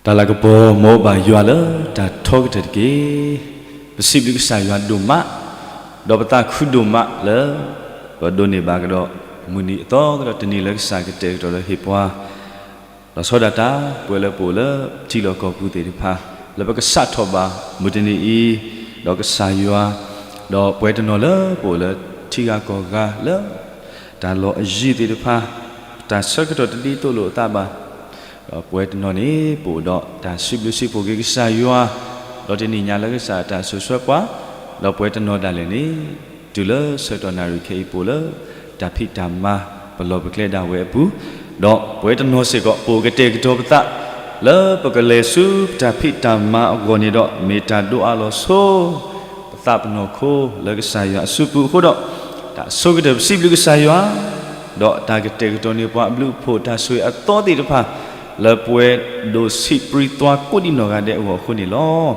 တၢ်လၤကပီၤမိၢ်ဘၣ်ယွၤလၢတၢ်ထီကတၢၢ်တက့ၢ်. ပစံးဘျုးကစၢ်ယွၤဒိၣ်မး, ဒီးပသးခုဒိၣ်မးလၢ ပဒိးန့ၢ်ဘၣ်ကဒီး မုၢ်နံၤအသီကဒီးတနံၤလၢကစၢ်ကတဲာ်ကတီၤဒီးဟ့ၣ်ပှၤ ဒီးဆီဒၣ်တၢ် ပဝဲလၢပအိၣ်လၢထံလီၢ်ကီၢ်ပူၤသ့ၣ်တဖၣ် လၢပကစးထီၣ်ဘၣ်မုၢ်တနံၤအံၤ ဒီးကစၢ်ယွၤ, ဒီးပဝဲတနီၤလၢပအိၣ်လၢထံဂၤကီၢ်ဂၤလၢ တၢ်လီၢ်အယံၤသ့ၣ်တဖၣ် တၢ်ဆၢကတီၢ်တဒ်သိးလိာ်အသးဘၣ်, ဒီးပဝဲတနီၤန့ၣ် ပအိၣ်ဒီးတၢ်စံးဘျုးစံးဖှိၣ်က့ၤကစၢ်ယွၤ, ဒီးတနံၤညါလၢကစၢ်တၢ်ဆိၣ်ဆှၢပှၤ, ဒီးပဝဲတနီၤဒၣ်လဲာ်န့ၣ် တုၤလၢဆၢကတီၢ်နၣ်ရံၣ်ခဲအံၤပအိၣ်လၢ တၢ်ဖံးတၢ်မၤပလီၢ်ပကျဲဒၣ်ဝဲအပူၤ, ဒီးပဝဲတနီၤစ့ၢ်ကီး ပအိၣ်ကတဲာ်ကတီၤပသး လၢပကလဲၤဆူပတၢ်ဖံးတၢ်မၤအဂီၢ်န့ၣ်ဒီး မ့ၢ်တၢ်ဒိးအါလီၤဆိ ပသးပနီၢ်ခိလၢကစၢ်ယွၤအစုပူၤအဃိဒီး, တၢ်ဆိကတၢၢ်ပစံးဘျုးကစၢ်ယွၤ, ဒီးတၢ်ကတဲာ်ကတီၤန့ၢ်ပှၤအဘျုးအဖှိၣ်တၢ်ဆိၣ်ဂ့ၤအသီသ့ၣ်တဖၣ် လၢပဝဲဒိးဆံးပြံသွါကိးဒံးနီၢ်ဂၤဒဲးအဂီၢ်အဃိန့ၣ်လီၤ.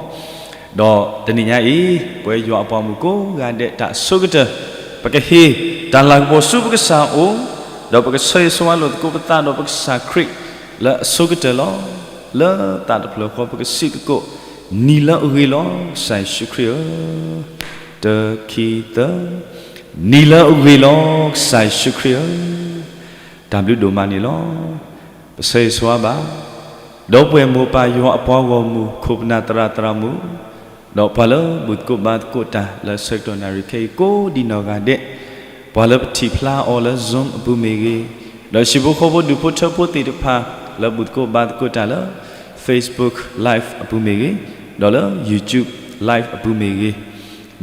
ဒီးတနံၤညါအံၤ ပဝဲယွၤအပှၤမုၣ်ကိးဂၤဒဲးတၢ်ဆိကတၢၢ် ပကဟ့ၣ်တၢ်လၤကပီၤဆူပကစၢ်အအိၣ်, ဒီးပကဆၢဂ့ၤဆၢဝါလိာ်သကိးပသးဒီးပကစၢ်ခရံာ်လၢအဆိကတၢၢ်လီၤ. လၢသးတဖျၢၣ်ဃီပကစံးသကိး, နံၤလၢအဂ့ၤလီၤ ကစၢ်ယ့ၣ်ၡူးခရံာ်ဧၢ, တခံသၢ, နံၤလၢအဂ့ၤလီၤ ကစၢ်ယ့ၣ်ၡူးခရံာ်ဧၢ, တၢ်ဘျုးဒိၣ်မးန့ၣ်လီၤ. ပဆၢဂ့ၤဆၢဝါဘၣ် ဒီပုၢ်ဝဲၢ်မိၢ်ပၢ်ယွၤအပှၤဂီၢ်မုၢ် ခိၣ်ပနၢ်သရၣ်သရၣ်မုၣ်, ဒီးပှၤလၢဘူၣ်သကိးဘါသကိးတၢ်လၢဆၢကတီၢ်နၣ်ရံၣ်ခဲအံၤကိးဒံးနီၢ်ဂၤဒဲး, ပှၤလၢပထံၣ်ဖျါအီၤလၢ Zoom အပူၤမ့ၢ်ဂ့ၤ, ဒီးဟံၣ်ဖိဃီဖိဒူၣ်ဖိထၢဖိသ့ၣ်တဖၣ် လၢဘူၣ်သကိးဘါသကိးတၢ်လၢ Facebook Live အပူၤမ့ၢ်ဂ့ၤ, ဒီးလၢ YouTube Live အပူၤမ့ၢ်ဂ့ၤ,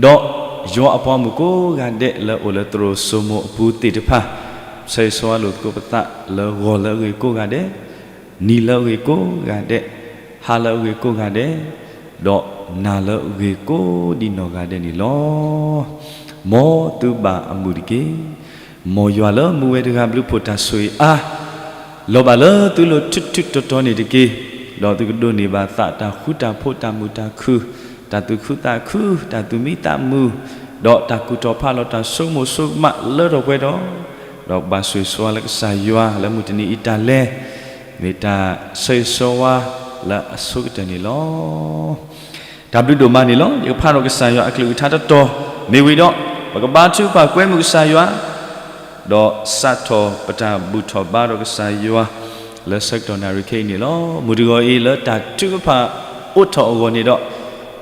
ဒီးယွၤအပှၤမုၣ်ကိးဂၤဒဲးလၢအိၣ်လၢသရိာ်စိမိၤအပူၤသ့ၣ်တဖၣ်, ဆၢဂ့ၤဆၢဝါလိာ်သကိးပသးလၢဂီၤလၢအဂ့ၤကိးဂၤဒဲး, နံၤလၢအဂ့ၤကိးဂၤဒဲး, ဟါလၢအဂ့ၤကိးဂၤဒဲး, ဒီးနၤလၢအဂ့ၤကိးဒံးနီၢ်ဂၤဒဲးန့ၣ်လီၤ. မ်သုဘၣ်အမုာ်တက့ၢ်. မ်ယွၤလၢမူဝဲတဂၤဘျုးဖှိၣ်တၢ်ဆိၣ်ဂ့ၤအါ လီၤဘၣ်လၢသုလိၤထူးထူးတီၤတီၤန့ၣ်တက့ၢ်. ဒီးသုကဒိးန့ၢ်ဘၣ်သးတၢ်ဃူတၢ်ဖိးတၢ်မုာ်တၢ်ခုၣ်, တၢ်သူၣ်ခုသးခု, တၢ်သူၣ်မံသးမုာ်, ဒီးတၢ်ကူၣ်ထီၣ်ဖးလီၤတၢ်ဆိကမိၣ်ဆိကမးလၢထီၣ်ပှဲၤထီၣ်, ဒီးဘၣ်ဆိၣ်ဂ့ၤဆိၣ်ဝါလၢကစၢ်ယွၤလၢမုၢ်တနံၤအံၤတၢ်လဲၤ, မ့ၢ်တၢ်ဆၢဂ့ၤဆၢဝါလၢအဆိကတၢၢ်န့ၣ်လီၤ. တၢ်ဘျုးဒိၣ်မးန့ၣ်လီၤ. ယကဖးဒီးကစၢ်ယွၤအကလုၢ်ကထါတတီၤ, မ့ၢ်ဝံၤဒီး ပကဘါထုကဖၣ်ကွဲမုာ်ကစၢ်ယွၤ ဒီးစးထီၣ်ပတၢ်ဘူၣ်ထီၣ်ဘါဒီးကစၢ်ယွၤ လၢဆၢကတီၢ်နၣ်ရံၣ်ခဲအံၤန့ၣ်လီၤ. မုၢ်တဂီၤအံၤလၢတၢ်ထုကဖၣ်အိးထီၣ်အဂီၢ်န့ၣ်ဒီး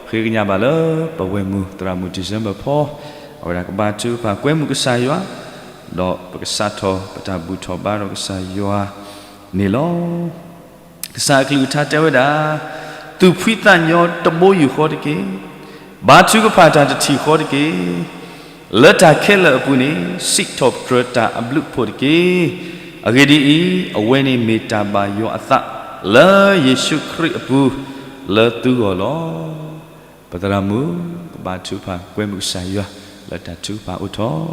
ဃ့ကညးဘၣ်လၢပဝဲၢ်မုၢ်သရၣ်မုၣ် December ဖီ, အဝဲဒၣ်ကဘါထုကဖၣ်ကွဲမုာ်ကစၢ်ယွၤ, ဒီးပကစးထီၣ်ပတၢ်ဘူၣ်ထီၣ်ဘါဒီးကစၢ်ယွၤန့ၣ်လီၤ. ကစၢ်အကလုၢ်ကထါတဲဝဲဒၣ်, သူၣ်ဖှံသးညီတဘိယူၢ်ဃီတက့ၢ်. ဘါထုကဖၣ်တၢ်တထံၣ်ဃီတက့ၢ်. လၢတၢ်ခဲလၢာ်အပူၤန့ၣ် စံးထီၣ်ပတြၢၤတၢ်အဘျုးအဖှိၣ်တက့ၢ်. အဂ့ၢ်ဒ်အံၤ, အဝဲန့ၣ်မ့ၢ်တၢ်ဘၣ်ယွၤအသး လၢယ့ၣ်ၡူးခရံာ်အပူၤ လၢသုဂီၢ်လီၤ. ပသရၣ်မုၣ် ကဘါထုကဖၣ်ကွဲမုာ်ကစၢ်ယွၤ လၢတၢ်ထုကဖၣ်အိးထီၣ်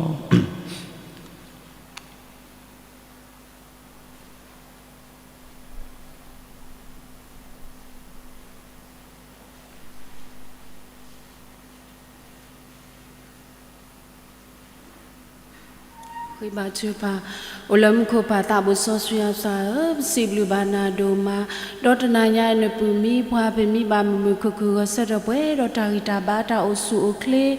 ဃ့ဘါထုကဖၣ်, အိၣ်လၢမူခိၣ်ပၢ်သးဘိစီဆှံယွၤဧၢ, ပစံးဘျုးဘၣ်နၤဒိၣ်မး, ဒီးတနၤညါအံၤနပၢၤမံပှၤ ပမံဘၣ်မုာ်မုာ်ခုၣ်ခုၣ် ဂီၤဆၢထၢၣ်ပှဲၤဒီးတၢ်ဂံၢ်တၢ်ဘါ တၢ်အိၣ်ဆူၣ်အိၣ်ချ့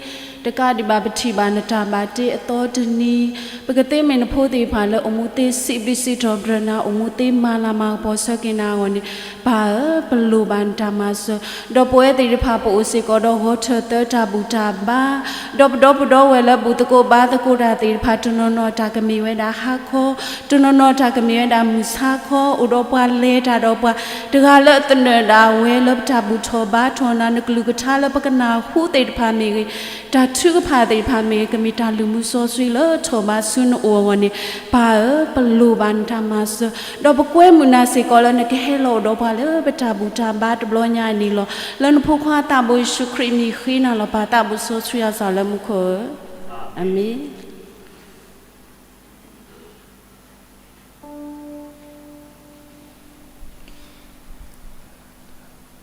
တကးဒံးဘၣ် ပထံၣ်ဘၣ်နတၢ်ဘၣ်တ့အသီတနံၤ, ပကသ့မ့ၢ်နဖိသ့ၣ်တဖၣ်လၢအိၣ်မူသ့စံးဘျုးစံးထီၣ်ပတြၢၤနၤ အိၣ်မူသ့မၤလၤမၤကပီၤဆၢက့ၤနၤအဂီၢ်န့ၣ်, ပၢ်ဧၢ, ပလိၣ်ဘၣ်နတၢ်မၤစၢၤ, ဒီးပဝဲသ့ၣ်တဖၣ်ပအိၣ်စ့ၢ်ကီးဒီးဂီၤထၢၣ်သၢတၢ်ဘူၣ်တၢ်ဘါ, ဒီးပဒီပုၢ်ဒီဝဲၢ်လၢဘူၣ်သကိးဘါသကိးတၢ်သ့ၣ်တဖၣ် တနီၤနီၤတၢ်ကမ့ၢ်ဝဲဒၣ်ဟါခီ, တနီၤနီၤတၢ်ကမ့ၢ်ဝဲဒၣ်မုၢ်ဆါခီ, အိၣ်ဒီးပှၤလဲၤတၢ်ဒီးပှၤ, တဂၤလၢအသနၢၣ်ဒၣ်ဝဲလၢပတၢ်ဘူၣ်ထီၣ်ဘါထီၣ်နၤ နကလုၢ်ကထါလၢပကနၢ်ဟူသ့ၣ်တဖၣ်မ့ၢ်ဂ့ၤ, တၢ်ထုကဖၣ်သ့ၣ်တဖၣ်မ့ၢ်ဂ့ၤ ကမ့ၢ်တၢ်လုၢ်မူစီဆှံလၢထီၣ်ဘးဆူနအိၣ်အဂီၢ်န့ၣ်, ပၢ်ဧၢ, ပလိၣ်ဘၣ်နတၢ်မၤစၢၤ, ဒီးပကွဲမုာ်နၤစ့ၢ်ကီးလၢနကဟဲလီၤအိၣ်ဒီးပှၤလၢပတၢ်ဘူၣ်တၢ်ဘါတဘျီညါအံၤန့ၣ်လီၤ. လၢနဖိခွါသးဘိယ့ၣ်ၡူးခရံာ်အမံၤဃ့နၤလီၤ ပၢ်သးဘိစီဆှံယွၤဧၢ လၢမူခိၣ်ဧၢ, အၤမ့ၣ်.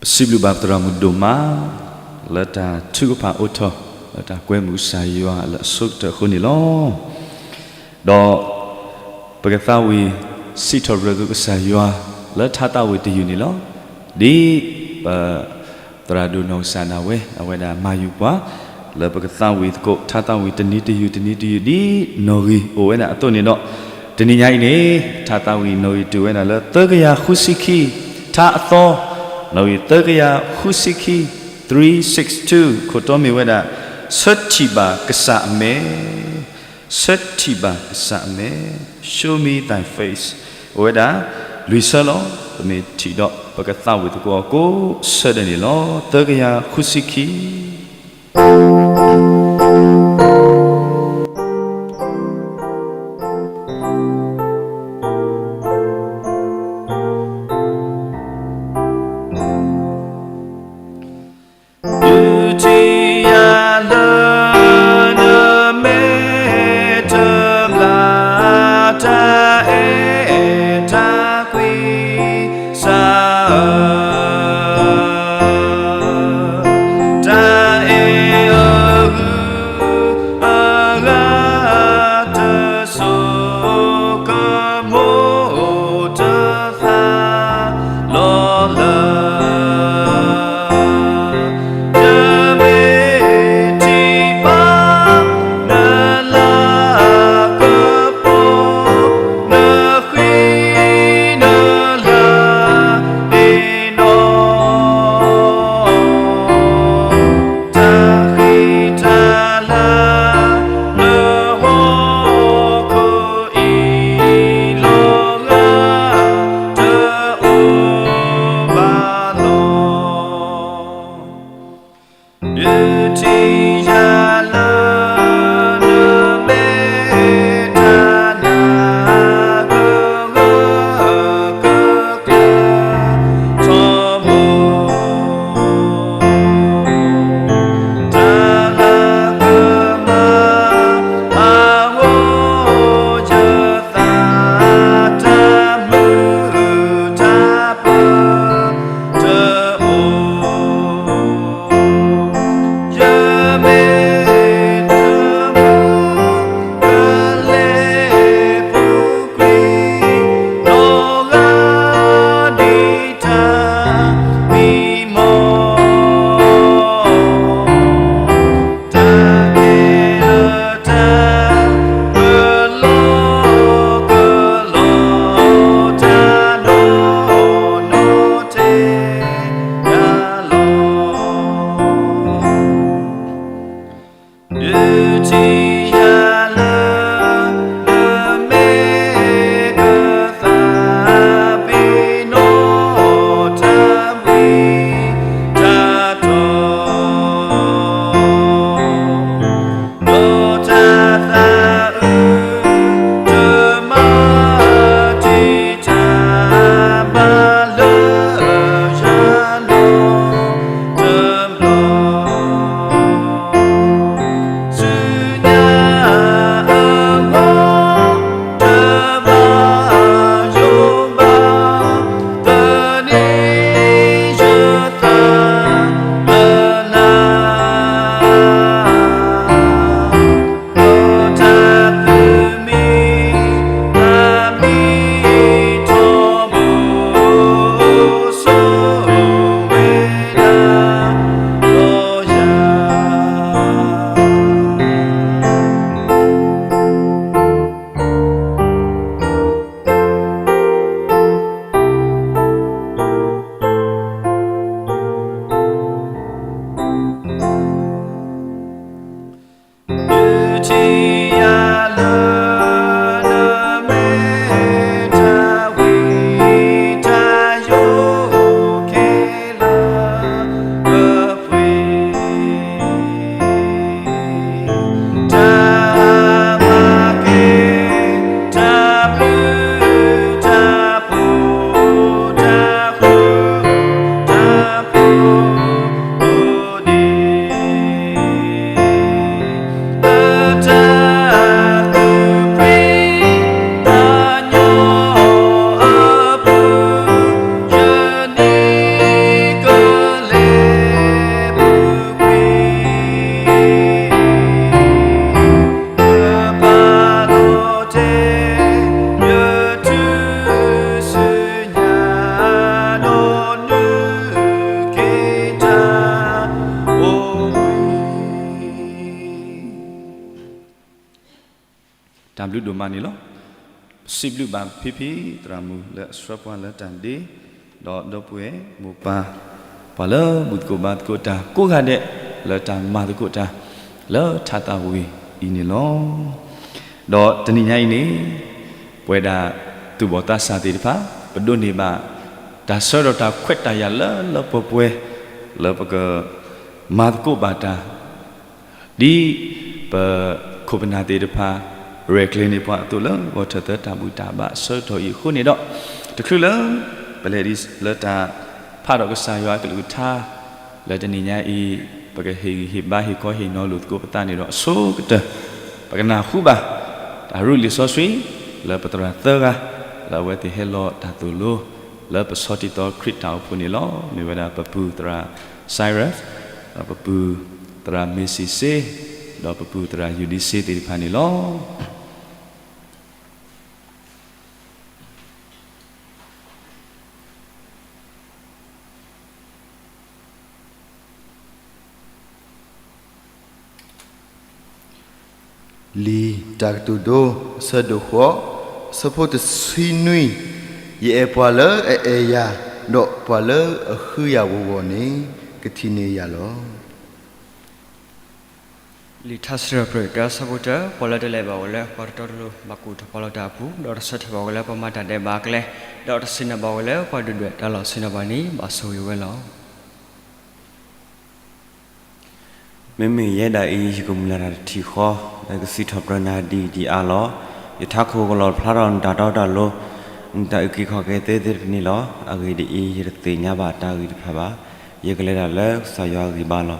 ပစံးဘျုးဘၣ်ပသရၣ်မုၣ်ဒိၣ်မး လၢတၢ်ထုကဖၣ်အိးထီၣ် လၢတၢ်ကွဲမုာ်ကစၢ်ယွၤလၢအဆိကတၢၢ်အဃိန့ၣ်လီၤ. ဒီးပကသးဝံၣ်စံးထီၣ်ပတြၢၤကစၢ်ယွၤ လၢထါသးဝံၣ်တယုၢ်န့ၣ်လီၤ. ဒ်ပသရၣ်ဒိၣ်နီၢ်ကစၢ်ဒၣ်ဝဲ အဝဲဒၣ်မၤယုၤပှၤ လၢပကသးဝံၣ်သကိး ထါသးဝံၣ်တနံၤတယုၢ်တနံၤတယုၢ် ဒ်နီၣ်ဂံၢ်အိၣ်ဝဲဒၣ်အသိးန့ၣ်ဒီး တနံၤညါအံၤန့ၣ် ထါသးဝံၣ်နီၣ်ဂံၢ်တုၤဝဲဒၣ်လၢသၢကယၤဃုဆံခံ, ထါအသီ နီၣ်ဂံၢ်သၢကယၤဃုဆံခံ, three six two ခိၣ်တီမ့ၢ်ဝဲဒၣ် ဆၢထံၣ်ဘၣ်ကစၢ်အမဲာ် ဆၢထံၣ်ဘၣ်ကစၢ်အမဲာ် Show me thy face အိၣ်ဝဲဒၣ် လွံၢ်ဆၢလီၤ. ပမ့ၢ်ထံၣ်ဒီး ပကသးဝံၣ်သကိးအီၤကိးဆၢဒဲးန့ၣ်လီၤ. သၢကယၤဃုဆံခံ. ဒုးထံၣ်ယၤလၢနမဲာ်တဘျီ တၢ်အဲၣ်တၢ်ကွံ ကစၢ်ဧၢ, တၢ်အဲၣ်ဧၢ တၢ်ဘျုးဒိၣ်မးန့ၣ်လီၤ. စံးဘျုးဘၣ်ဖံဖံသရၣ်မုၣ်လၢအဆှၢပှၤလၢတၢ်ဒ့, ဒီးဒီပုၢ်ဝဲၢ်မိၢ်ပၢ် ပှၤလၢဘူၣ်သကိးဘါသကိးတၢ်ကိးဂၤဒဲး လၢတၢ်မၤသကိးတၢ် လၢထးသးဝံၤအံၤန့ၣ်လီၤ. ဒီးတနံၤညါအံၤန့ၣ် ပဝဲဒၣ်သူၣ်ဘီၣ်သးစၢ်သ့ၣ်တဖၣ် ပဒိးန့ၢ်ဘၣ် တၢ်ဆၢဒီးတၢ်ခွဲးတၢ်ယာ်လၢလၢပှဲၤပှဲၤ လၢပကမၤသကိးဘၣ်တၢ် ဒ်ပခိၣ်ပနၢ်သ့ၣ်တဖၣ် ရဲၣ်ကျဲၤန့ၢ်ပှၤအသိးလၢ ဂီၤထၢၣ်သၢတၢ်ဘူၣ်တၢ်ဘါအဆၢကတီၢ်အံၤအဃိန့ၣ်ဒီး, တချုးလၢ ပလဲၤဒ်လၢတၢ်ဖးဒီးကစၢ်ယွၤအကလုၢ်ကထါ လၢတနံၤညါအံၤ, ပကဟ့ၣ်ဂံၢ်ဟ့ၣ်ဘါဟ့ၣ်ခီဟ့ၣ်နီၤလိာ်သကိးပသးန့ၣ်ဒီးအဆိကတၢၢ်, ပကနၢ်ဟူဘၣ် တၢ်ရူၢ်လံာ်စီဆှံ လၢပသရၣ်သၢဂၤ လၢအဝဲသ့ၣ်ဟဲလီၤတၢ်သိၣ်လိ လၢပဆီတံၢ်သီခရံာ်တၢ်အိၣ်ဖှိၣ်န့ၣ်လီၤ. မ့ၢ်ဝဲဒၣ်ပပုၢ်သရၣ် Cyrus, ဒီးပပုၢ်သရၣ်မ့ၢ်စံးစ့, ဒီးပပုၢ်သရၣ်ယူၤဒံစ့သ့ၣ်တဖၣ်န့ၣ်လီၤ. လံာ်တၢ်ကတိၤဒိ အဆၢဒိၣ်ဃိး, အဆၢဖိတဆံနွံ, ယအဲၣ်ပှၤလၢအအဲၣ်ယၤ, ဒီးပှၤလၢအဃုယၤဂီၤဂီၤန့ၣ် ကထံၣ်န့ၢ်ယၤလီၤ. လံာ်ထါစံးထီၣ်ပတြၢၤတၢ အဆၢဖိတၢ, ပှၤလၢတလဲၤဘၣ်ဝဲလၢပှၤတတီတလိၤ ဘၣ်ကူၣ်ထီၣ်ပှၤလီၤတၢ်အပူၤ, ဒီးတဆၢထၢၣ်ဘၣ်ဝဲလၢပှၤမၤတၢ်ဒဲးဘးအကျဲ, ဒီးတသ့ၣ်နီၣ်ဘၣ်ဝဲလၢပှၤဒုၣ်ဒွဲၣ်တၢ်လီၢ်ဆ့ၣ်နီၤဘၣ်န့ၣ် ဘၣ်ဆိၣ်ဂ့ၤဝဲလီၤ. မ့မ့ၢ်ယဲဒၣ်အံၤ ယကမုၢ်လၢ်တၢ်တထံၣ်ဃီ, ဒီးယကစံးထီၣ်ပတြၢၤနၤဒ်အံၤဒ်အါလီၤ. ယထးခိၣ်ကလီၣ်ဖျါထီၣ်နတၢ်တီတၢ်လိၤ, နတၢ်အုၣ်က့ၤခီၣ်က့ၤသ့သ့တဖၣ်န့ၣ်လီၤ. အဂ့ၢ်ဒ်အံၤ, ယတသ့ၣ်ညါဘၣ်တၢ်ဂ့ၢ်တဖၣ်ဘၣ်. ယကလဲၤတၢ်လၢကစၢ်ယွၤအဂံၢ်ဘါလီၤ.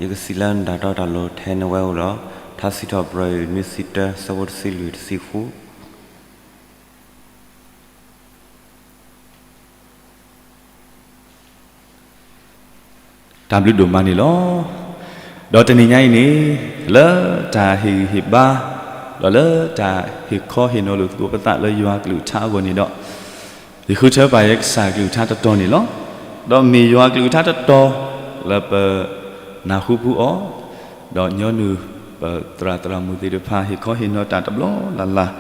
ယကစံးလၢနတၢ်တီတၢ်လိၤထဲနဝဲအိၣ်လီၤ. ထါစံးထီၣ်ပတြၢၤ နွံဆံတၢ အဆၢဖိတဆံလွံၢ်တဆံဃု တၢ်ဘျုးဒိၣ်မးန့ၣ်လီၤ. ဒီးတနံၤညါအံၤန့ၣ်, လၢတၢ်ဟ့ၣ်ဂံၢ်ဟ့ၣ်ဘါ, ဒီးလၢတၢ်ဟ့ၣ်ခီဟ့ၣ်နီၤလိာ်သကိးပသးလၢယွၤကလုၢ်ကထါအဂီၢ်န့ၣ်ဒီး, ယဃုထၢပာ်ယဲကစၢ်ကလုၢ်ကထါတတီၤန့ၣ်လီၤ. ဒီးမ့ၢ်ယွၤကလုၢ်ကထါတတီၤ လၢပနၢ်ဟူပူၤအီၤ, ဒီးညီနုၢ်ပသရၣ်သရၣ်မုၣ်သ့ၣ်တဖၣ် ဟ့ၣ်ခီဟ့ၣ်နီၤတၢ်တဘျီလၢ်လၢ်,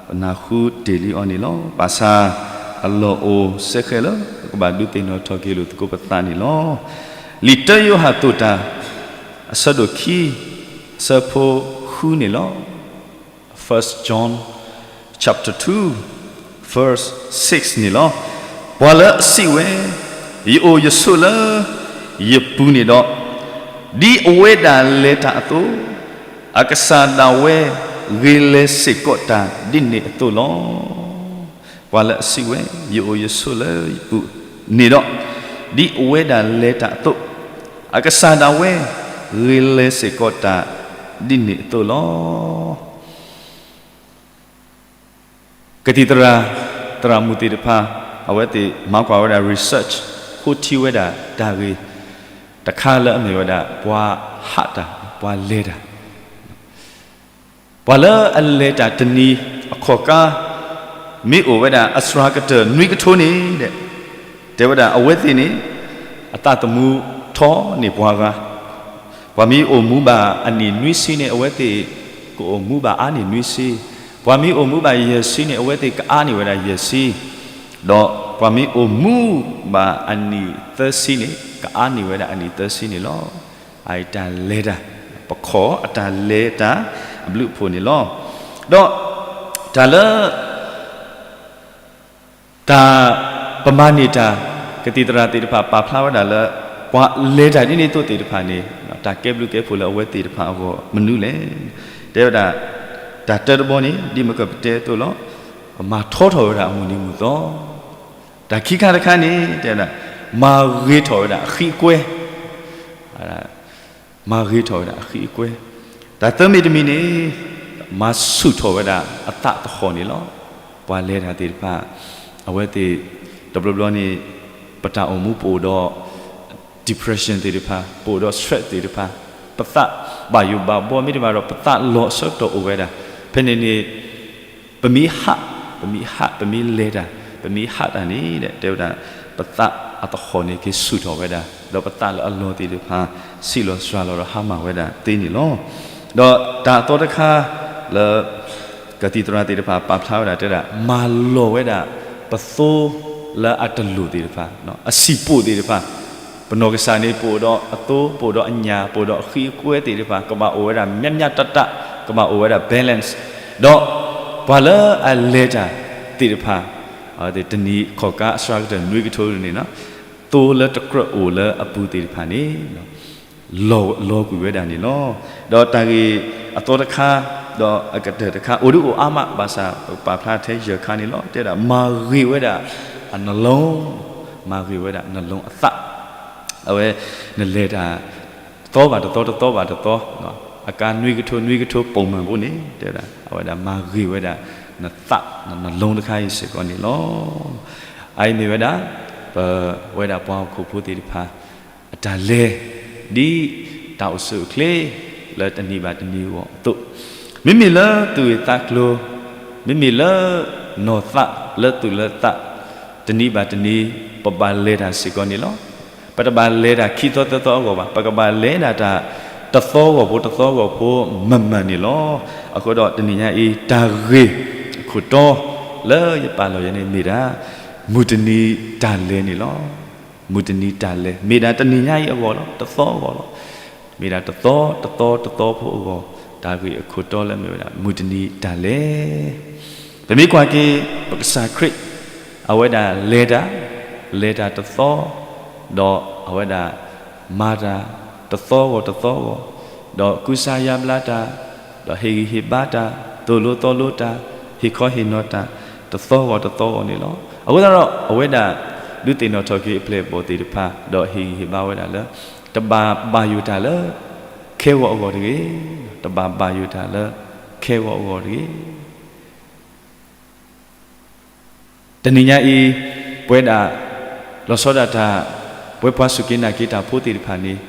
ပနၢ်ဟူတ့ၢ်လံအီၤန့ၣ်လီၤ. ဘၣ်ဆၣ်အလီၢ်အိၣ်စဲဃဲးလၢ ပကဘၣ်ဒုးသ့ၣ်နီၣ်ထီၣ်က့ၤလိာ်သကိးပသးန့ၣ်လီၤ. လံာ်တၢယိၤဟၣ်သိၣ်တၢ် အဆၢဒိၣ်ခံ, အဆၢဖိဃုန့ၣ်လီၤ. First John chapter two, verse six န့ၣ်လီၤ. ပှၤလၢအစံးဝဲ, ယအိၣ်ယဆိးလၢယပူၤန့ၣ်ဒီး, ဒ်အဝဲဒၣ်လဲၤတၢ်အသိး, အကစၢ်ဒၣ်ဝဲ ဂ့ၤလဲၤစ့ၢ်ကီးတၢ်ဒ်န့ၣ်အသိးလီၤ. ပှၤလၢအစံးဝဲ, ယအိၣ်ယဆိးလၢယပူၤန့ၣ်ဒီး, ဒ်အဝဲဒၣ်လဲၤတၢ်အသိး, အကစၢ်ဒၣ်ဝဲ ဂ့ၤလဲၤစ့ၢ်ကီးတၢ်ဒ်န့ၣ်အသိးလီၤ. ကသံၣ်သရၣ်, သရၣ်မုၣ်သ့ၣ်တဖၣ်, အဝဲသ့ၣ်မၤကွၢ်ဝဲဒၣ် research ဃိထံဝဲဒၣ်တၢ်ဂ့ၢ်တခါလၢအမ့ၢ်ဝဲဒၣ် ပှၤဟးတၢ်, ပှၤလဲၤတၢ် ပှၤလၢအလဲၤတၢ်တနံၤအခီၣ်ကါ မ့ၢ်အိၣ်ဝဲဒၣ်အစှၤကတၢၢ်နွံကထိန့ၣ်ဒီး, တဲဝဲဒၣ်အဝဲသ့ၣ်န့ၣ် အသးသမူထီန့ၢ်ပှၤဂၤ, ပှၤမ့ၢ်အိၣ်မူဘၣ်အနံၣ်နွံဆံန့ၣ် အဝဲသ့ၣ်ကအိၣ်မူဘၣ်အါန့ၢ်နွံဆံ, ပှၤမ့ၢ်အိၣ်မူဘၣ်ယဲၢ်ဆံန့ၣ် အဝဲသ့ၣ်ကအါန့ၢ်ဝဲဒၣ်ယဲၢ်ဆံ, ဒီးပှၤမ့ၢ်အိၣ်မူဘၣ်အနံၣ်သၢဆံန့ၣ် ကအါန့ၢ်ဝဲဒၣ်အနံၣ်သၢဆံန့ၣ်လီၤ. အတၢ်လဲၤတၢ်, ပခီၣ်အတၢ်လဲၤတၢ်အဘျုးအဖှိၣ်န့ၣ်လီၤ. ဒီးတၢ်လၢ တၢ်ပမၤန့ၢ်တၢ် ကသံၣ်သရၣ်သ့ၣ်တဖၣ်ပာ်ဖျါဝဲဒၣ်လၢ ပှၤလဲၤတၢ်ဒ်န့ၣ်အသိးသ့ၣ်တဖၣ်န့ၣ် တၢ်ကဲဘျုးကဲဖှိၣ်လၢအဝဲသ့ၣ်တဖၣ်အဂီၢ်မနုၤလဲၣ်. တဲဝဲဒၣ် တၢ်တၢတဘီန့ၣ် ဒ်မ့ၢ်ကပတဲအသိးလီၤ. ပမၤထီထီၣ်ဝဲဒၣ်အမုၢ်နံၤမုၢ်သီ, တၢ်ခံခါတခါန့ၣ် တဲဝဲဒၣ် မၤဂ့ၤထီၣ်ဝဲဒၣ်အဃံအကွဲ မၤဂ့ၤထီၣ်ဝဲဒၣ်အဃံအကွဲ, တၢ်သၢမံၤတမံၤန့ၣ် မၤဆူၣ်ထီၣ်ဝဲဒၣ်အသးသဟီၣ်န့ၣ်လီၤ. ပှၤလဲၤတၢ်သ့ၣ်တဖၣ် အဝဲသ့ၣ် တဘျီဘျီန့ၣ် ပတၢ်အိၣ်မူပအိၣ်ဒီး depression သ့ၣ်တဖၣ်, ပအိၣ်ဒီး stress သ့ၣ်တဖၣ်, ပသးဘၣ်ယိၣ်ဘၣ်ဘီမ့ၢ်တဘၣ်ဒီး ပသးလီၤအဆၢကတီၢ်အိၣ်ဝဲဒၣ်, ဖဲန့ၣ်န့ၣ် ပမ့ၢ်ဟး, ပမ့ၢ်ဟး, ပမ့ၢ်လဲၤတၢ်, ပမ့ၢ်ဟးတၢ်န့ၣ် တဲဝဲဒၣ် ပသးအသဟီၣ်န့ၣ်က့ၤဆူၣ်ထီၣ်ဝဲဒၣ်, ဒီးပသးလၢအလီၢ်သ့ၣ်တဖၣ် ဆံးလီၤစှၤလီၤဒီးဟါမၢ်ဝဲဒၣ်သ့န့ၣ်လီၤ. ဒီးတၢ်အသီတခါလၢ ကသံၣ်သရၣ်သ့ၣ်တဖၣ်ပာ်ဖျါဝဲဒၣ်တဲဒၣ် မၤလီၤဝဲဒၣ်ပသိလၢအတလိၣ်သ့ၣ်တဖၣ်, အဆံၣ်ပိၣ်သ့ၣ်တဖၣ်, ပနီၢ်ကစၢ်န့ၣ် ပအိၣ်ဒီးအသိ ပအိၣ်ဒီးအညၣ် ပအိၣ်ဒီးအဃံအကွဲသ့ၣ်တဖၣ် ကဘၣ်အိၣ်ဝဲဒၣ် မျၢမျၢတၢ်တၢ်, ကဘၣ်အိၣ်ဝဲဒၣ် balance, ဒီးပှၤလၢအလဲၤတၢ်သ့ၣ်တဖၣ် တနံၤခီၣ်ကါအစှၤကတၢၢ်နွံကထိန့ၣ် သိလၢတကြၢးအိၣ်လၢအပူၤသ့ၣ်တဖၣ်န့ၣ် လီၤကွံာ်ဝဲဒၣ်န့ၣ်လီၤ. ဒီးတၢ်ဂ့ၢ်အသီတခါ, ဒီးအကတၢၢ်တခါ အိၣ်ဒုးအိၣ်အါမး ဘၣ်ဆၣ်ပကပာ်ဖျါထဲယဲၢ်ခါန့ၣ်လီၤ. တဲဒၣ် မၤဂ့ၤဝဲဒၣ်အနလီ, မၤဂ့ၤဝဲဒၣ်နလီအသး, အဝဲ နလဲၤတၢ် တသီဘၣ်တသီ တသီဘၣ်တသီ, အကါနွံကထိ နွံကထိ ပိာ်မၢၢ်ဖိန့ၣ် တဲဝဲဒၣ် အဝဲဒၣ်မၤဂ့ၤဝဲဒၣ်နသး နလီတခါအံၤစ့ၢ်ကီးန့ၣ်လီၤ. အအံၤမ့ၢ်ဝဲဒၣ် ပဝဲဒၣ်ပှၤဟီၣ်ခိၣ်ဖိသ့ၣ်တဖၣ် အတၢ်လဲၤ ဒ်တၢ်အိၣ်ဆူၣ်အိၣ်ချ့ လၢတနံၤဘၣ်တနံၤအဂီၢ်အသိး, မ့မ့ၢ်လၢသူၣ်ဂ့ၤသးကျိၤ, မ့မ့ၢ်လၢနီၢ်သးလၢသူၣ်လၢသး, တနံၤဘၣ်တနံၤ ပဘၣ်လဲၤတၢ်စ့ၢ်ကီးန့ၣ်လီၤ. ပတဘၣ်လဲၤတၢ်ခံသီသၢသီအဂီၢ်ဘၣ်, ပကဘၣ်လဲၤဒၣ်တၢ် တသီဂီၢ်ဖိတသီဂီၢ်ဖိ မၢ်မၢ်န့ၣ်လီၤ. အဃိဒီးတနံၤညါအံၤ တၢ်ဂ့ၢ်အခိၣ်တီလၢယပာ်လီၤယၤန့ၣ်မ့ၢ်ဒၣ် မုၢ်တနံၤတၢ်လဲၤန့ၣ်လီၤ. မုၢ်တနံၤတၢ်လဲၤ မ့ၢ်ဒၣ်တနံၤညါအံၤအဂီၢ်လီၤ, တသီအဂီၢ်လီၤ. မ့ၢ်ဒၣ်တသီ တသီ တသီဖိအဂီၢ်, တၢ်ဂ့ၢ်အခိၣ်တီလၢမ့ၢ်ဝဲဒၣ် မုၢ်တနံၤတၢ်လဲၤ ပမ့ၢ်ကွၢ်က့ၤ ပကစၢ်ခရံာ် အဝဲဒၣ်လဲၤတၢ်, လဲၤတၢ်တသီ, ဒီးအဝဲဒၣ် မၤတၢ် တသီဂီၢ်တသီဂီၢ်, ဒီးကူစါယါဘျါတၢ်, ဒီးဟ့ၣ်ဂံၢ်ဟ့ၣ်ဘါတၢ်, သိၣ်လိသီလိတၢ်, ဟ့ၣ်ခီဟ့ၣ်နီၤတၢ် တသီဂီၢ်တသီဂီၢ်န့ၣ်လီၤ. အဃိသတးဒီး အဝဲဒၣ် ဒုးသ့ၣ်နီၣ်ထီၣ်က့ၤအပျဲၢ်အဘီၣ်သ့ၣ်တဖၣ် ဒီးဟ့ၣ်ဂံၢ်ဟ့ၣ်ဘါဝဲဒၣ်လၢ တဘၣ်ဘၣ်ယိၣ်တၢ်လၢ ခဲဂီၤအဂီၢ်တဂ့ၤ, တဘၣ်ဘၣ်ယိၣ်တၢ်လၢ ခဲဂီၤအဂီၢ်တဂ့ၤ. တနံၤညါအံၤ ပဝဲဒၣ် လီၤဆီဒၣ်တၢ် ပဝဲပှၤစူၢ်က့ၤနာ်က့ၤတၢ်ဖိသ့ၣ်တဖၣ်န့ၣ်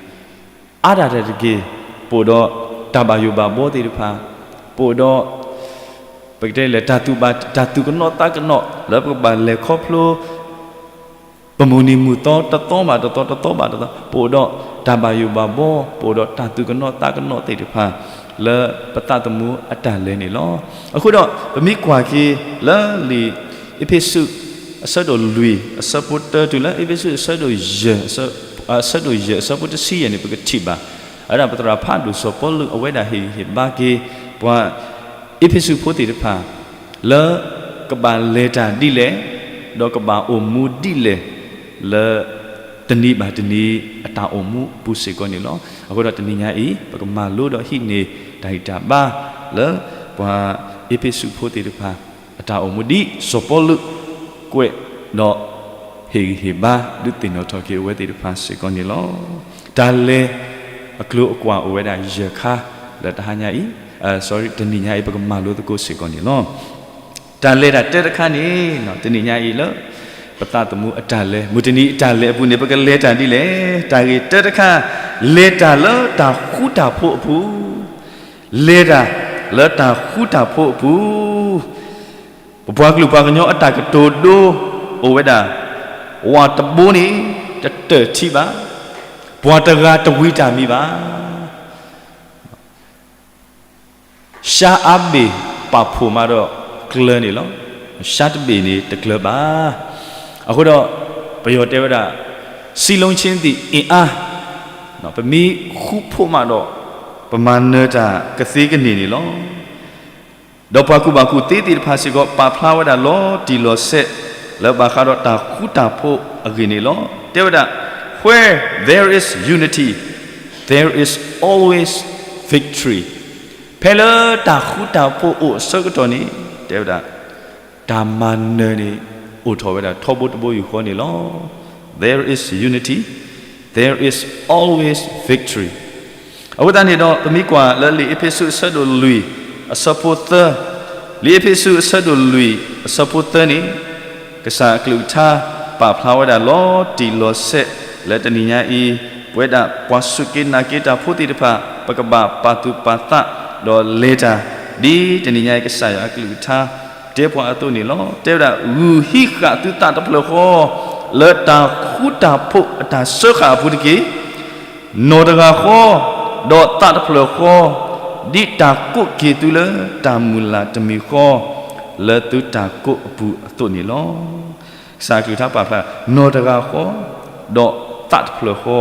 အါဒၣ်တၢ်တက့ၢ်, ပအိၣ်ဒီးတၢ်ဘၣ်ယိၣ်ဘၣ်ဘီသ့ၣ်တဖၣ်, ပအိၣ်ဒီး ပကတဲလဲၣ် တၢ်သူၣ်ဘၣ် တၢ်သူၣ်ကနိးသးကနိး လၢပကဘၣ်လဲၤခီဖျိ ပမုၢ်နံၤမုၢ်သီ တသီဘၣ်တသီ တသီဘၣ်တသီ ပအိၣ်ဒီးတၢ်ဘၣ်ယိၣ်ဘၣ်ဘီ ပအိၣ်ဒီးတၢ်သူၣ်ကနိးသးကနိးသ့ၣ်တဖၣ် လၢပသးသမူအတၢ်လဲၤန့ၣ်လီၤ. အဃိဒီး ပမ့ၢ်ကွၢ်က့ၤလၢလံာ်အ့းဖ့းစူး အဆၢဒိၣ်လွံၢ် အဆၢဖိတၢ တုၤလၢအ့းဖ့းစူး အဆၢဒိၣ်ယဲၢ် အဆၢဒိၣ်ယဲၢ် အဆၢဖိတဆံယဲၢ်န့ၣ် ပကထံၣ်ဘၣ် အဝဲဒၣ်ပသရၣ်ဖးဒိၣ်စီၤပီလူး အဝဲဒၣ်ဟ့ၣ်ဂံၢ်ဟ့ၣ်ဘါက့ၤ ပှၤအ့းဖ့းစူးဖိသ့ၣ်တဖၣ် လၢကဘၣ်လဲၤတၢ်ဒ်လဲၣ်, ဒီးကဘၣ်အိၣ်မူဒ်လဲၣ် လၢတနံၤဘၣ်တနံၤအတၢ်အိၣ်မူအပူၤစ့ၢ်ကီးန့ၣ်လီၤ. အဃိဒီးတနံၤညါအံၤ ပကမၤလိဒီးဟံးန့ၢ်တၢ်ဂံၢ်တၢ်ဘါ လၢပှၤအ့းဖ့းစူးဖိသ့ၣ်တဖၣ် အတၢ်အိၣ်မူဒ်စီၤပီလူး ကွဲးဒီး ဟ့ၣ်ဂံၢ်ဟ့ၣ်ဘါ ဒုးသ့ၣ်နီၣ်ထီၣ်က့ၤအဝဲသ့ၣ်တဖၣ်စ့ၢ်ကီးန့ၣ်လီၤ. တၢ်လဲၤ အကျိၤအကွာ်အိၣ်ဝဲဒၣ်ယဲၢ်ခါ လၢတဟါညါအံၤ, sorry တနံၤညါအံၤ ပကမၤလိသကိးစ့ၢ်ကီးန့ၣ်လီၤ. တၢ်လဲၤတၢ်တၢတခါန့ၣ် တနံၤညါအံၤလၢ ပသးသမူအတၢ်လဲၤ မုၢ်တနံၤအတၢ်လဲၤအပူၤန့ၣ် ပကလဲၤတၢ်ဒ်လဲၣ်. တၢ်ဂ့ၢ်တၢတခါ လဲၤတၢ်လၢတၢ်ဃူတၢ်ဖိးအပူၤ လဲၤတၢ်လၢတၢ်ဃူတၢ်ဖိးအပူၤ, ပပှၤကလုာ်ပှၤကညီအတၢ်ကတိၤဒိ အိၣ်ဝဲဒၣ်, ဝၤတဘိန့ၣ် တတၢၢ်ထံဘၣ်, ပှၤတဂၤတဝံၤတၢ်မံၤဘၣ်. ရှါအါဘ့ၣ်ပာ်ဖှိၣ်မးဒီးကျၢၤန့ၣ်လီၤ. ရှါတဘ့ၣ်န့ၣ်တကျၢၤဘၣ်. အဃိဒီး ပယီၤတဲဝဲဒၣ် စည်းလုံးခြင်းသည် အင်အား, ပမ့ၢ်ဃူဖိးမးဒီး ပမၤနၢၤတၢ်ကသ့ကန့ၢ်န့ၣ်လီၤ. ဒီးပှၤကူၣ်ဘၣ်ကူၣ်သ့သ့ၣ်တဖၣ်စ့ၢ်ကီး ပာ်ဖျါဝဲဒၣ်လီၤတံၢ်လီၤဆဲး လၢဘၣ်ဃးဒီးတၢ်ဃူတၢ်ဖိးအဂ့ၢ်န့ၣ်လီၤ. တဲဝဲဒၣ် Where there is unity, there is always victory. ဖဲလၢတၢ်ဃူတၢ်ဖိးအိၣ်အဆၢကတီၢ်န့ၣ် တဲဝဲဒၣ် တၢ်မၤနၢၤန့ၣ် အိၣ်ထီၣ်ဝဲဒၣ်ထီဘိတဘိယူၢ်ဃီန့ၣ်လီၤ. There is unity, there is always victory. အဃိသတးန့ၣ်ဒီး ပမ့ၢ်ကွၢ်လၢလံာ်အ့းဖ့းစူးအဆၢဒိၣ်လွံၢ် အဆၢဖိသၢ, လံာ်အ့းဖ့းစူးအဆၢဒိၣ်လွံၢ် အဆၢဖိသၢန့ၣ် ကစၢ်အကလုၢ်ကထါ ပာ်ဖျါဝဲဒၣ်လီၤတံၢ်လီၤဆဲး လၢတနံၤညါအံၤ ပဝဲဒၣ်ပှၤစူၢ်က့ၤနာ်က့ၤတၢ်ဖိသ့ၣ်တဖၣ် ပကဘၣ်ပာ်သူၣ်ပာ်သး ဒီးလဲၤတၢ် ဒ်တနံၤညါအံၤ ကစၢ်ယွၤအကလုၢ်ကထါ တဲပှၤအသိးန့ၣ်လီၤ. တဲဝဲဒၣ် ဂုာ်ဟံးဃာ်သုသးတဖျၢၣ်ဃီ လၢတၢ်ဃူတၢ်ဖိးအတၢ်စၢဃာ်အပူၤတက့ၢ်. နီၢ်တဂၤဃီ ဒီးသးတဖျၢၣ်ဃီ ဒ်တၢ်ကိးက့ၤသုလၢတၢ်မုၢ်လၢ်တမံၤဃီ, လၢသုတၢ်ကိးအပူၤအသိးန့ၣ်လီၤ. ကစၢ်အကလုၢ်ကထါပာ်ဖျါ, နီၢ်တဂၤဃီ, ဒီးသးတဖျၢၣ်ဃီ,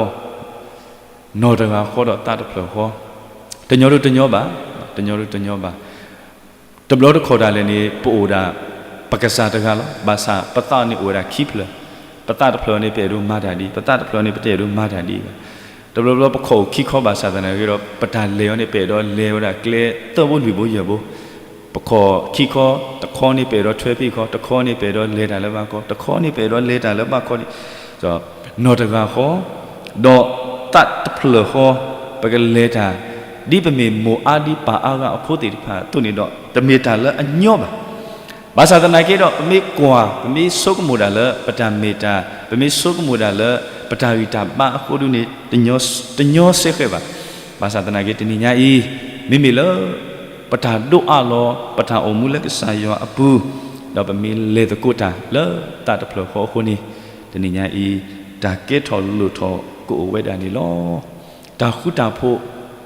နီၢ်တဂၤဃီဒီးသးတဖျၢၣ်ဃီ, တညီဒိတညီဘၣ်, တညီဒိတညီဘၣ်. တဘျီတခီၣ်ဒၣ်လဲာ်န့ၣ် ပအိၣ်ဒၣ် ပကစၢ်တဂၤလီၤ. ဘၣ်ဆၣ်ပသးန့ၣ်အိၣ်ဝဲဒၣ်ခံဖျၢၣ်, ပသးတဖျၢၣ်န့ၣ် ပအဲၣ်ဒိးမၤတၢ်ဒ်အံၤ, ပသးတဖျၢၣ်န့ၣ် ပတအဲၣ်ဒိးမၤတၢ်ဒ်အံၤဘၣ်. တဘျီဘျီပခီၣ်အိၣ်ခံခီဘၣ်ဆၣ်သနာ်က့ဒီး ပတၢ်လဲၤအီၤန့ၣ် ပအဲၣ်ဒိးလဲၤဝဲဒၣ်ကျဲသၢဘိလွံၢ်ဘိယဲၢ်ဘိ, ပခီၣ်ခံခီ, တခီန့ၣ် ပအဲၣ်ဒိးထွဲဖံးခီ, တခီန့ၣ် ပအဲၣ်ဒိးလဲၤတၢ်လၢဘၣ်ခီ, တခီန့ၣ် ပအဲၣ်ဒိးလဲၤတၢ်လၢဘၣ်ခီန့ၣ်, နီၢ်တဂၤဃီ, ဒီးသးတဖျၢၣ်ဃီ, ပကလဲၤတၢ် ဒ်ပမ့ၢ်မိၢ်အါဒံပၢ်အါဂၤအဖိသ့ၣ်တဖၣ်အသိးန့ၣ်ဒီး တမ့ၢ်တၢ်လၢအညီဘၣ်. ဘၣ်ဆၣ်သနာ်က့ဒီး ပမ့ၢ်ကွၢ်, ပမ့ၢ်ဆိကမိၣ်ဒၣ်လၢပတၢ်မ့ၢ်တၢ်, ပမ့ၢ်ဆိကမိၣ်ဒၣ်လၢပတၢ်ဂံၢ်တၢ်ဘါအဃိဒုန့ၣ် တညီစဲဃဲးဘၣ်. ဘၣ်ဆၣ်သနာ်က့တနံၤညါအံၤ, မ့မ့ၢ်လၢ ပတၢ်ဒိးအးလီၤ ပတၢ်အိၣ်မူလၢကစၢ်ယွၤအပူၤ, ဒီးပမ့ၢ်လဲၤသကိးတၢ်လၢသးတဖျၢၣ်ဃီအဃိန့ၣ်, တနံၤညါအံၤ တၢ်ကဲထီၣ်လိၣ်ထီၣ်ကအိၣ်ဝဲဒၣ်န့ၣ်လီၤ. တၢ်ဃူတၢ်ဖိး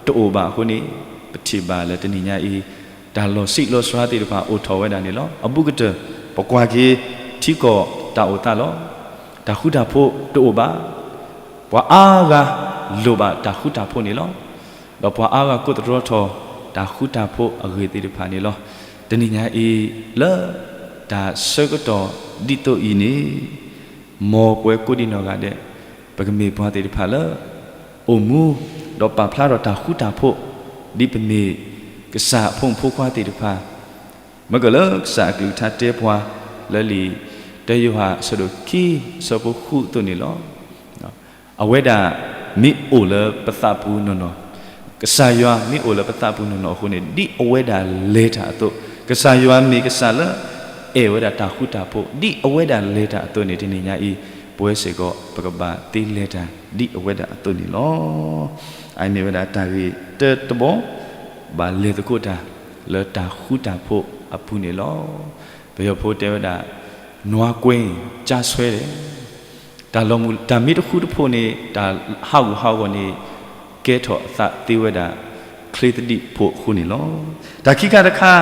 တအိၣ်ဘၣ်အဃိန့ၣ်, ပထံၣ်ဘၣ်လၢတနံၤညါအံၤ တၢ်လီၤဆံးလီၤစှၤသ့ၣ်တဖၣ်အိၣ်ထီၣ်ဝဲဒၣ်န့ၣ်လီၤ. အဘူးကတၢၢ် ပကွၢ်က့ၤထံကီၢ်တၢ်အိၣ်သးလီၤ. တၢ်ဃူတၢ်ဖိးတအိၣ်ဘၣ်. ပှၤအါဂၤလိၣ်ဘၣ်တၢ်ဃူတၢ်ဖိးန့ၣ်လီၤ. ဒီးပှၤအါဂၤကိးသတြီထီၣ်တၢ်ဃူတၢ်ဖိးအဂ့ၢ်သ့ၣ်တဖၣ်န့ၣ်လီၤ. တနံၤညါအံၤလၢတၢ်ဆၢကတီၢ်ဒ်သိးအံၤန့ၣ်, မ်ပဝဲကိးဒံနီၢ်ဂၤဒဲး ပကမ့ၢ်ပှၤသ့ၣ်တဖၣ်လၢ အိၣ်မူ ဒီးပာ်ဖျါထီၣ်တၢ်ဃူတၢ်ဖိး ဒ်ပမ့ၢ်ကစၢ်အဖိမုၣ်ဖိခွါသ့ၣ်တဖၣ်, မ့ၢ်ကလၢကစၢ်အကလုၢ်ကထါတဲပှၤလၢလံာ်တၢယိၤဟၣ်အဆၢဒိၣ်ခံအဆၢဖိဃုအသိးန့ၣ်လီၤ. အဝဲဒၣ်မ့ၢ်အိၣ်လၢပသးပူၤနီၢ်နီၢ်, ကစၢ်ယွၤမ့ၢ်အိၣ်လၢပသးပူၤနီၢ်နီၢ်အဃိန့ၣ် ဒ်အဝဲဒၣ်လဲၤတၢ်အသိး, ကစၢ်ယွၤမ့ၢ်ကစၢ်လၢ အဲၣ်ဝဲဒၣ်တၢ်ဃူတၢ်ဖိး ဒ်အဝဲဒၣ်လဲၤတၢ်အသိးန့ၣ် တနံၤညါအံၤ ပဝဲစ့ၢ်ကီး ပကဘၣ်သ့လဲၤတၢ်ဒ်အဝဲဒၣ်အသိးန့ၣ်လီၤ. အအံၤမ့ၢ်ဝဲဒၣ်တၢ်ဂ့ၢ်တၢတဘီ ဘၣ်လဲၤသကိးတၢ်လၢတၢ်ဃူတၢ်ဖိးအပူၤန့ၣ်လီၤ. ပယီၤဖိတဲဝဲဒၣ် နွားကွဲရင် ကြားဆွဲတယ်. တၢ်လီၤမုၢ် တၢ်မ့ၢ်တဃူတဖိးန့ၣ် တၢ်ဟးဂူာ်ဟးဂီၤန့ၣ် ကဲထီၣ်အသးသ့ဝဲဒၣ် ချ့သဒံးဖိအဃိန့ၣ်လီၤ. တၢ်ခံခါတခါ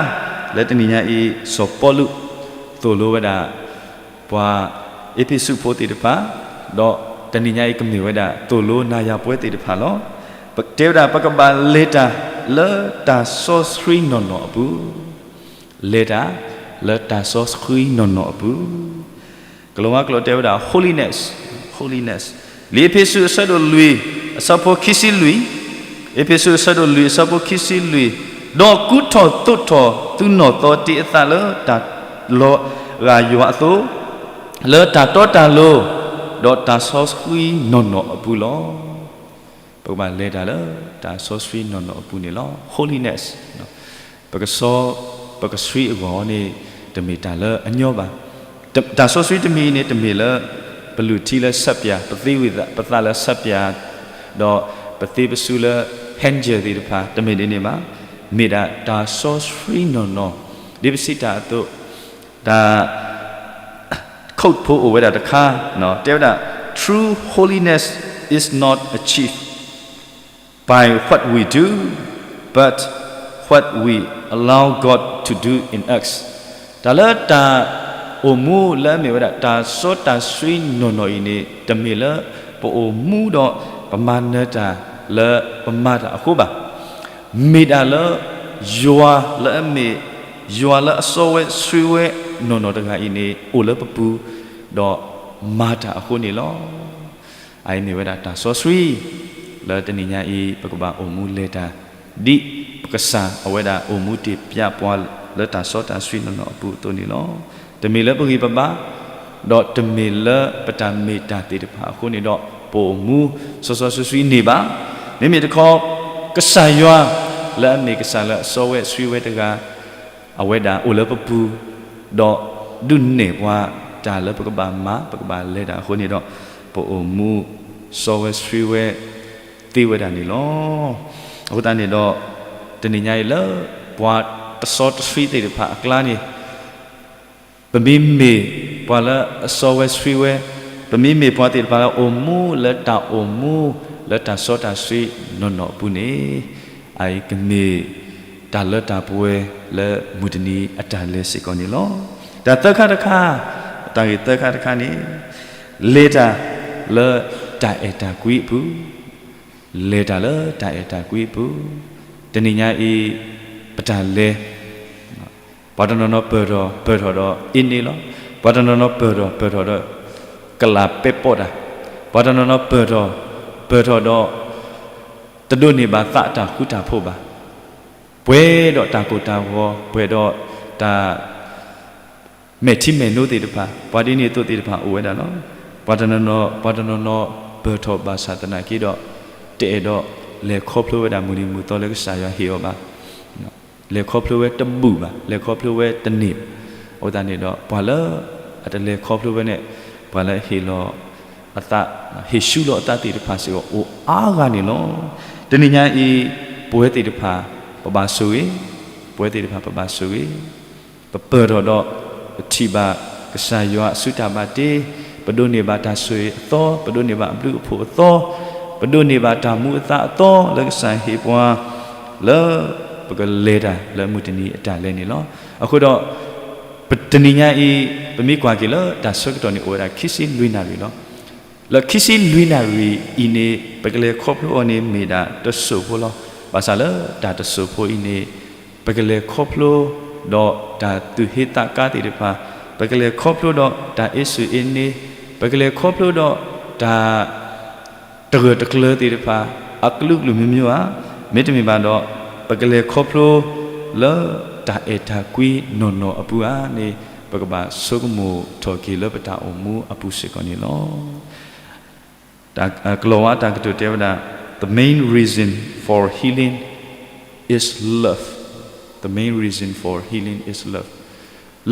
လၢတနံၤညါအံၤ စီၤပီလူး သိၣ်လိဝဲဒၣ် ပှၤအ့းဖ့းစူးဖိသ့ၣ်တဖၣ်, ဒီးတနံၤညါအံၤကမ့ၢ်ဝဲဒၣ် သိၣ်လိနၤယၤပှဲၤသ့ၣ်တဖၣ်လီၤ. ပတဲဝဲဒၣ် ပကဘၣ်လဲၤတၢ်လၢတၢ်စီဆှံနီၢ်နီၢ်အပူၤ, လဲၤတၢ်လၢတၢ်စီဆှံနီၢ်နီၢ်အပူၤ. ကလီၤဝါကျိာ်တဲဝဲဒၣ် holiness, holiness, လံာ်အ့းဖ့းစူးအဆၢဒိၣ်လွံၢ် အဆၢဖိခံဆံလွံၢ်, အ့းဖ့းစူးအဆၢဒိၣ်လွံၢ် အဆၢဖိခံဆံလွံၢ်, ဒီးကူထီၣ်သိးထီၣ်သုနီၢ်သီတ့အသးလၢတၢ်လီၤဂာ်ယွၤအသိး, လၢတၢ်တီတၢ်လိၤ, ဒီးတၢ်စီဆှံနီၢ်နီၢ်အပူၤလီၤ. ပကဘၣ်လဲၤတၢ်လၢတၢ်စီဆှံနီၢ်နီၢ်အပူၤန့ၣ်လီၤ. holiness, ပကစီ ပကဆှံအဂီၢ်န့ၣ် တမ့ၢ်တၢ်လၢအညီဘၣ်. တ တၢ်စီဆှံတမံၤအံၤန့ၣ် တမ့ၢ်လၢ ပလုၢ်ထံလၢဆပ်းပြာ်, ပသ့ဝံၤသး ပသးလၢဆပ်းပြာ်, ဒီးပသ့ပစုလၢ hand gel သ့ၣ်တဖၣ်တမ့ၢ်ဒ်န့ၣ်ဘၣ်. မ့ၢ်ဒၣ်တၢ်စီဆှံနီၢ်နီၢ်, ဒ်ပစံးတၢ်အသိး, တၢ် quote ဖိအိၣ်ဝဲဒၣ်တခါ, တဲဝဲဒၣ်, True holiness is not achieved by what we do, but what we allow God to do in us. တၢ်လၢတၢ်အိၣ်မူလၢအမ့ၢ်ဝဲဒၣ် တၢ်စီတၢ်ဆှံနီၢ်နီၢ်အံၤန့ၣ် တမ့ၢ်လၢပအိၣ်မူဒီးပမၤနၢၤတၢ်လၢပမၤတၢ်အဃိဘၣ်. မ့ၢ်ဒၣ်လၢ ယွၤလၢအမ့ၢ် ယွၤလၢအစီဝဲဆှံဝဲနီၢ်နီၢ်တဂၤအံၤန့ၣ် အိၣ်လၢပပူၤ ဒီးမၤတၢ်အဃိန့ၣ်လီၤ. အအံၤမ့ၢ်ဝဲဒၣ်တၢ်စီဆှံ လၢတနံၤညါအံၤ ပကဘၣ်အိၣ်မူလဲၤတၢ် ဒ်ပကစၢ်အဝဲဒၣ်အိၣ်မူတ့ၢ်ပျးပှၤလၢတၢ်စီတၢ်ဆှံနီၢ်နီၢ်အပူၤအသိးန့ၣ်လီၤ. တမ့ၢ်လၢပဂံၢ်ပဘါ ဒီးတမ့ၢ်လၢပတၢ်မ့ၢ်တၢ်သ့ၣ်တဖၣ်အဃိန့ၣ်ဒီး ပအိၣ်မူစီစီဆှံဆှံန့ၣ်ဘၣ်. မ့မ့ၢ်တခီ ကစၢ်ယွၤ လၢအမ့ၢ်ကစၢ်လၢအစီဝဲဆှံဝဲတဂၤ အဝဲဒၣ်အိၣ်လၢပပူၤ ဒီးဒုးနဲၣ်ပှၤတၢ်လၢပကဘၣ်မၤ ပကဘၣ်လဲၤတၢ်အဃိန့ၣ်ဒီး ပအိၣ်မူစီဝဲဆှံဝဲသ့ဝဲဒၣ်န့ၣ်လီၤ. အဃိသတးန့ၣ်ဒီး တနံၤညါအံၤလၢ ပှၤတစီတဆှံသ့ၣ်တဖၣ်အကျါန့ၣ် ပမ့မ့ၢ်ပှၤလၢအစီဝဲဆှံဝဲ, ပမ့မ့ၢ်ပှၤသ့ၣ်တဖၣ်လၢအိၣ်မူလၢတၢ်အိၣ်မူလၢတၢ်စီတၢ်ဆှံနီၢ်နီၢ်အပူၤန့ၣ်, အအံၤကမ့ၢ် တၢ်လၢတၢ်ပှဲၤလၢမုၢ်တနံၤအတၢ်လဲၤစ့ၢ်ကီးန့ၣ်လီၤ. တၢ်သၢခါတခါ, တၢ်ဂ့ၢ်သၢခါတခါန့ၣ်, လဲၤတၢ်လၢတၢ်အဲၣ်တၢ်ကွံအပူၤ, လဲၤတၢ်လၢတၢ်အဲၣ်တၢ်ကွံအပူၤ, တနံၤညါအံၤ ပတၢ်လဲၤ ပှၤတနီၤနီၤပၢၢ်ထီၣ် ပၢၢ်ထီၣ်ဒီးအ့န့လီၤ. ပှၤတနီၤနီၤပၢၢ်ထီၣ် ပၢၢ်ထီၣ်ဒီး ကလၤပဲပီးတၢ်, ပှၤတနီၤနီၤပၢၢ်ထီၣ် ပၢၢ်ထီၣ်ဒီး တဒိးန့ၢ်ဘၣ်သးအတၢ်ဃူတၢ်ဖိးဘၣ်. ပှဲၤဒီးတၢ်ကိၢ်တၢ်ဂီၤ ပှဲၤဒီးတၢ် မဲာ်ထံမဲာ်နိသ့ၣ်တဖၣ်, ပှၤဒ်န့ၣ်အသိးသ့ၣ်တဖၣ်အိၣ်ဝဲဒၣ်လီၤ. ပှၤတနီၤနီၤ ပှၤတနီၤနီၤပၢၢ်ထီၣ်ဘၣ်ဆၣ်သနာ်က့ဒီး တအဲၣ်ဒိးလဲၤခီဖျိဝဲဒၣ်မုၢ်နံၤမုၢ်သီလၢကစၢ်ယွၤဟ့ၣ်အီၤဘၣ်. လဲၤခီဖျိဝဲတဘူၣ်ဘၣ်, လဲၤခီဖျိဝဲတန့ၢ်ဘၣ်. အဃိသတးန့ၣ်ဒီး ပှၤလၢအတလဲၤခီဖျိဝဲန့ၣ် ပှၤလၢဟ့ၣ်လီၤအသး, ဟ့ၣ်ဆူလီၤအသးသ့ၣ်တဖၣ်စ့ၢ်ကီးအိၣ်အါဂၤန့ၣ်လီၤ. တနံၤညါအံၤ ပဝဲသ့ၣ်တဖၣ် ပဘၣ်ဆိၣ်ဂ့ၤ, ပဝဲသ့ၣ်တဖၣ်ပဘၣ်ဆိၣ်ဂ့ၤ ပပၢၢ်ထီၣ်ဒီး ပထံၣ်ဘၣ်ကစၢ်ယွၤအစုတၢ်ဘၣ်တ့, ပဒိးန့ၢ်ဘၣ်တၢ်ဆိၣ်ဂ့ၤအသီ, ပဒိးန့ၢ်ဘၣ်အဘျုးအဖှိၣ်အသီ, ပဒိးန့ၢ်ဘၣ်တၢ်မူအသးအသီလၢကစၢ်ဟ့ၣ်ပှၤ လၢပကလဲၤတၢ်လၢမုၢ်တနံၤအတၢ်လဲၤန့ၣ်လီၤ. အဃိဒီး ပတနံၤညါအံၤ ပမ့ၢ်ကွၢ်က့ၤလၢတၢ်ဆၢကတီၢ်န့ၣ်အိၣ်ဝဲဒၣ်ခံဆံလွံၢ်နၣ်ရံၣ်လီၤ. လၢခံဆံလွံၢ်နၣ်ရံၣ်အံၤန့ၣ် ပကလဲၤခီဖျိအီၤန့ၣ်မ့ၢ်ဒၣ်တစိၢ်ဖိလီၤ. ဘၣ်ဆၣ်လၢတၢ်တစိၢ်ဖိအံၤန့ၣ် ပကလဲၤခီဖျိဒီးတၢ်သူၣ်ဟ့သးကါသ့ၣ်တဖၣ်, ပကလဲၤခီဖျိဒီးတၢ်အ့ၣ်စူၣ်အ့န့, ပကလဲၤခီဖျိဒီးတၢ် တဂၢၢ်တကျၢၤသ့ၣ်တဖၣ် အကလုာ်ကလုာ်မ့ၢ်မ့ၢ်ဧါ, မ့တမ့ၢ်ဘၣ်ဒီး ပကလဲၤခီဖျိလၢတၢ်အဲၣ်တၢ်ကွံနီၢ်နီၢ်အပူၤဧါန့ၣ် ပကဘၣ်ဆိကမိၣ်ထီၣ်က့ၤလၢပတၢ်အိၣ်မူအပူၤစ့ၢ်ကီးန့ၣ်လီၤ. တၢ် ကလီၤဝါတၢ်ကတိၤတဲဝဲဒၣ်, The main reason for healing is love. The main reason for healing is love.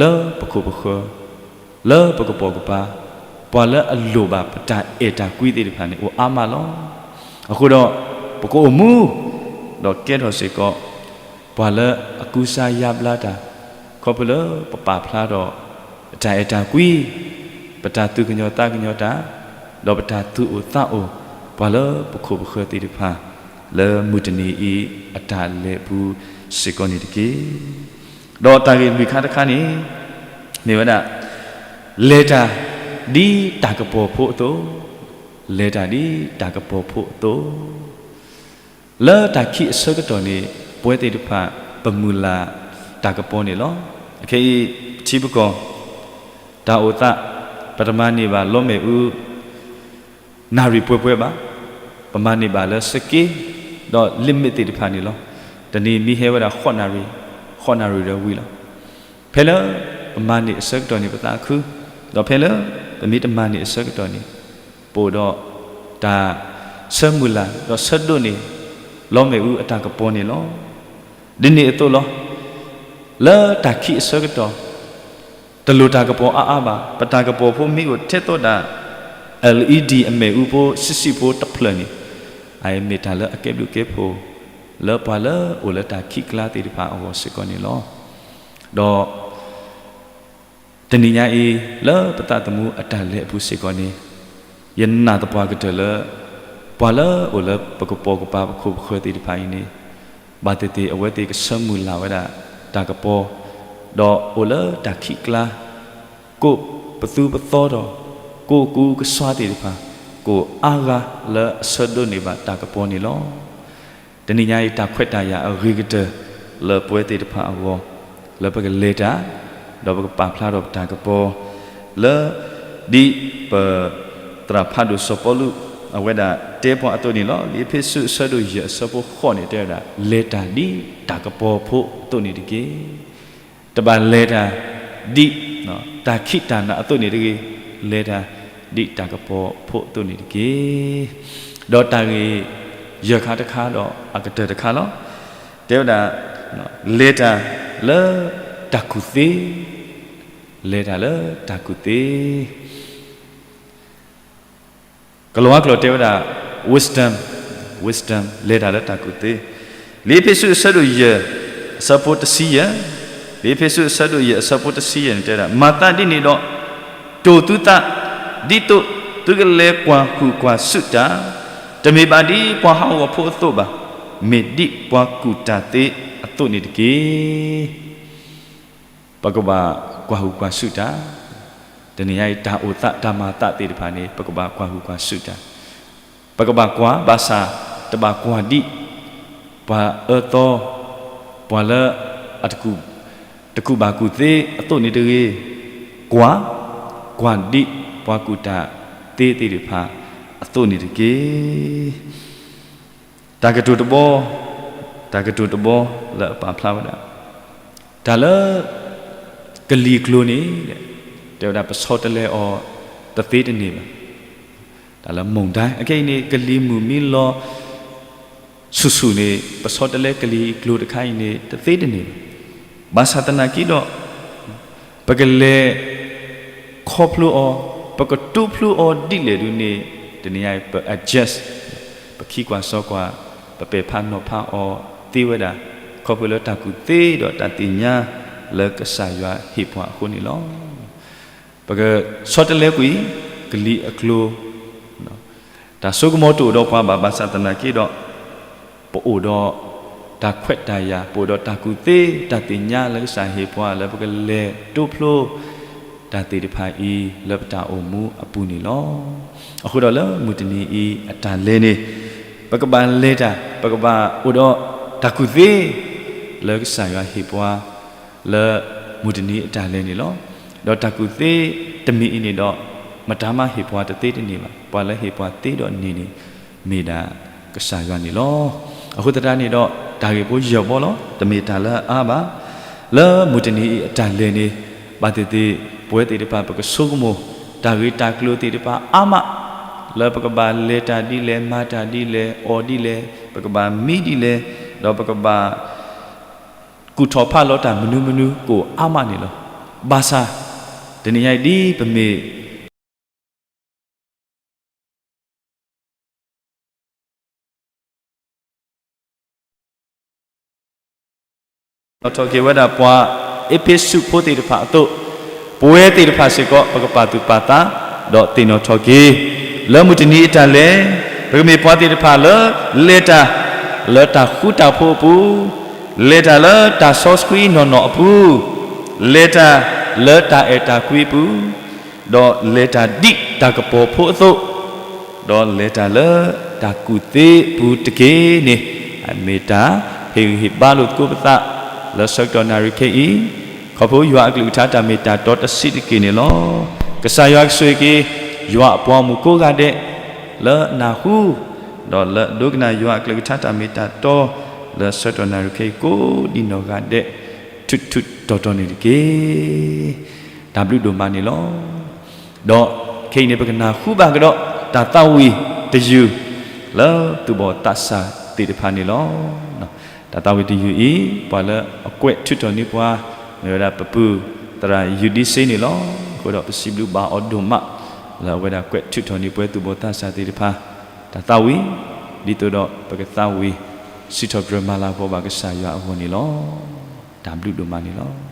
လၢပခိၣ်ပဃၢၤ, လၢပကပိာ်ကပၤ, ပှၤလၢအလိၣ်ဘၣ်ပတၢ်အဲၣ်တၢ်ကွံသ့ၣ်တဖၣ်န့ၣ် အိၣ်အါမးလီၤ. အဃိဒီး ပကအိၣ်မူ ဒီးကဲထီၣ်စ့ၢ်ကီး ပှၤလၢအကူစါယါဘျါတၢ် ခီဖျိလၢပပာ်ဖျါထီၣ် ပတၢ်အဲၣ်တၢ်ကွံ, ပတၢ်သူၣ်ကညီၤသးကညီၤတၢ်, ဒီးပတၢ်သူၣ်အိၣ်သးအိၣ် ပှၤလၢပခိၣ်ပဃၢၤသ့ၣ်တဖၣ် လၢမုၢ်တနံၤအံၤအတၢ်လဲၤပူၤစ့ၢ်ကီးန့ၣ်တက့ၢ်. ဒီးတၢ်ဂ့ၢ်လွံၢ်ခါတခါန့ၣ် မ့ၢ်ဝဲဒၣ် လဲၤတၢ်ဒ်တၢ်ကပီၤဖိအသိး, လဲၤတၢ်ဒ်တၢ်ကပီၤဖိအသိး လၢတၢ်ခံးအဆၢကတီၢ်န့ၣ် ပဝဲသ့ၣ်တဖၣ် ပမုၢ်လၢ်တၢ်ကပီၤန့ၣ်လီၤ. အခဲအံၤ ပထံပကီၢ် တၢ်အိၣ်သး ပတမၤန့ၢ်ဘၣ်လီမ့ၣ်အူ နၣ်ရံၣ်ပှဲၤပှဲၤဘၣ်, ပမၤန့ၢ်ဘၣ်လၢစက့ ဒီး limit သ့ၣ်တဖၣ်န့ၣ်လီၤ. တနံၤမ့ၢ်ဟဲဝဲဒၣ် ဃိးနၣ်ရံၣ်, ဃိးနၣ်ရံၣ်ဒီးဝံၤလီၤ. ဖဲလၢပမၤန့ၢ်အဆၢကတီၢ်န့ၣ် ပသးခု, ဒီးဖဲလၢပမ့ၢ်တမၤန့ၢ်အဆၢကတီၢ်န့ၣ် ပအိၣ်ဒီးတၢ်ဆၢမုၢ်လၢ် ဒီးဆၢဒိးန့ၢ် လီမ့ၣ်အူအတၢ်ကပီၤန့ၣ်လီၤ. ဒ်န့ၣ်အသိးလီၤ. လၢတၢ်ခံးအဆၢကတီၢ် တလိၣ်တၢ်ကပီၤအါအါဘၣ်. ပတၢ်ကပီၤဖိမ့ၢ်အိၣ်ထဲသိးဒၣ် LED အမ့ၣ်အူဖိဆံးဆံးဖိတဖျၢၣ်န့ၣ် အမ့ၢ်တၢ်လၢအကဲဘျုးကဲဖှိၣ် လၢပှၤလၢအိၣ်လၢတၢ်ခံးကျါသ့ၣ်တဖၣ်အဂီၢ်စ့ၢ်ကီးန့ၣ်လီၤ. ဒီး တနံၤညါအံၤ လၢပသးသမူအတၢ်လဲၤအပူၤစ့ၢ်ကီးန့ၣ် ယနာ်သပှၢ်ကတၢၢ်လၢ ပှၤလၢအိၣ်လၢပကပိာ်ကပၤပခိၣ်ပဃၢၤသ့ၣ်တဖၣ်အံၤန့ၣ် ဘၣ်သ့ၣ်သ့ၣ်အဝဲသ့ၣ်ကဆၢမုၢ်လၢ်ဝဲဒၣ်တၢ်ကပီၤ, ဒီးအိၣ်လၢတၢ်ခံးကျါ ကိးပသူပသီဒီး ကိးကူကစွါသ့ၣ်တဖၣ် ကိးအါဂၤလၢအဆၢဒိးန့ၢ်ဘၣ်တၢ်ကပီၤန့ၣ်လီၤ. တနံၤညါအံၤ တၢ်ခွဲးတၢ်ယာ်အဂ့ၤကတၢၢ် လၢပဝဲသ့ၣ်တဖၣ်အဂီၢ် လၢပကလဲၤတၢ် ဒီးပကပာ်ဖျါထီၣ်ပတၢ်ကပီၤ လၢ ဒ်ပ သရၣ်ဖးဒိၣ်စီၤပီလူး အဝဲဒၣ်တဲပှၤအသိးန့ၣ်လီၤ. လံာ်အ့းဖ့းစူး အဆၢဒိၣ်ယဲၢ် အဆၢဖိဃိးန့ၣ် တဲဝဲဒၣ် လဲၤတၢ်ဒ်တၢ်ကပီၤဖိအသိးန့ၣ်တက့ၢ်. တဘၣ်လဲၤတၢ်ဒ် တၢ်ခံးတၢ်နးအသိးန့ၣ်တဂ့ၤ, လဲၤတၢ်ဒ်တၢ်ကပီၤဖိအသိးန့ၣ်တက့ၢ်. ဒီးတၢ်ဂ့ၢ်ယဲၢ်ခါတခါဒီးအကတၢၢ်တခါလီၤ. တဲဝဲဒၣ် လဲၤတၢ်လၢတၢ်ကူၣ်သ့, လဲၤတၢ်လၢတၢ်ကူၣ်သ့ ကလီၤဝါကျိာ်တဲဝဲဒၣ် wisdom, wisdom လဲၤတၢ်လၢတၢ်ကူၣ်သ့. လံာ်အ့းဖ့းစူး အဆၢဒိၣ်ယဲၢ် အဆၢဖိတဆံယဲၢ်, လံာ်အ့းဖ့းစူး အဆၢဒိၣ်ယဲၢ် အဆၢဖိတဆံယဲၢ်န့ၣ် တဲဝဲဒၣ် မၤသးဒ်န့ၣ်ဒီး တိၢ်သုသး ဒ်သိးသုကလဲၤကွၢ်ဟုၣ်ကွၢ်ဆူၣ်တၢ်, တမ့ၢ်ဘၣ်ဒ်ပှၤဟးဂီၤဖိအသိးဘၣ်, မ့ၢ်ဒ်ပှၤကူၣ်တၢ်သ့အ သိးန့ၣ်တက့ၢ်. ပကဘၣ်ကွၢ်ဟုၣ်ကွၢ်ဆူၣ်တၢ်, တနံၤညါအံၤ တၢ်အိၣ်သးတၢ်မၤသးသ့ၣ်တဖၣ်န့ၣ် ပကဘၣ်ကွၢ်ဟုၣ်ကွၢ်ဆူၣ်တၢ်, ပကဘၣ်ကွၢ်ဘၣ်ဆၣ် တဘၣ်ကွၢ်ဒံး ပှၤအၢသီ, ပှၤလၢအတကူၣ်ဘၣ်ကူၣ်သ့အသိးန့ၣ်တဂ့ၤ, ကွၢ်, ကွၢ်ဒံးပှၤကူၣ်တၢ်သ့သ့ၣ်တဖၣ်အသိးန့ၣ်တက့ၢ်. တၢ်ကတိၤတဘီ, တၢ်ကတိၤတဘီလၢအပာ်ဖျါဝဲဒၣ်, တၢ်လၢကလံၤကျိၤန့ၣ် တဲဝဲဒၣ်ပဆီတလဲအီၤတသ့တန့ၢ်ဘၣ်. တၢ်လၢမုၢ်ဒၣ် အခဲအံၤန့ၣ် ကလံၤမုၢ်မံလီၤ ဆူၣ်ဆူၣ်န့ၣ် ပဆီတလဲကလံၤကျိၤတခါအံၤန့ၣ် တသ့တန့ၢ်ဘၣ်. ဘၣ်ဆၣ်သနာ်က့ဒီး ပကလဲၤခီဖျိအီၤ, ပကတိဖျိအီၤဒ်လဲၣ်ဒ်န့ၣ် တနံၤညါအံၤ ပ adjust, ပခံကွၢ်စီကွၢ်, ပပဲာ်ဖးနီၤဖးအီၤသ့ဝဲဒၣ် ခီဖျိလၢတၢ်ကူၣ်သ့ဒီးတၢ်သ့ၣ်ညါလၢကစၢ်ယွၤဟ့ၣ်ပှၤအဃိန့ၣ်လီၤ. ပကဆီတလဲကွံာ် ကလံၤအကျိၤ တၢ်စိကမီၤတအိၣ်ဒီးပှၤဘၣ်, ဘၣ်ဆၣ်သနာ်က့ဒီး ပအိၣ်ဒီးတၢ်ခွဲးတၢ်ယာ်, ပအိၣ်ဒီးတၢ်ကူၣ်သ့ တၢ်သ့ၣ်ညါလၢကစၢ်ဟ့ၣ်ပှၤလၢပကလဲၤတိဖျိ တၢ်သ့ၣ်တဖၣ်အံၤ လၢပတၢ်အိၣ်မူအပူၤန့ၣ်လီၤ. အဃိဒီးလၢမုၢ်တနံၤအံၤအတၢ်လဲၤန့ၣ် ပကဘၣ်လဲၤတၢ်, ပကဘၣ်အိၣ်ဒီးတၢ်ကူၣ်သ့ လၢကစၢ်ယွၤဟ့ၣ်ပှၤ လၢမုၢ်တနံၤအတၢ်လဲၤန့ၣ်လီၤ. ဒီးတၢ်ကူၣ်သ့တမံၤအံၤန့ၣ်ဒီး မတၤမးဟ့ၣ်ပှၤတသ့တန့ၢ်ဘၣ်. ပှၤလၢဟ့ၣ်ပှၤသ့ဒီးန့ၢ်န့ၣ် မ့ၢ်ဒၣ်ကစၢ်ယွၤန့ၣ်လီၤ. အဃိသတးန့ၣ်ဒီး တၢ်ဂ့ၢ်ဖိယဲၢ်ဘီလီၤ. တမ့ၢ်တၢ်လၢအအါဘၣ်. လၢမုၢ်တနံၤအံၤအတၢ်လဲၤန့ၣ် ဘၣ်သ့ၣ်သ့ၣ် ပဝဲသ့ၣ်တဖၣ် ပကဆိကမိၣ် တၢ်ဂ့ၢ်တၢ်ကျိၤသ့ၣ်တဖၣ်အါမး လၢပကဘၣ်လဲၤတၢ်ဒ်လဲၣ်, မၤတၢ်ဒ်လဲၣ်, အီၣ်ဒ်လဲၣ်, ပကဘၣ်မံဒ်လဲၣ်, ဒီးပကဘၣ် ကူၣ်ထီၣ်ဖးလီၤတၢ်မနုၤမနုၤကအိၣ်အါမးန့ၣ်လီၤ. ဘၣ်ဆၣ် တနံၤညါအံၤဒ်ပမ့ၢ် နီၣ်ထီၣ်က့ၤဝဲဒၣ်ပှၤအ့းဖ့းစူးဖိသ့ၣ်တဖၣ်အသိး, ပဝဲသ့ၣ်တဖၣ်စ့ၢ်ကီး ပကပာ်သူၣ်ပာ်သး ဒီးသ့ၣ်နီၣ်ထီၣ်က့ၤ လၢမုၢ်တနံၤအတၢ်လဲၤ, ပကမ့ၢ်ပှၤသ့ၣ်တဖၣ်လၢ လဲၤတၢ် လၢတၢ်ဃူတၢ်ဖိးအပူၤ, လဲၤတၢ်လၢတၢ်စီဆှံနီၢ်နီၢ်အပူၤ, လဲၤတၢ်လၢတၢ်အဲၣ်တၢ်ကွံအပူၤ, ဒီးလဲၤတၢ်ဒ်တၢ်ကပီၤဖိအသိး, ဒီးလဲၤတၢ်လၢတၢ်ကူၣ်သ့အပူၤတက့ၢ်န့ၣ်, အမ့ၢ်တၢ်ဟ့ၣ်ဂံၢ်ဟ့ၣ်ဘါလိာ်သကိးပသး လၢဆၢကတီၢ်နၣ်ရံၣ်ခဲအံၤ, ခီဖျိယွၤအကလုၢ်ကထါတၢ်မ့ၢ်တၢ်တီတဆံးတက့ၢ်န့ၣ်လီၤ. ကစၢ်ယွၤကဆိၣ်ဂ့ၤက့ၤ ယွၤအပှၤဂီၢ်မုၢ်ကိးဂၤဒဲး လၢအနၢ်ဟူ, ဒီးလၢအဒိကနၣ်ယွၤအကလုၢ်ကထါတၢ်မ့ၢ်တၢ်တီ လၢဆၢကတီၢ်နၣ်ရံၣ်ခဲအံၤ ကိးဒံနီၢ်ဂၤဒဲး ထူးထူးတီၤတီၤန့ၣ်တက့ၢ်. တၢ်ဘျုးဒိၣ်မးန့ၣ်လီၤ. ဒီးခဲအံၤန့ၣ် ပကနၢ်ဟူဘၣ်ကဒီး တၢ်သးဝံၣ်တယုၢ် လၢသူၣ်ဘီၣ်သးစၢ်သ့ၣ်တဖၣ်န့ၣ်လီၤ. တၢ်သးဝံၣ်တယုၢ်အံၤ ပှၤလၢအကွဲးထုးထီၣ်န့ၢ်ပှၤ မ့ၢ်ဝဲဒၣ်ပပုၢ်သရၣ်ယူဒံစ့န့ၣ်လီၤ. အဃိဒီးပစံးဘျုးဘၣ်အီၤဒိၣ်မး လၢအဝဲဒၣ်ကွဲးထုးထီၣ်န့ၢ်ပှၤသူၣ်ဘီၣ်သးစၢ်သ့ၣ်တဖၣ် တၢ်သးဝံၣ် ဒ်သိးဒီးပကသးဝံၣ် စံးထီၣ်ပတြၢၤမၤလၤကပီၤဘၣ်ကစၢ်ယွၤအဂီၢ်န့ၣ်လီၤ. တၢ်ဘျုးဒိၣ်မးန့ၣ်လီၤ.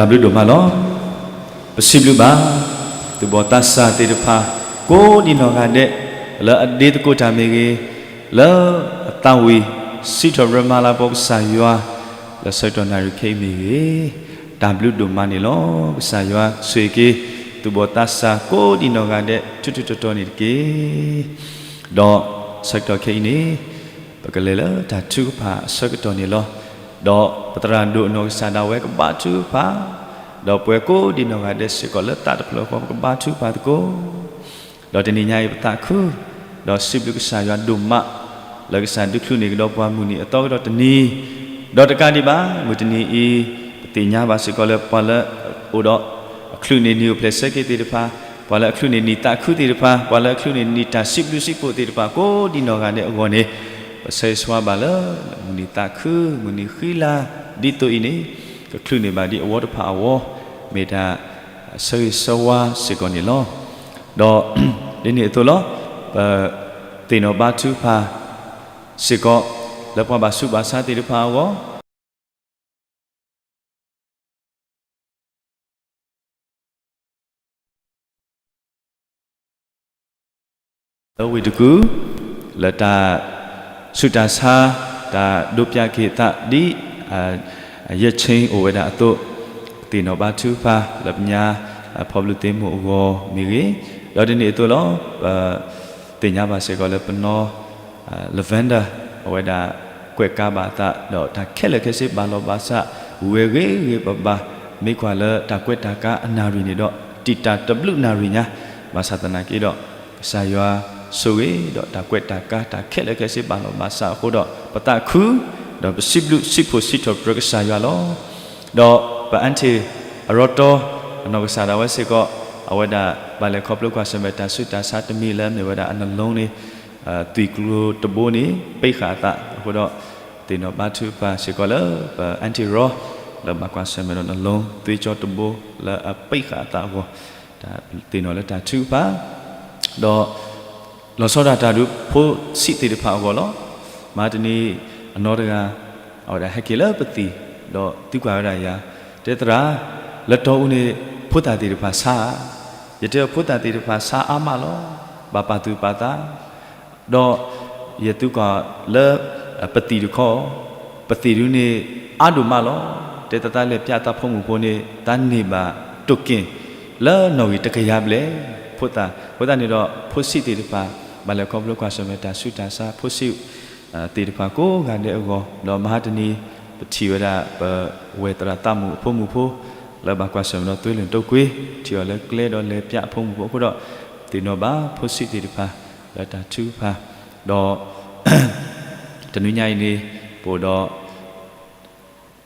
တၢ်ဘျုးဒိၣ်မးလီၤ. ပစံးဘျုးဘၣ် သူၣ်ဘီၣ်သးစၢ်သ့ၣ်တဖၣ် ကိးဒံးနီၢ်ဂၤဒဲး လၢအဒ့သကိးတၢ်မ့ၢ်ဂ့ၤ, လၢအသးဝံၣ် စံးထီၣ်ပတြၢၤမၤလၤကပီၤကစၢ်ယွၤ လၢဆၢကတီၢ်နၣ်ရံၣ်ခဲအံၤမ့ၢ်ဂ့ၤ, တၢ်ဘျုးဒိၣ်မးန့ၣ်လီၤ. ကစၢ်ယွၤဆိၣ်ဂ့ၤက့ၤ သူၣ်ဘီၣ်သးစၢ်ကိးဒံးနီၢ်ဂၤဒဲး ထူထူတီတီန့ၣ်တက့ၢ်. ဒီးဆၢကတီၢ်ခဲအံၤန့ၣ် ပကလဲၤလၢတၢ်ထုကဖၣ်အဆၢကတီၢ်န့ၣ်လီၤ. ဒီးပသရၣ်ဒိၣ်အနီၢ်ကစၢ်ဒၣ်ဝဲကဘါထုကဖၣ်, ဒီးပှၤကိးဒံးနီၢ်ဂၤဒဲးစ့ၢ်ကီးလၢသးတဖျၢၣ်ဃီ ပကဘါထုကဖၣ်သကိး ဒီးတနံၤညါအံၤပသးခု, ဒီးစံးဘျုးကစၢ်ယွၤဒိၣ်မး လၢကစၢ်ဒုးချုးန့ၢ်ကဒီးပှၤမုၢ်နံၤအသီကဒီးတနံၤ, ဒီးတကးဒံးဘၣ် မုၢ်တနံၤအံၤ ပသ့ၣ်ညါဘၣ်စ့ၢ်ကီးလၢပှၤလၢအအိၣ်ဒီးအချုးန့ၢ်နံၣ်အိၣ်ဖျဲၣ်ဆၢက့ၤသ့ၣ်တဖၣ်, ပှၤလၢအချုးန့ၢ်နံၣ်သးခုသ့ၣ်တဖၣ်, ပှၤလၢအချုးန့ၢ်နံၣ်တၢ်စံးဘျုးစံးဖှိၣ်သ့ၣ်တဖၣ် ကိးဒံးနီၢ်ဂၤဒဲးအဂီၢ်န့ၣ်, ပဆၢဂ့ၤဆၢဝါဘၣ်လၢ မုၢ်နံၤသးခု မုၢ်နံၤဃံလၤ ဒ်သိးအံၤန့ၣ် ကချုးန့ၢ်ဘၣ်ဒ်အဝီတဖၣ်အဂီၢ် မ့ၢ်တၢ်ဆၢဂ့ၤဆၢဝါစ့ၢ်ကီးန့ၣ်လီၤ. ဒီးဒ်န့ၣ်အသိးလီၤ. ပသ့ၣ်နီၣ်ဘါထုကဖၣ်စ့ၢ်ကီး လၢပှၤဘၣ်ဆူးဘၣ်ဆါသ့ၣ်တဖၣ်အဂီၢ် လၢဝ့ၢ်တကူၣ် လၢတၢ်ဆူးတၢ်ဆါ တၢ်ဒိးပျးက့ၤအသးဒ် ယဲၢ်ဆ့အိၣ်ဝဲဒၣ်အသိး, သ့ၣ်နီၣ်ဘါထုကဖၣ်လၢပညါ ဖီဘျုးသ့မိၢ်အဂီၢ်မ့ၢ်ဂ့ၤ, ဒီးဒ်န့ၣ်အသိးလီၤ. ပသ့ၣ်ညါဘၣ်စ့ၢ်ကီးလၢပနီၢ် Lavender အဝဲဒၣ်ကွဲးကါဘၣ်အသး ဒီးတၢ်ခဲလၢာ်ခဲဆ့ဘၣ်လီၤဘၣ်စး ဝဲဂ့ၤဂ့ၤဘၣ်ဘၣ်, မ့ၢ်ကွၢ်လၢတၢ်ကွဲးတၢ်ကါအနၣ်ရံၣ်န့ၣ်ဒီး တံာ်တာ်တဘျုးနၣ်ရံၣ်ညါ, ဘၣ်ဆၣ်သနာ်က့ဒီး ကစၢ်ယွၤဆိၣ်ဂ့ၤ ဒီးတၢ်ကွဲးတၢ်ကါ တၢ်ခဲလၢာ်ခဲဆ့ဘၣ်လီၤဘၣ်စးအဃိဒီး ပသးခု ဒီးပစံးဘျုးစံးဖှိၣ်စံးထီၣ်ပတြၢၤကစၢ်ယွၤလီၤ. ဒီးပauntyအရီတီ အနီၢ်ကစၢ်ဒၣ်ဝဲစ့ၢ်ကီး အဝဲဒၣ်ဘၣ်လဲၤခီဖျိကွၢ်ဆၢၣ်မဲာ်တၢ်ဆူးတၢ်ဆါတမံၤလၢမ့ၢ်ဝဲဒၣ်အနလီန့ၣ် သွံၣ်ကျိၤတဘိန့ၣ် ပံာ်ဃာ်အသးအဃိဒီး သ့ၣ်နီၣ်ဘါထုကဖၣ်စ့ၢ်ကီးလၢပauntyရီ လၢဘၣ်ကွၢ်ဆၢၣ်မဲာ်ဒီးနလီ သွံၣ်ကျိၤတဘိလၢအပံာ်ဃာ်အသးအဂီၢ်, သ့ၣ်နီၣ်လၢတၢ်ထုကဖၣ် ဒီး လီၤဆီဒၣ်တၢ်ဒုးဖိဆံးသ့ၣ်တဖၣ်အဂီၢ်လီၤ. မဟါတနံၤအနီၢ်တဂၤ အဝဲဒၣ်ဟဲက့ၤလၢပသံၣ် ဒီးသံကွၢ်ဝဲဒၣ်ယၤ, တဲသရၣ်, လၢတီအူန့ၣ် ဖိသၣ်သ့ၣ်တဖၣ်ဆါဧါ. ယတဲအီၤ ဖိသၣ်သ့ၣ်တဖၣ်ဆါအါမးလီၤ. ဘၣ်ပာ်သူၣ်ပာ်သး ဒီးယသံကွၢ်လၢ ပသံၣ်တခီ, ပသံၣ်ဒုးန့ၣ် အါဒိၣ်မးလီၤ. တဲသးသးလဲၤပျးသးဖိမုၣ်ဖိန့ၣ် သးန့ၢ်ဘၣ်တိၢ်က့ၣ် လၢနီၣ်ဂံၢ်တကယၤဘျဲၣ် ဖိသၣ်, အဃိသတးန့ၣ်ဒီး ဖိဆံးသ့ၣ်တဖၣ် ဘၣ်လဲၤခီဖျိကွၢ်ဆၢၣ်မဲာ်တၢ်ဆူးတၢ်ဆါ ဖိဆံးသ့ၣ်တဖၣ်ကိးဂၤဒဲးအဂီၢ်, ဒီးမဟါတနံၤ ပထံၣ်ဝဲဒၣ် ပဝဲၢ်သရၣ်သးမုၣ်အဖိမုၣ်ဖိ လၢဘၣ်ကွၢ်ဆၢၣ်မဲာ်ဒီးသွ့လ့ၣ်တိၢ်ကွ့ ထံၣ်အီၤလၢကျဲဒီးလဲၤပျးအဖိမုၣ်ဖိအဃိဒီး သ့ၣ်နီၣ်ဘၣ်ဖိဆံးသ့ၣ်တဖၣ် လၢတၢ်ထုကဖၣ်, ဒီး တနွံညါအံၤန့ၣ် ပအိၣ်ဒီး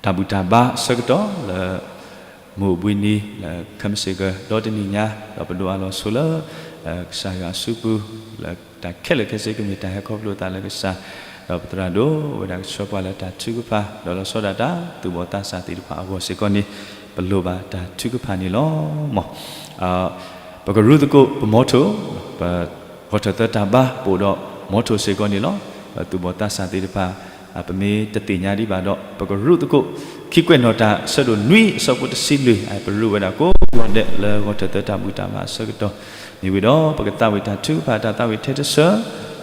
တၢ်ဘူၣ်တၢ်ဘါအဆၢကတီၢ်လၢ မုၢ်အိၣ်ဘှံးနံၤလၢ ခဲမုၢ်ဆ့ၣ်ကီး ဒီတနံၤညါ ဒီးပဒိးအးလီၤဆိလၢ ကစၢ်ယွၤအစုပူၤ လၢတၢ်ခဲလၢာ်ခဲဆ့ကမ့ၢ်တၢ်ဟဲခီဖျိအသးလၢကစၢ်, ဒီးပသရၣ်ဒိၣ်ဝဲဒၣ်ကဆှၢပှၤလၢတၢ်ထုကဖၣ် ဒီးလီၤဆီဒၣ်တၢ်သူၣ်ဘီၣ်သးစၢ်သ့ၣ်တဖၣ်အဂီၢ်စ့ၢ်ကီးန့ၣ် ပလိၣ်ဘၣ်တၢ်ထုကဖၣ်န့ၣ်လီၤ. မ် ပကရူၢ်သကိးပမီထိၣ်, ပ ဂီၤထၢၣ်သၢတၢ်ဘါ ပအိၣ်ဒီးမီထိၣ်စ့ၢ်ကီးန့ၣ်လီၤ. ပသူၣ်ဘီၣ်သးစၢ်သ့ၣ်တဖၣ် ပမ့ၢ်တသ့ၣ်ညါဒံးဘၣ်ဒီး ပကရူၢ်သကိး ခံကွဲးနီၣ်တၢ် အဆၢဒိၣ်နွံ အဆၢဖိတဆံလွံၢ်, ပရူၢ်ဝဲဒၣ်ကိးဂၤဒဲးလၢဂီၤထၢၣ်သၢတၢ်ဘူၣ်တၢ်ဘါအဆၢကတီၢ်, မ့ၢ်ဝံၤဒီး ပကသးဝံၣ်တၢ်ထုကဖၣ် တၢ်သးဝံၣ်ထဲတဆၢ,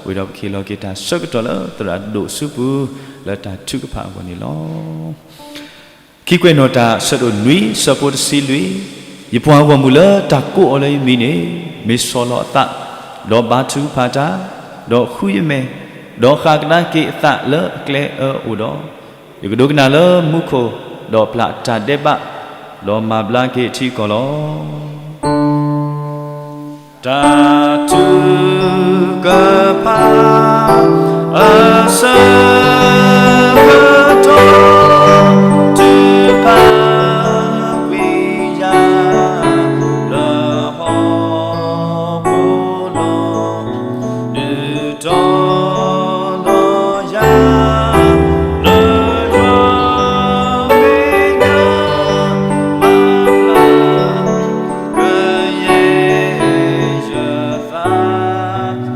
ဝံၤဒီးပကဟ့ၣ်လီၤက့ၤတၢ်ဆၢကတီၢ်လၢသရၣ်ဒိၣ်စုပူၤ လၢတၢ်ထုကဖၣ်အဂီၢ်န့ၣ်လီၤ. ခံကွဲးနီၣ်တၢ် အဆၢဒိၣ်နွံ အဆၢဖိတဆံလွံၢ်, ယပှၤဂီၢ်မုၢ်လၢတၢ်ကိးအီၤလၢယမံၤန့ၣ် မ့ၢ်ဆီၣ်လီၤအသး, ဒီးဘါထုကဖၣ်တၢ်, ဒီးဃုယမဲာ်, ဒီးဃၣ်ကဒါက့ၤအသးလၢအကျဲအၢအအိၣ်ဒီး, ယကဒိကနၣ်လၢမူခိၣ်, ဒီးပျၢ်တၢ်ဒဲးဘး, ဒီးမၤဘျါက့ၤထံကီၢ်လီၤ. တၢ်ထုကဖၣ် အဆၢကတီၢ် ထုကဖၣ်ကွံာ်ယၤ လၢဟီၣ်ခိၣ်လီၤ. ဒုးတီၤလီၤယၤ လၢယွၤမဲာ်ညါ ဘၣ်ဘျါ ကယဲၢ်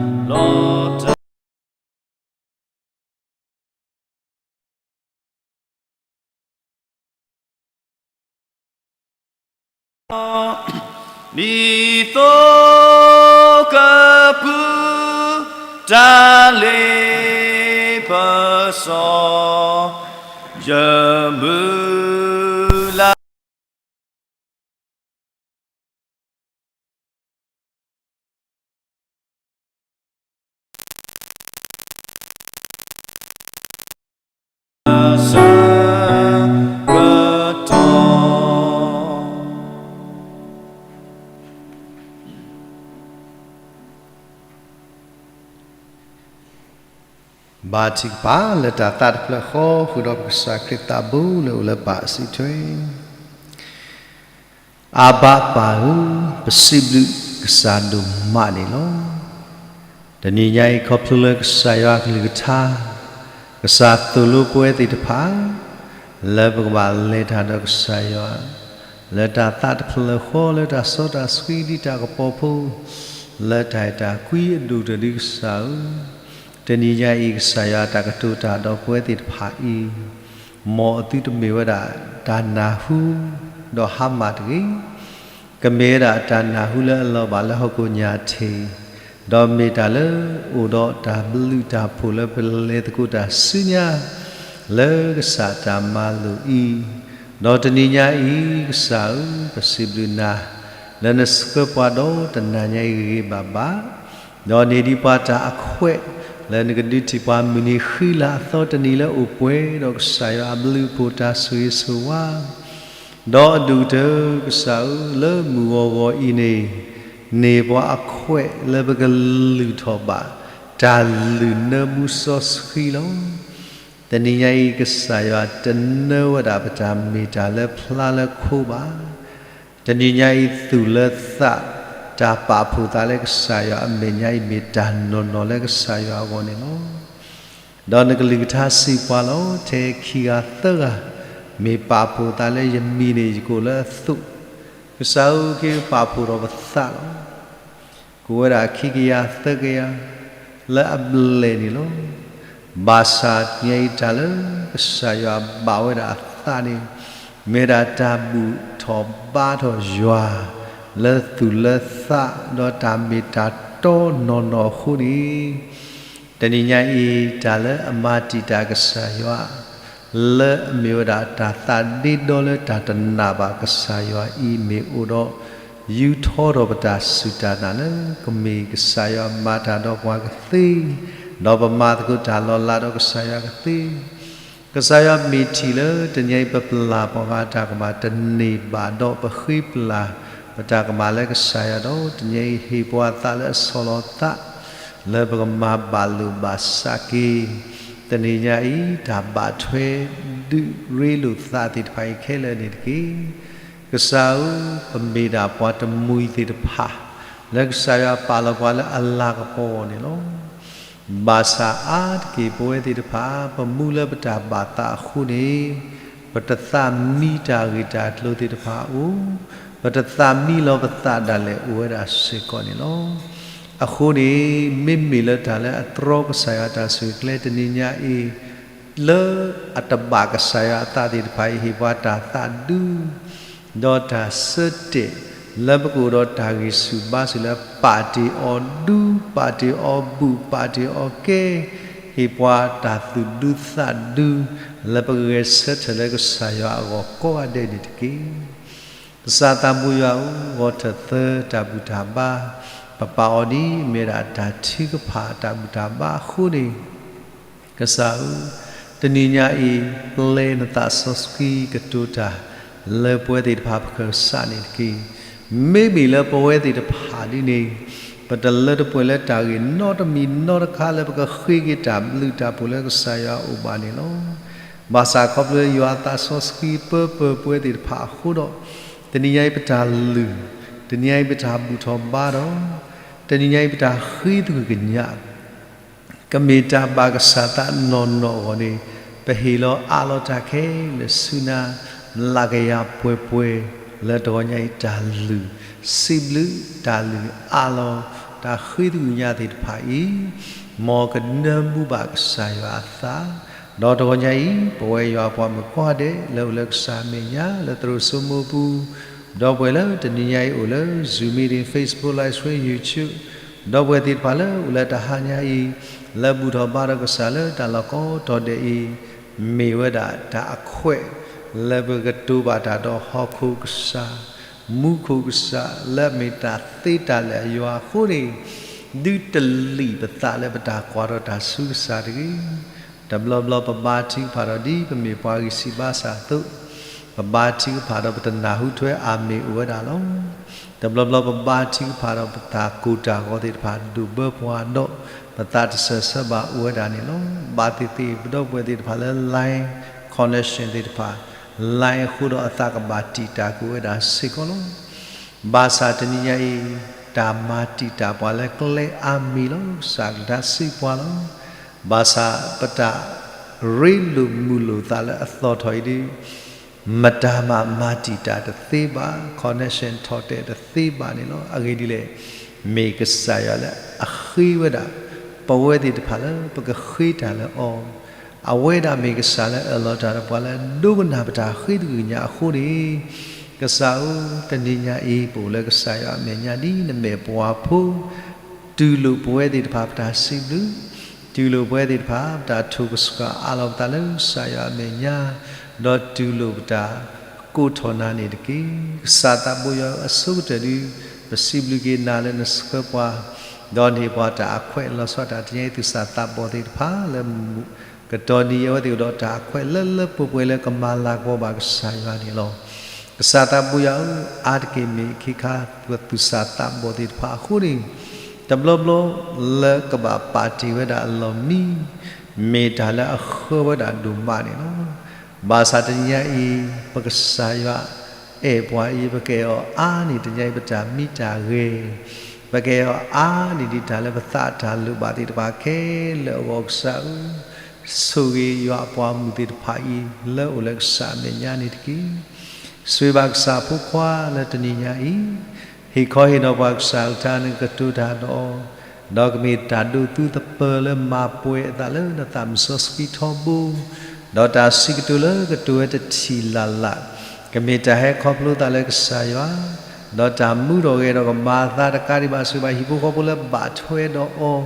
ယသးလီၤတၢ် ဒ်သိးကပုၢ်တၢ်လ့ပစီ, ယမုၢ်လၢ် ဆၢကတီၢ်. ဘါထုကဖၣ်လၢတၢ်သးတဖျၢၣ်ဃီ ဃုာ်ဒီးပကစၢ်ခရံာ်သးဘိလၢအိၣ်လၢပၢ်အစုထွဲ အဘၣ်ပၢ်ဧၢ, ပစံးဘျုးကစၢ်ဒိၣ်မးန့ၣ်လီၤ. တနံၤညါအံၤ ခီဖျိလၢကစၢ်ယွၤအကလုၢ်ကထါ, ကစၢ်သိၣ်လိပဝဲသ့ၣ်တဖၣ် လၢပကဘၣ်လဲၤတၢ်ဒီးကစၢ်ယွၤ လၢတၢ်သးတဖျၢၣ်ဃီ လၢတၢ်စီတၢ်ဆှံဒ်တၢ်ကပီၤဖိ လၢတၢ်အဲၣ်တၢ်ကွံအဒိၣ်တဒုကစၢ်ဧၢ, တနံၤညါအံၤ ကစၢ်ယွၤတၢ်ကတိၤတၢ်ဒီးပဝဲသ့ၣ်တဖၣ်အံၤ မ်အသုတမ့ၢ်ဝဲဒၣ်တၢ်နၢ်ဟူ ဒီးဟါမၢ်တဂ့ၤ, ကမ့ၢ်ဝဲဒၣ်တၢ်နၢ်ဟူလၢအလီၤဘၣ်လၢဟီၣ်ခိၣ်ညါထံး, ဒီးမ့ၢ်တၢ်လၢအိၣ်ဒီးတၢ်ဘျုးတၢ်ဖှိၣ်လၢပလဲၤသကိးတၢ်ဆူညါ လၢကစၢ်တၢ်မၤလိာ်အံၤ, ဒီးတနံၤညါအံၤ ကစၢ်ဧၢ, ပစံးဘျုးနၤ လၢနဆှၢပှၤဒီးတနၤညါအံၤဂ့ၤဂ့ၤဘၣ်ဘၣ် ဒီးန့ၢ်ဒံးပှၤတၢ်အခွဲး လၢနကဒုးထံၣ်ပှၤမုၢ်နံၤဃံလၤအသီတနံၤလၢအိၣ်ပှဲၤဒီးကစၢ်ယွၤအဘျုးအဖှိၣ်တၢ်ဆိၣ်ဂ့ၤဆိၣ်ဝါ, ဒီးအဒိၣ်ကတၢၢ်ကစၢ်ဧၢ, လၢမုၢ်ဂီၤဂီၤအံၤန့ၣ် န့ၢ်ပှၤအခွဲးလၢပကလုၢ်ထီၣ်ဘၣ် တၢ်လုၢ်နၢမူစီဆှံလီၤ. တနံၤညါအံၤ ကစၢ်ယွၤတနၢဝဲဒၣ်ပတၢ်မ့ၢ်တၢ်လၢဖျါလၢခိဘၣ်. တနံၤညါအံၤ သူၣ်လၢသး တၢ်ပာ်ဖှိၣ်သးလၢကစၢ်ယွၤအမဲာ်ညါအံၤ မ့ၢ်တၢ်နီၢ်နီၢ်လၢကစၢ်ယွၤအဂီၢ်န့ၣ်လီၤ. ဒီးနကလုၢ်ကထါစံးပှၤလီၤ, ထဲခံဂၤသၢဂၤ မ့ၢ်ပာ်ဖှိၣ်သးလၢယမံၤန့ၣ် ယကအိၣ်လၢအသိး, ကစၢ်ဧၢ, က့ၤပာ်ဖှိၣ်ထီၣ်ပသးလီၤ. ကအိၣ်ဝဲဒၣ်ခံကယၤသၢကယၤ လၢအဘျဲၣ်န့ၣ်လီၤ. ဘၣ်ဆၣ်တနံၤညါအံၤ တၢ်လၢကစၢ်ယွၤဘၣ်ဝဲဒၣ်အသးန့ၣ် မ့ၢ်ဒၣ်တၢ်ဘူၣ်ထီၣ်ဘါထီၣ်ယွၤ လၢသူၣ်လၢသး ဒီးတၢ်မ့ၢ်တၢ်တီနီၢ်နီၢ်အဃိန့ၣ်, တနံၤညါအံၤ တၢ်လၢအမၤတံာ်တာ်ကစၢ်ယွၤ လၢအမ့ၢ်ဝဲဒၣ်တၢ်သးဒ့ဒီလၢတၢ်တနာ်ဘၣ်ကစၢ်ယွၤအံၤ မ့ၢ်အိၣ်ဒီး ယူထီထီၣ်ပတၢ်စူၢ်တၢ်နာ်လၢ ကမ့ၢ်ကစၢ်ယွၤမၤတၢ်ဒီးပှၤကသ့, ဒီးပမၤသကိးတၢ်လီၤလးဒီးကစၢ်ယွၤကသ့, ကစၢ်ယွၤမ့ၢ်ထံၣ်လၢတနံၤအံၤ ပပျၢ်ပှၤဂၤတၢ်ကမၣ်တန့ၢ်ဘၣ်ဒီး ပဃ့ပျၢ်ပတၢ်ကမၣ်လၢကစၢ်ယွၤဒီး တနံၤအံၤ ဟ့ၣ်ပှၤသးလၢအဆီၣ်လီၤသး လၢပကမၤဘၣ်လိာ်ဘၣ်စးက့ၤ, တနံၤညါအံၤ တၢ်ဘၣ်ထွဲဒုးရ့လိာ်သးသ့ၣ်တဖၣ်အံၤခဲလၢာ်န့ၣ်တက့ၢ်. ကစၢ်ဧၢ, ပမ့ၢ်ဒၣ်ပှၤတမှံၤသ့ၣ်တဖၣ် လၢကစၢ်ယွၤပာ်လီၤပှၤလၢအလၤကပီၤအဂီၢ်န့ၣ်လီၤ. ဘၣ်ဆၣ်အါတက့ၢ်ပဝဲသ့ၣ်တဖၣ် ပမူလၢပတၢ်ဘၣ်သးအဃိန့ၣ်, ပတသးမံတၢ်ဂ့ၢ်တၢ်ကျိၤသ့ၣ်တဖၣ်အအိၣ်, ပတသးမံလီၤပသးဒၣ်လဲာ်အိၣ်ဝဲဒၣ်စ့ၢ်ကီးန့ၣ်လီၤ. အဃိန့ၣ်, မ့မ့ၢ်လၢတၢ်လၢအတြီကစၢ်ယွၤတၢ်ဆိၣ်ဂ့ၤကျဲတနံၤညါအံၤ, လၢအတဘၣ်ကစၢ်ယွၤအသးသ့ၣ်တဖၣ်အံၤ ဟ့ၣ်ပှၤတၢ်သးဒူ ဒီးတၢ်ဆၢတဲာ် လၢပကအိၣ်ဒီးတၢ်ဂံၢ်ဆူၣ်ဘါဆူၣ်လၢ ပာ်တ့ၢ်အီၤဒူ, ပာ်တ့ၢ်အီၤဘူၣ်, ပာ်တ့ၢ်အီၤကဲ, ဟ့ၣ်ပှၤတၢ်သူၣ်ဒူသးဒူ လၢပကဂဲၤဆၢထၢၣ်လၢကစၢ်ယွၤအဂီၢ်ကိးဂၤဒဲးန့ၣ်တက့ၢ်. ကစၢ်သးမူယွၤဧၢ, ဂီၤထၢၣ်သၢတၢ်ဘူၣ်တၢ်ဘါ ပပာ်အီၤဒ်အမ့ၢ်ဒၣ်တၢ်ထုကဖၣ်တၢ်ဘူၣ်တၢ်ဘါအဃိန့ၣ်, ကစၢ်ဧၢ, တနံၤညါအံၤ ပျဲနသးစီဆှံကတိၤတၢ် လၢပဝဲသ့ၣ်တဖၣ်ပကစၢ်န့ၣ်တက့ၢ်. မ့မ့ၢ်လၢပဝဲသ့ၣ်တဖၣ်ဒ်န့ၣ်, ပတလၢတပှဲၤလၢတၢ်ဂ့ၢ်နီတမံၤနီတခါလၢပကဃ့က့ၤတၢ်ဘျုးတၢ်ဖှိၣ်လၢကစၢ်ယွၤအအိၣ်ဘၣ်န့ၣ်လီၤ. ဘၣ်ဆၣ်ခီဖျိလၢယွၤအသးစီဆှံပၢပၢပဝဲသ့ၣ်တဖၣ်အဃိဒီး, တနံၤညါအံၤပတၢ်လုၢ်, တနံၤညါအံၤပတၢ်ဘူၣ်ထီၣ်ဘါထီၣ်, တနံၤညါအံၤပတၢ်ဃ့သကွံၢ်ကညး ကမ့ၢ်တၢ်ဘၣ်ကစၢ်သးနီၢ်နီၢ်အဂီၢ်န့ၣ်, ပဟ့ၣ်လီၤအးလီၤတၢ်ခဲလၢာ်ဆူနၤ, လၢကယၤပှဲၤပှဲၤ, လၢတဂီၤညါအံၤတၢ်လုၢ်, စံးဘျုးတၢ်လုၢ်အးလီၤ, တၢ်ဃ့သကွံၢ်ကညးသ့ၣ်တဖၣ်အံၤ, မ်ကနၢမူဘၣ်ကစၢ်ယွၤအသး, ဒီးတဂီၤညါအံၤ ပဝဲယွၤပှၤမုၣ်ကိးဂၤဒဲး လၢအိၣ်လၢကစၢ်အမဲာ်ညါ လၢသရိာ်စိမိပူၤ, ဒီပုၢ်ဝဲၢ်လၢတနံၤညါအံၤအိၣ်လၢ Zoom meeting, Facebook live stream, YouTube, ဒီပုၢ်ဝဲၢ်သ့ၣ်တဖၣ်လၢအိၣ်လၢတဟါညါအံၤ, လၢဘူၣ်ထီၣ်ဘါထီၣ်ကစၢ်လၢတၢ်လီၢ်ကိးတီၤဒဲးအံၤ, မ့ၢ်ဝဲဒၣ်တၢ်အခွဲးလၢပကတိၤဘၣ်တၢ်ဒီးဟီၣ်ခိၣ်ကစၢ်, မူခိၣ်ကစၢ်လၢအမ့ၢ်တၢ်သ့တၢ်လၢာ်အယွၤအဃိန့ၣ်, ဒုးတလံာ်ပသးလၢပတၢ်ကွၢ်ထီၣ်တၢ်ဆူကစၢ်တဂ့ၤ. တဘျီဘျီပဘါထုကဖၣ်ဒီးဒ်ပမ့ၢ်ပှၤဂံၢ်စၢ်ဘါစၢ်အသိး, ပဘါထုကဖၣ်ဒီးပတနၢ်ဟူထွဲအၤမ့ၣ်အိၣ်ဝဲဒၣ်လီၤ. တဘျီဘျီပဘါထုကဖၣ်ဒီးပတၢ်ကိၢ်တၢ်ဂီၤသ့ၣ်တဖၣ်ဒိၣ်ဘၢပှၤဒီး ပသးတစၢၢ်ဆၢဘၣ်အိၣ်ဝဲဒၣ်န့ၣ်လီၤ. ဘၣ်သ့ၣ်သ့ၣ် ပဒီပုၢ်ဝဲၢ်သ့ၣ်တဖၣ်လၢ line connection သ့ၣ်တဖၣ်, line အဃိဒီးအသးကဘၣ်တံာ်တာ်ကွံာ်ဝဲဒၣ်စ့ၢ်ကီးလီၤ. ဘၣ်ဆၣ်တနံၤညါအံၤ, တၢ်မၤတံာ်တာ်ပှၤလၢကျဲအါမံၤလီၤ. ကစၢ်ကလုၢ်ကထါစံးပှၤလီၤ. ဘၣ်ဆၣ်ပတၢ်ရ့လိာ်မုာ်လိာ်သးလၢအသီၣ်ထီၣ်အံၤဒီး, မတၤမးမၤတံာ်တာ်တသ့ဘၣ်, connection ထီၣ်တဲာ်တသ့ဘၣ်န့ၣ်လီၤ. အဂ့ၢ်ဒ်လဲၣ်, မ့ၢ်ကစၢ်ယွၤလၢအဃ့ဝဲဒၣ် ပဝဲသ့ၣ်တဖၣ်လၢပကဃ့တၢ်လၢအီၤ, အဝဲဒၣ်မ့ၢ်ကစၢ်လၢအၢၣ်လီၤတၢ်ဒီးပှၤလၢဒိကနၣ်ပတၢ်ဃ့တဂ့ၤညါအဃိန့ၣ်, ကစၢ်ဧၢ, တနံၤညါအံၤ ပအိၣ်လၢကစၢ်ယွၤအမဲာ်ညါဒ်နမဲာ်ပှၤဖိ, တူၢ်လိာ်ပဝဲသ့ၣ်တဖၣ်ပတၢ်စံးဘျုး, တူၢ်လိာ်ပဝဲသ့ၣ်တဖၣ် ပတၢ်ထိၣ်ကစှၤအးလီၤပသးလၢကစၢ်ယွၤအမဲာ်ညါ, ဒီးတူၢ်လိာ်ပတၢ်ကိးထီၣ်နၤန့ၣ်တက့ၢ်. ကစၢ်သးဘိယွၤဧၢ, အဆိကတၢၢ်ဒုး ပစံးဘျုးက့ၤနၤလၢနဆှၢပှၤ, ဒီးနဟ့ၣ်ပှၤတၢ်အခွဲးလီၤဆီဒၣ်တၢ်တနံၤညါအံၤ သူၣ်စၢ်သးဘီၣ်သ့ၣ်တဖၣ်လၢ ကတီၢ်နံၤအဝဲသ့ၣ်အိၣ်ဒီးတၢ်အခွဲးလၢလၢပှဲၤပှဲၤလၢကမၤလၤကပီၤဘၣ်ကစၢ်ယွၤန့ၣ်လီၤ. ကစၢ်သးဘိယွၤဧၢ, အါတက့ၢ်မ့ၢ်ခ့ခါ ပသူၣ်စၢ်သးဘီၣ်သ့ၣ်တဖၣ်အဃိန့ၣ်, တဘျီဘျီလၢကဘၣ်ပာ်တ့ၢ်ဝဲဒၣ်အလီၢ်မံ, မ့ၢ်တၢ်လၢအဃၢဝဲဒၣ်ဒိၣ်မးန့ၣ်လီၤ. ဘၣ်ဆၣ်တနံၤညါအံၤ ပကစၢ်ယွၤ အဲၣ်ပှၤအံၤ ပကအဲၣ်အီၤအါန့ၢ်တနံၤညါအံၤ ပတၢ်မံတၢ်ဂဲၤ, ပကအဲၣ်အီၤအါန့ၢ်ဒံးတၢ်လၢပသးတၢ်လိၣ်ဘၣ်သ့ၣ်တဖၣ်ခဲလၢာ်အဂီၢ် ကစၢ်ဧၢ, ဆိၣ်ဂ့ၤယွၤအပှၤမုၣ်သ့ၣ်တဖၣ်အံၤ လၢအိၣ်လၢကစၢ်အမဲာ်ညါန့ၣ်တက့ၢ်. ဆိၣ်ဂ့ၤဘၣ်ကစၢ်အဖိခွါလၢတနံၤညါအံၤ, ဟ့ၣ်ခီဟ့ၣ်နီၤပှၤကစၢ်အကလုၢ်ကထါ နကတိၤတၢ်ဒီးအီၤ, ဒီးကမ့ၢ်တၢ်ဒိးသူသပၢၤလၢမၤပှဲၤအသးလၢနသးမုၢ်စီဆှံထီဘိ, ဒီးတၢ်စံးကတိၤလၢကတိၤဝဲတထံၣ်လၢ်လၢ်, ကမ့ၢ်တၢ်ဟဲခီဖျိသးလၢကစၢ်ယွၤ, ဒီးတၢ်မူထီၣ်ဂဲၤထီၣ်ကမၤအသးတကးဒံးဘၣ် ဆိၣ်ဂ့ၤဘၣ်ဟံၣ်ဖိဃီဖိလၢဘၣ်ထွဲဒီးအီၤ,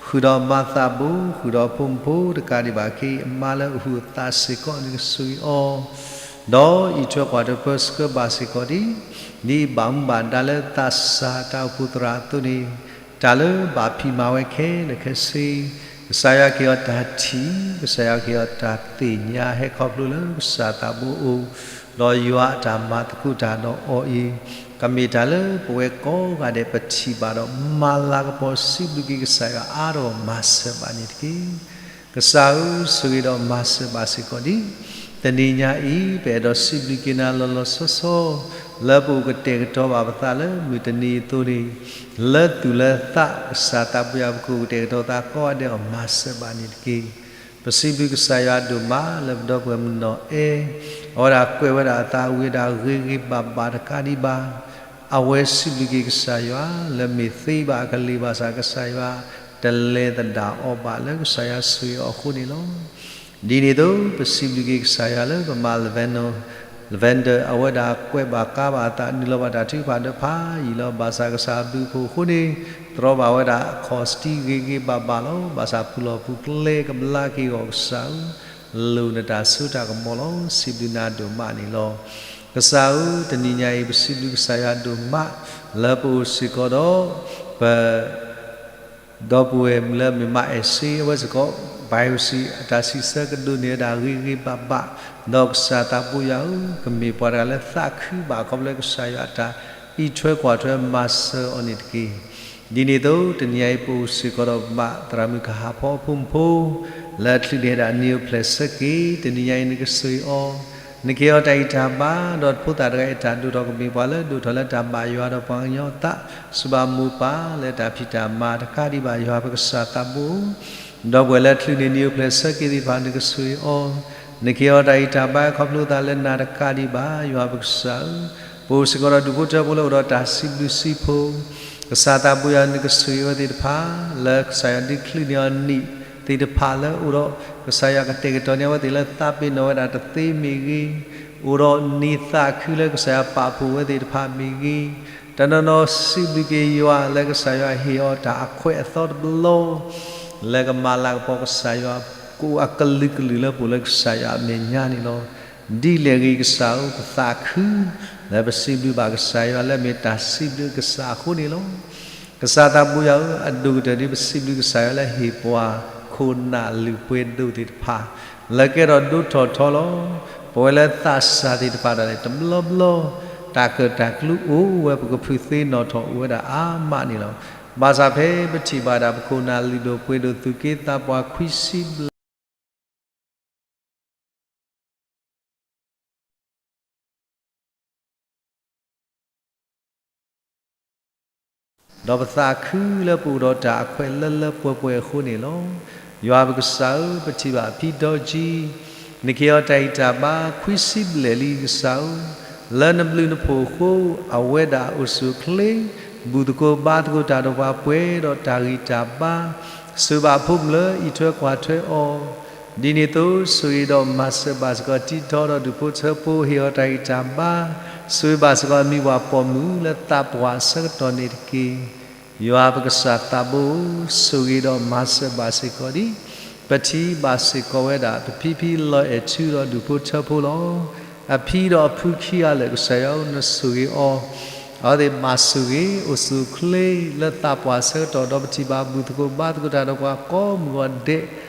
ဃုာ်ဒီးမၤသးဘိ, ဃုာ်ဒီးဖိမုၣ်ဖိတကးဒံးဘၣ် ခ့အမါလၢအဟူးအသးစ့ၢ်ကီး နကဆိၣ်ဂ့ၤအီၤ, ဒီးအံးထွဲကွၢ်ထွဲပၢဆှၢဘၣ်စ့ၢ်ကီးဒ်, ဒ်ဘၣ်မူဘၣ်ဒါလၢသးစၢ်တၢ်အိၣ်ဖှိၣ်သရၣ်အသိးန့ၣ်, တၢ်လၢဘၣ်ဖံးမၤဝဲခဲလၢာ်ခဲဆ့, ကစၢ်ယွၤက့ၤအီၤတၢ်ထံၣ်, ကစၢ်ယွၤက့ၤအီၤတၢ်သ့ၣ်ညါ ဟဲခီဖျိလၢကစၢ်သးဘိအအိၣ်, ဒီးယွၤအတၢ်မၤသကိးတၢ်ဒီးအီၤအံၤ, ကမ့ၢ်တၢ်လၢပဝဲကိးဂၤဒဲးပထံၣ်ဘၣ်ဒီး မၤလၤကပီၤစံးဘျုးက့ၤကစၢ်ယွၤအါထီၣ်မၤစၢၤဘၣ်န့ၣ်တက့ၢ်. ကစၢ်ဧၢ, ဆိၣ်ဂ့ၤဒီးမၤစၢၤဘၣ်စ့ၢ်ကီးဒ်, တနံၤညါအံၤ ပအဲၣ်ဒိးစံးဘျုးက့ၤနၤလီၤလီၤဆီဆီ, လၢပအိၣ်ကတဲာ်ကတီၤဘၣ်ပသးလၢမုၢ်တနံၤအသိးန့ၣ်, လၢသူၣ်လၢသး ကစၢ်သးပူၤယၤ ပကအိၣ်ကတဲာ်ကတီၤသးကိးဂၤဒဲးအီၤ မၤစၢၤဘၣ်န့ၣ်တက့ၢ်. ပစံးဘျုးကစၢ်ယွၤဒိၣ်မးလၢပဒီပုၢ်ဝဲၢ်မုၣ်နီၢ်အဲၣ်, အဝဲဒၣ်ကွဲးဝဲဒၣ်အသးဝံၤဝဲဒၣ်ဂ့ၤဂ့ၤဘၣ်ဘၣ်တကးဒံးဘၣ် အဝဲစံးဘျုးက့ၤကစၢ်ယွၤ လၢမ့ၢ်သ့ဘၣ်အကလံၤဘၣ်ဆၣ် ကစၢ်ယွၤတလဲၤသဒၣ်အီၤဘၣ်လၢကစၢ်ယွၤဆိၣ်ဂ့ၤအီၤအဃိန့ၣ်လီၤ. ဒ်န့ၣ်အသိး ပစံးဘျုးက့ၤကစၢ်ယွၤလၢပမါ Lavender, Lavender အဝဲဒၣ်ကွဲးဘၣ်ကါဘၣ်အသး နုာ်လီၤဘၣ်တၢ်ထုကဖၣ်ဒီးဖးယံာ်လီၤ. ဘၣ်ဆၣ်ကစၢ်အဘျုးအဖှိၣ်အဃိန့ၣ် တြီဘၣ်ဝဲဒၣ်အခီၣ်စတံဂ့ၤဂ့ၤဘၣ်ဘၣ်လီၤ. ဘၣ်ဆၣ်ပူၤလီၢ်ပူၤကျဲကဘျါက့ၤအဂီၢ် ကစၢ်ဧၢ, လိၣ်နတၢ်စိတၢ်ကမီၤလီၤ. စံးဘျုးနၤဒိၣ်မးန့ၣ်လီၤ. ကစၢ်ဧၢ, တနံၤညါအံၤ ပစံးဘျုးကစၢ်ယွၤဒိၣ်မး လၢပအိၣ်စ့ၢ်ကီးဒီး ပ ဒီပုၢ်ဝဲၢ်မုၣ်လၢမ့ၢ်မါအဲၣ်စ့ အဝဲစ့ၢ်ကီး Bible အတၢ်စံးဆၢကဒိးန့ၢ်ဝဲဒၣ်ဂ့ၤဂ့ၤဘၣ်ဘၣ်, ဒီးကစၢ်သးပူၤယွၤဧၢ, ကမ့ၢ်ပှၤတဂၤလၢသးခုဘၣ်ခီဖျိလၢကစၢ်ယွၤအတၢ်အံးထွဲကွၢ်ထွဲမၤစၢၤအီၤန့ၣ်တက့ၢ်. ဒ်န့ၣ်အသိး တနံၤညါအံၤ ပအိၣ်စ့ၢ်ကီးဒီးမါသရၣ်မုၣ်ကဟၣ်ဖီအဖိမုၣ်ဖိ လၢချုးန့ၢ်ဝဲဒၣ်နံၣ်အိၣ်ဖျဲၣ်ဆၢက့ၤ, တနံၤညါအံၤ နကဆိၣ်ဂ့ၤအီၤ, နကဟ့ၣ်အီၤတၢ်ဂံၢ်တၢ်ဘါ, ဒီးတဖိသၣ်တဂၤအံၤတၢ်ဒိၣ်ထီၣ်ကမ့ၢ်ပှၤလၢဒိၣ်ထီၣ်လၢတၢ်ဘၣ်ယွၤဒီးပှၤကညီအသး စူၢ်ဘၣ်မိၢ်ပၢ်လၢတၢ်ဖံးတၢ်မၤတကးဒံးဘၣ် ယွၤပကစၢ်သးဘိဧၢ, ဒီပုၢ်ဝဲၢ်လၢချုးန့ၢ်နံၣ်အိၣ်ဖျဲၣ်ဆၢက့ၤသ့ၣ်တဖၣ် နကဆိၣ်ဂ့ၤအီၤ, နကဟ့ၣ်အီၤတၢ်ဂံၢ်တၢ်ဘါခီဖျိသးလၢနၤတကးဒံးဘၣ် ယွၤပကစၢ်ဧၢ, ပအိၣ်စ့ၢ်ကီးဒီးဒူၣ်ဖိထၢဖိလၢအိၣ်ဒီးတၢ်စံးဘျုးစံးဖှိၣ်, ကစၢ်သးဘိယွၤ နကဆိၣ်ဂ့ၤအဝဲသ့ၣ်တဖၣ် လၢကစၢ်ယွၤဒုးချုးန့ၢ်အီၤနံၣ်သ့ၣ်တဖၣ်လၢအိၣ်ဒီး ကစၢ်ယွၤကတဲာ်ကတီၤန့ၢ်အဝဲသ့ၣ်လၢသးပ့ၤနီၣ်ဝဲဒၣ်တသ့မ့ၢ်ဂ့ၤ, အိၣ်ဒီးနံၤသးခုလၢကစၢ်ယွၤပာ်ဖှိၣ်ဝဲသ့ၣ်တဖၣ်မ့ၢ်ဂ့ၤ, တနီၤနီၤစံးဘျုးက့ၤယွၤလၢကစၢ်ယွၤဟ့ၣ်အီၤတၢ်အခွဲးအသီတဘျီ လၢကမၤလၤကပီၤကစၢ်ယွၤ ကအိၣ်အကလုာ်ကလုာ်လၢပအိၣ်လၢကစၢ်ယွၤအမဲာ်ညါန့ၣ်လီၤ. ဒ်လဲၣ်ဂ့ၤကစၢ်ဧၢ, ပသးခု လၢပစံးဘျုးဘၣ်ကစၢ်ယွၤလၢအမ့ၢ်တၢ်စံးဘျုးကစၢ်အဃိန့ၣ်လီၤ. ကစၢ်သးဘိယွၤဧၢ, အဒိၣ်ကတၢၢ်ဒ်ပစံးဘျုးကစၢ်ယွၤလၢဟ့ၣ်ပှၤခိၣ်နၢ်လုၢ်ပှ့ၤဒိၣ်သ့ၣ်တဖၣ် လၢကဲထီၣ်ဒိၣ်ထီၣ်ထီလီၤ. ပဝဲလၢသးစၢ်သ့ၣ်တဖၣ်ဒၣ်လဲာ် တဘျီဘျီ တၢ်ကၢၣ်တၢ်ကျူအိၣ်ဝဲ ပကဖုသ့နီၣ်ထီၣ်အိၣ်ဝဲဒၣ်အါမးန့ၣ်လီၤ. ဘၣ်ဆၣ်ဖဲပထံၣ်ဘၣ်ဒၣ်ပခိၣ်နၢ်လုၢ်ဒိၣ်ပှ့ၤဒိၣ်သူၣ်က့သးပှၢ်ခွံဆံဘျဲၣ် ဒီးပသးခုလၢပအိၣ်ဒီးတၢ်အခွဲးလၢလၢပှဲၤပှဲၤအဃိန့ၣ်လီၤ. ယွၤပကစၢ်ဧၢ, ပထံၣ်ဘၣ်ဖံဒီကံ နကဟ့ၣ်အီၤတၢ်ဂံၢ်တၢ်ဘါခွံဆံဘျဲၣ်လံကစၢ်ဧၢ, လၢနဘျုးနဖှိၣ်အဃိ အဝဲဒၣ်အိၣ်ဆူၣ်အိၣ်ချ့ ဘူၣ်သကိးဘါသကိးတၢ်ဒီးပှၤပှဲၤဒီးတၢ်ဂံၢ်တၢ်ဘါ, ဆိၣ်ဂ့ၤဘၣ်အဖိမုၣ်လၢအံးထွဲကွၢ်ထွဲအီၤ ဒ်န့ၣ်အသိး ဆိၣ်ဂ့ၤဒီးမၤစၢၤဘၣ်စ့ၢ်ကီးတံထီဒီးဒူၣ်ဖိထၢဖိဟ့ၣ်အီၤတၢ်ဂံၢ်တၢ်ဘါ, ဆိၣ်ဂ့ၤဘၣ်စ့ၢ်ကီးအမံၤပှၢ်ပိာ်မုၣ်လၢသးပှၢ်အဆၢကတီၢ်န့ၣ်တက့ၢ်. ယွၤပကစၢ်သးဘိဧၢ, ဆိၣ်ဂ့ၤဒီးမၤစၢၤဘၣ်စ့ၢ်ကီးဒံး ပထံၣ်ဘၣ်စ့ၢ်ကီးဝဲဒၣ် ပဖံဖံလီၤအဲၣ်ထူဒီးဒူၣ်ဖိထၢဖိလီၤ. အဖံဒီးအဖုခံဂၤလၢာ် ကစၢ်ယွၤဧၢ နဆိၣ်ဂ့ၤအီၤ အဝဲသ့ၣ်ဘၣ်ဆိၣ်ဂ့ၤ အိၣ်ဆူၣ်အိၣ်ချ့လၢသးပှၢ်အဆၢကတီၢ် ဒီးပထံၣ်ဘၣ်ဘူၣ်သကိးဘါသကိးတၢ်ဒီးပှၤကိးမုၢ်ဂီၤဒဲး,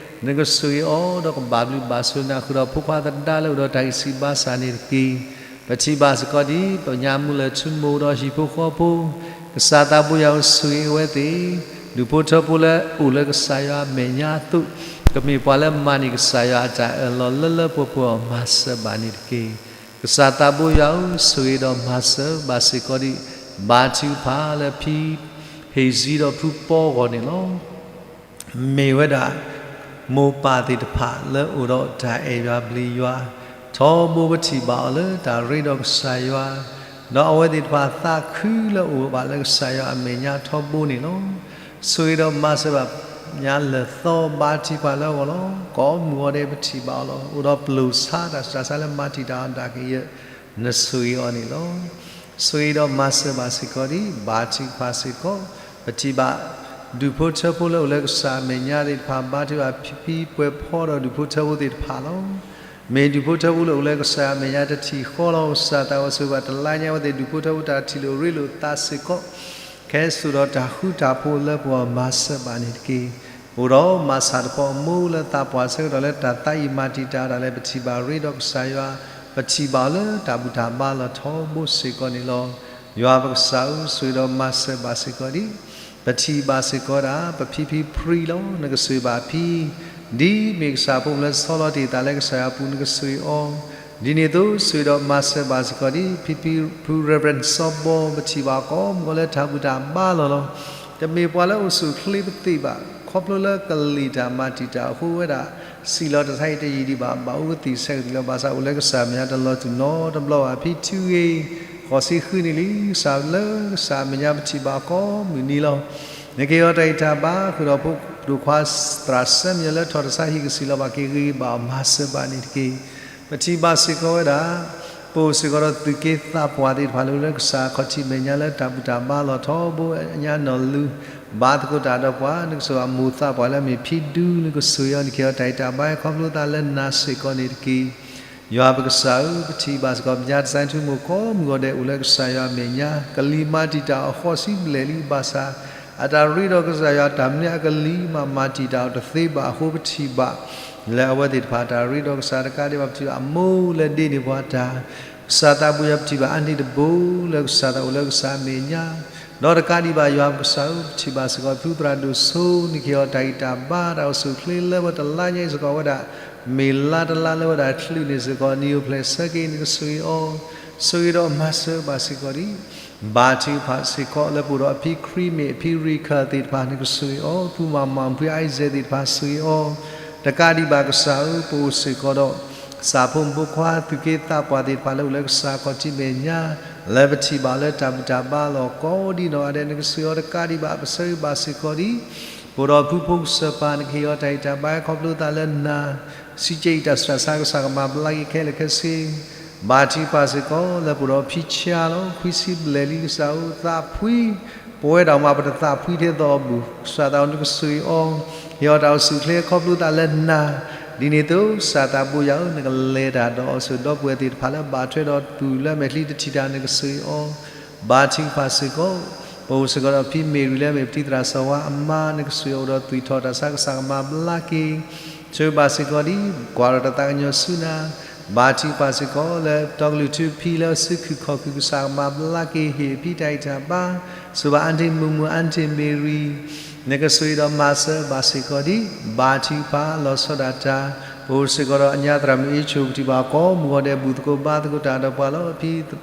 နကဆိၣ်ဂ့ၤအီၤ ဒီးကဘၣ်ဘျုးဘၣ်ဆိၣ်ဂ့ၤနၤဃုာ်ဒီးဖိခွါသဒါလၢအိၣ်ဒီးတၢ်ဂံၢ်ဆံးဘါစၢ်န့ၣ်တက့ၢ်. ပထံၣ်ဘၣ်စ့ၢ်ကီးဒ် ပညၣ်မုၢ်လၢၢ်ထူမူဒီးဟံၣ်ဖိဃီဖိ, ကစၢ်သးဘိယွၤဧၢ ဆိၣ်ဂ့ၤအဝဲသ့ၣ်, ဒူၣ်ဖိထၢဖိလၢအိၣ်လၢကစၢ်ယွၤအမဲာ်ညါအသိး, ကမ့ၢ်ပှၤလၢမၤန့ၢ်ကစၢ်ယွၤအတၢ်အၢၣ်လီၤလၢလၢပှဲၤပှဲၤအီၤ မၤစၢၤဘၣ်န့ၣ်တက့ၢ်. ကစၢ်သးဘိယွၤဧၢ, ဆိၣ်ဂ့ၤဒီးမၤစၢၤဘၣ်စ့ၢ်ကီးဒံး ဘါထုကဖၣ်လၢဖံဟ့ၣ်စံဒီးဖုပီအဂီၢ်န့ၣ်လီၤ. မ့ၢ်ဝဲဒၣ် မိၢ်ပၢ်သ့ၣ်တဖၣ်လၢအိၣ်ဒီးတၢ်အဲၣ်ယွၤဘျုးယွၤ, ထီဘိပထံၣ်ဘၣ်အီၤလၢတၢ်ရ့ဒီးကစၢ်ယွၤ, ဒီးအဝဲသ့ၣ်တဖၣ်သးခုလၢအိၣ်ဘၣ်လၢကစၢ်ယွၤအမဲာ်ညါထီဘိန့ၣ်လီၤ. ဆိၣ်ဂ့ၤဒီးမၤစၢၤဘၣ်ညါလၢာ်သီဘါထုကဖၣ်လၢအဂီၢ်လီၤ. ကိးမုၢ်ဂီၤဒဲးပထံၣ်ဘၣ်အီၤလီၤ. အိၣ်ဒီးပျိာ်ဆါတၢ်စှၤဆါလၢမၤတံာ်တာ်အီၤဒၣ်ကယၢၢ်, နဆိၣ်ဂ့ၤအီၤန့ၣ်လီၤ. ဆိၣ်ဂ့ၤဒီးမၤစၢၤဘၣ်စ့ၢ်ကီးဒံး ဘါထုကဖၣ်စ့ၢ်ကီး, ပထံၣ်ဘၣ် ဒူၣ်ဖိထၢဖိလၢအိၣ်လၢကစၢ်အမဲာ်ညါသ့ၣ်တဖၣ် ဘါထုကဖၣ်ဖံဖံပှဲၤဖီဒီးဒူၣ်ဖိထၢဖိသ့ၣ်တဖၣ်လီၤ. မ့ၢ်ဒူၣ်ဖိထၢဖိလၢအိၣ်လၢကစၢ်အမဲာ်ညါတထံၣ်ဃီလီၤ. ကစၢ်သးဝဲဆိၣ်ဂ့ၤဘၣ်တလါညါအဝဲသ့ၣ်ဒူၣ်ဖိထၢဖိတၢ်ထံၣ်လိာ်ရ့လိာ်သးစ့ၢ်ကီး ခဲစိာ်ဒီးတၢ်ဃူတၢ်ဖိးလၢပဂီၢ် မၤစၢၤဘၣ်န့ၣ်တက့ၢ်. အိၣ်ဒီးမၤဆၣ်တဖီအမိၢ်လၢသးပှၢ်ဆၢကတီၢ်လၢတၢ်သးအံၤမၤတံာ်တာ်တၢ်လၢပထံၣ်ဘၣ်ရ့ဒီးကစၢ်ယွၤ, ပထံၣ်ဘၣ်အီၤလၢတၢ်ဘူၣ်တၢ်ဘါလီၤထီဘိစ့ၢ်ကီးန့ၣ်လီၤ. ယွၤပကစၢ်ဧၢ, ဆိၣ်ဂ့ၤဒီးမၤစၢၤဘၣ်စ့ၢ်ကီးဒံး ပထံၣ်ဘၣ်စ့ၢ်ကီးဒၣ် ပဖံဖံဖရံလီၤ. နကဆိၣ်ဂ့ၤဘၣ်ဖံ ဒ်မ့ၢ်ကစၢ်ဖိလၢဆီလီၤတ့ၢ်သးလၢကစၢ်ယွၤအပူၤ နကဆိၣ်ဂ့ၤအီၤ, ဒ်န့ၣ်အသိး ဆိၣ်ဂ့ၤဒီးမၤစၢၤဘၣ်စ့ၢ်ကီးဒံး ဖံဖံဖု Reverend စီၤဘီ ပထံၣ်ဘၣ်ကိးမုၢ်ဂီၤလၢတၢ်ဘူၣ်တၢ်ဘါလီၤလီၤ. တမ့ၢ်ပှၤလၢအိၣ်ဆူၣ်အိၣ်ချ့ပသ့ၣ်ဘၣ်, ခီဖျိလၢကလံၣ်တၢ်မၤတံာ်တာ်အဃိဝဲဒၣ် စံးလီၤတၢ်ဆါအံၤတယံာ်ဒံးဘၣ်, ဘၣ်အိၣ်ကသံၣ်ဆဲးကသံၣ်လီၤ. ဘၣ်ဆၣ်အိၣ်လၢကစၢ်မဲာ်ညါတလီၤတူာ်နီတဘျီဘၣ်. ဖံထူဂ့ၤ ဃိးဆံဃုနံၣ်လံ, ကစၢ်လၢကစၢ်အမဲာ်ညါပထံၣ်ဘၣ်ကိးမုၢ်နံၤလီၤ. နကဟ့ၣ်အီၤတၢ်ဂံၢ်တၢ်ဘါ ဃုာ်ဒီးဖိဒိၣ်ခွါသရၣ်စၢမံၤလၢထီၣ်တၢ်ဆါဟံၣ်ကစံၣ်လီၤဘၣ်က့ၤဂ့ၤဂ့ၤဘၣ်အီၤ မၤစၢၤဘၣ်န့ၣ်တက့ၢ်. ပထံၣ်ဘၣ်စ့ၢ်ကီးဝဲဒၣ် ပအိၣ်စ့ၢ်ကီးဒီးသူၣ်က့သးပှၢ်သ့ၣ်တဖၣ်လၢအိၣ်လၢကစၢ်ခီၣ်ထံးမဲာ်ညါလၢ တၢ်ဘူၣ်တၢ်ဘါလီၤထီဘိညါနီၢ်လူၤ ဘါသကိးတၢ်ဒီးပှၤ, နကဆိၣ်ဂ့ၤမိၢ်သးပှၢ်လၢအမ့ၢ်ဖံဒူ, နကဆိၣ်ဂ့ၤအီၤ နကဟ့ၣ်အီၤတၢ်ဂံၢ်တၢ်ဘါ ခီဖျိသးလၢနၤစ့ၢ်ကီးန့ၣ်တက့ၢ်. ယွၤပကစၢ်ဧၢ, ပထံၣ်ဘၣ်စ့ၢ်ကီး ပညါတစဲထူမိၢ်ကိးမုၢ်ဂီၤဒဲးအိၣ်လၢကစၢ်ယွၤအမဲာ်ညါ, ကလံၤမၤတံာ်တာ်အီၤဃိးဆံဘျဲၣ်လံဘၣ်ဆၣ်, အတၢ်ရ့ဒီးကစၢ်ယွၤတၢ်မနုၤအကလံၤမး မၤတံာ်တာ်အီၤတသ့ဘၣ်အဃိ ပထံၣ်ဘၣ် လၢအဝဲသ့ၣ်တဖၣ်တၢ်ရ့ဒီးကစၢ်တကးဒံးဘၣ် ပထံၣ်ဘၣ်အမိၢ်လၢဒ့န့ၢ်ပှၤတၢ် ကစၢ်သးဘိယွၤ ပထံၣ်ဘၣ်အါန့ၢ်တဘိလၢကစၢ်သးအိၣ်လၢကစၢ်အမဲာ်ညါ, ဒီးတကးဒံးဘၣ်ယွၤပကစၢ်ဧၢ, ပထံၣ်ဘၣ်စ့ၢ်ကီးဖုသရၣ်ဒိၣ်စိ နကဟ့ၣ်အီၤတၢ်ဂံၢ်တၢ်ဘါ တၢ်အိၣ်ဆူၣ်အိၣ်ချ့လၢဝဲတလါညါအံၤစ့ၢ်ကီးဝဲဒၣ်, မ့ၢ်လါတလါလၢဝဲဒၣ်ချုးန့ၣ်စ့ၢ်ကီး နံၣ်အိၣ်ဖျဲၣ်ဆၢက့ၤ နကဆိၣ်ဂ့ၤအီၤ, ဆိၣ်ဂ့ၤဒီးမၤစၢၤဘၣ်စ့ၢ်ကီးဒံး ဘါထုကဖၣ်စ့ၢ်ကီးလၢပအိၣ်ဒီးအဖံခရံမ့ၢ် အဖံရံခၢၣ်သ့ၣ်တဖၣ် နကဆိၣ်ဂ့ၤအီၤ, ဖုမၤမၤ ဖုအံစဲးသ့ၣ်တဖၣ် ဆိၣ်ဂ့ၤအီၤ, တကးဒံးဘၣ်ကစၢ်ဧၢ, ပအိၣ်စ့ၢ်ကီးဒီး စၢ်ဖိမုၣ်ဖိခွါ သူၣ်က့သးပှၢ်သ့ၣ်တဖၣ်လၢအိၣ်လၢကစၢ်ခီၣ်ထံးမဲာ်ညါ, လၢပထံၣ်ဘၣ်လၢတၢ်ဘူၣ်တၢ်ဘါလီၤကိးဒံးနီၢ်ဂၤဒဲး နကဆိၣ်ဂ့ၤအီၤတကးဒံးဘၣ် ပဆၢဂ့ၤဘၣ်စ့ၢ်ကီးဒံး ပအိၣ်ဒီးဖုဖိကစၢၢ်ပၢ် နကဟ့ၣ်အီၤတၢ်ဂံၢ်တၢ်ဘါ ခီဖျိသးလၢနၤ, စံးကဲအံၤတၢ်ဆူးတၢ်ဆါ ကစၢ်ကမၤဘျါက့ၤခဲလၢာ်ခဲဆ့ ဘါထုကဖၣ်စ့ၢ်ကီးလၢပအိၣ်ဒီးဖံဆါလီၤ. ခွံဆံဘျဲၣ်လံကစၢ်ဧၢ, သးဖှံ, ပဝဲဒၣ်မးပတသးဖှံထဲသိးအဘူး, ကစၢ်သးအိၣ်နကစၢ်အံၤအီၤ, ဟ့ၣ်အီၤတၢ်အိၣ်ဆူၣ်အိၣ်ချ့ခီဖျိသးလၢနၤ, ဒ်န့ၣ်အသိး ကစၢ်သးဘိယွၤဧၢ, နကလဲၤတၢ်ဒီးအီၤဆူၣ်ဒီပုၢ်ဝဲၢ်သ့ၣ်တဖၣ်လၢဘၣ်ထွဲဒီးတူၢ်လၢမဲာ်ချံတထံၣ်တၢ်နကစၢ်အံၤအီၤ, ဘါထုကဖၣ်စ့ၢ်ကီး ပအိၣ်စ့ၢ်ကီးဒီးဖံမ့ၢ်ရံလၢအမ့ၢ်ပတံၤသရၣ်စီၤဝါအမါ နကစၢ်အံၤအိၣ်ဒီးသွံၣ်ထီၣ်တၢ်ဆါ ကစၢ်ကမၤဘျါက့ၤ, ဆိၣ်ဂ့ၤဘၣ်စ့ၢ်ကီးဒ် ကွၢ်ထီၣ်တၢ်သးကညီၤဆူနၤ, ဘါထုကဖၣ်စ့ၢ်ကီးလၢတီကလုၢ်ထူဖံလၢစုခုၣ်ခီၣ်ခုၣ် ကစၢ်ကမၤဘျါက့ၤ ဟ့ၣ်ဖံတၢ်ဂံၢ်တၢ်ဘါ, ဆိၣ်ဂ့ၤဘၣ်အါတ့ၢ်မုၢ်မုၢ် အါတ့ၢ်မ့ၢ်ရံ, နကစၢ်အံၤဒီးမၤစၢၤဘၣ်စ့ၢ်ကီးဒ် ဘါထုကဖၣ်လီၤဆီဒၣ်တၢ်, ပအိၣ်စ့ၢ်ကီးဒီးအညါသရၣ်မုၣ်အ့ၣ်ဆိၣ် ပထံၣ်ဘၣ်ကိးမုၢ်ဂီၤဒဲး ဘူၣ်သကိးဘါသကိးတၢ်ဒီးပှၤလီၤ.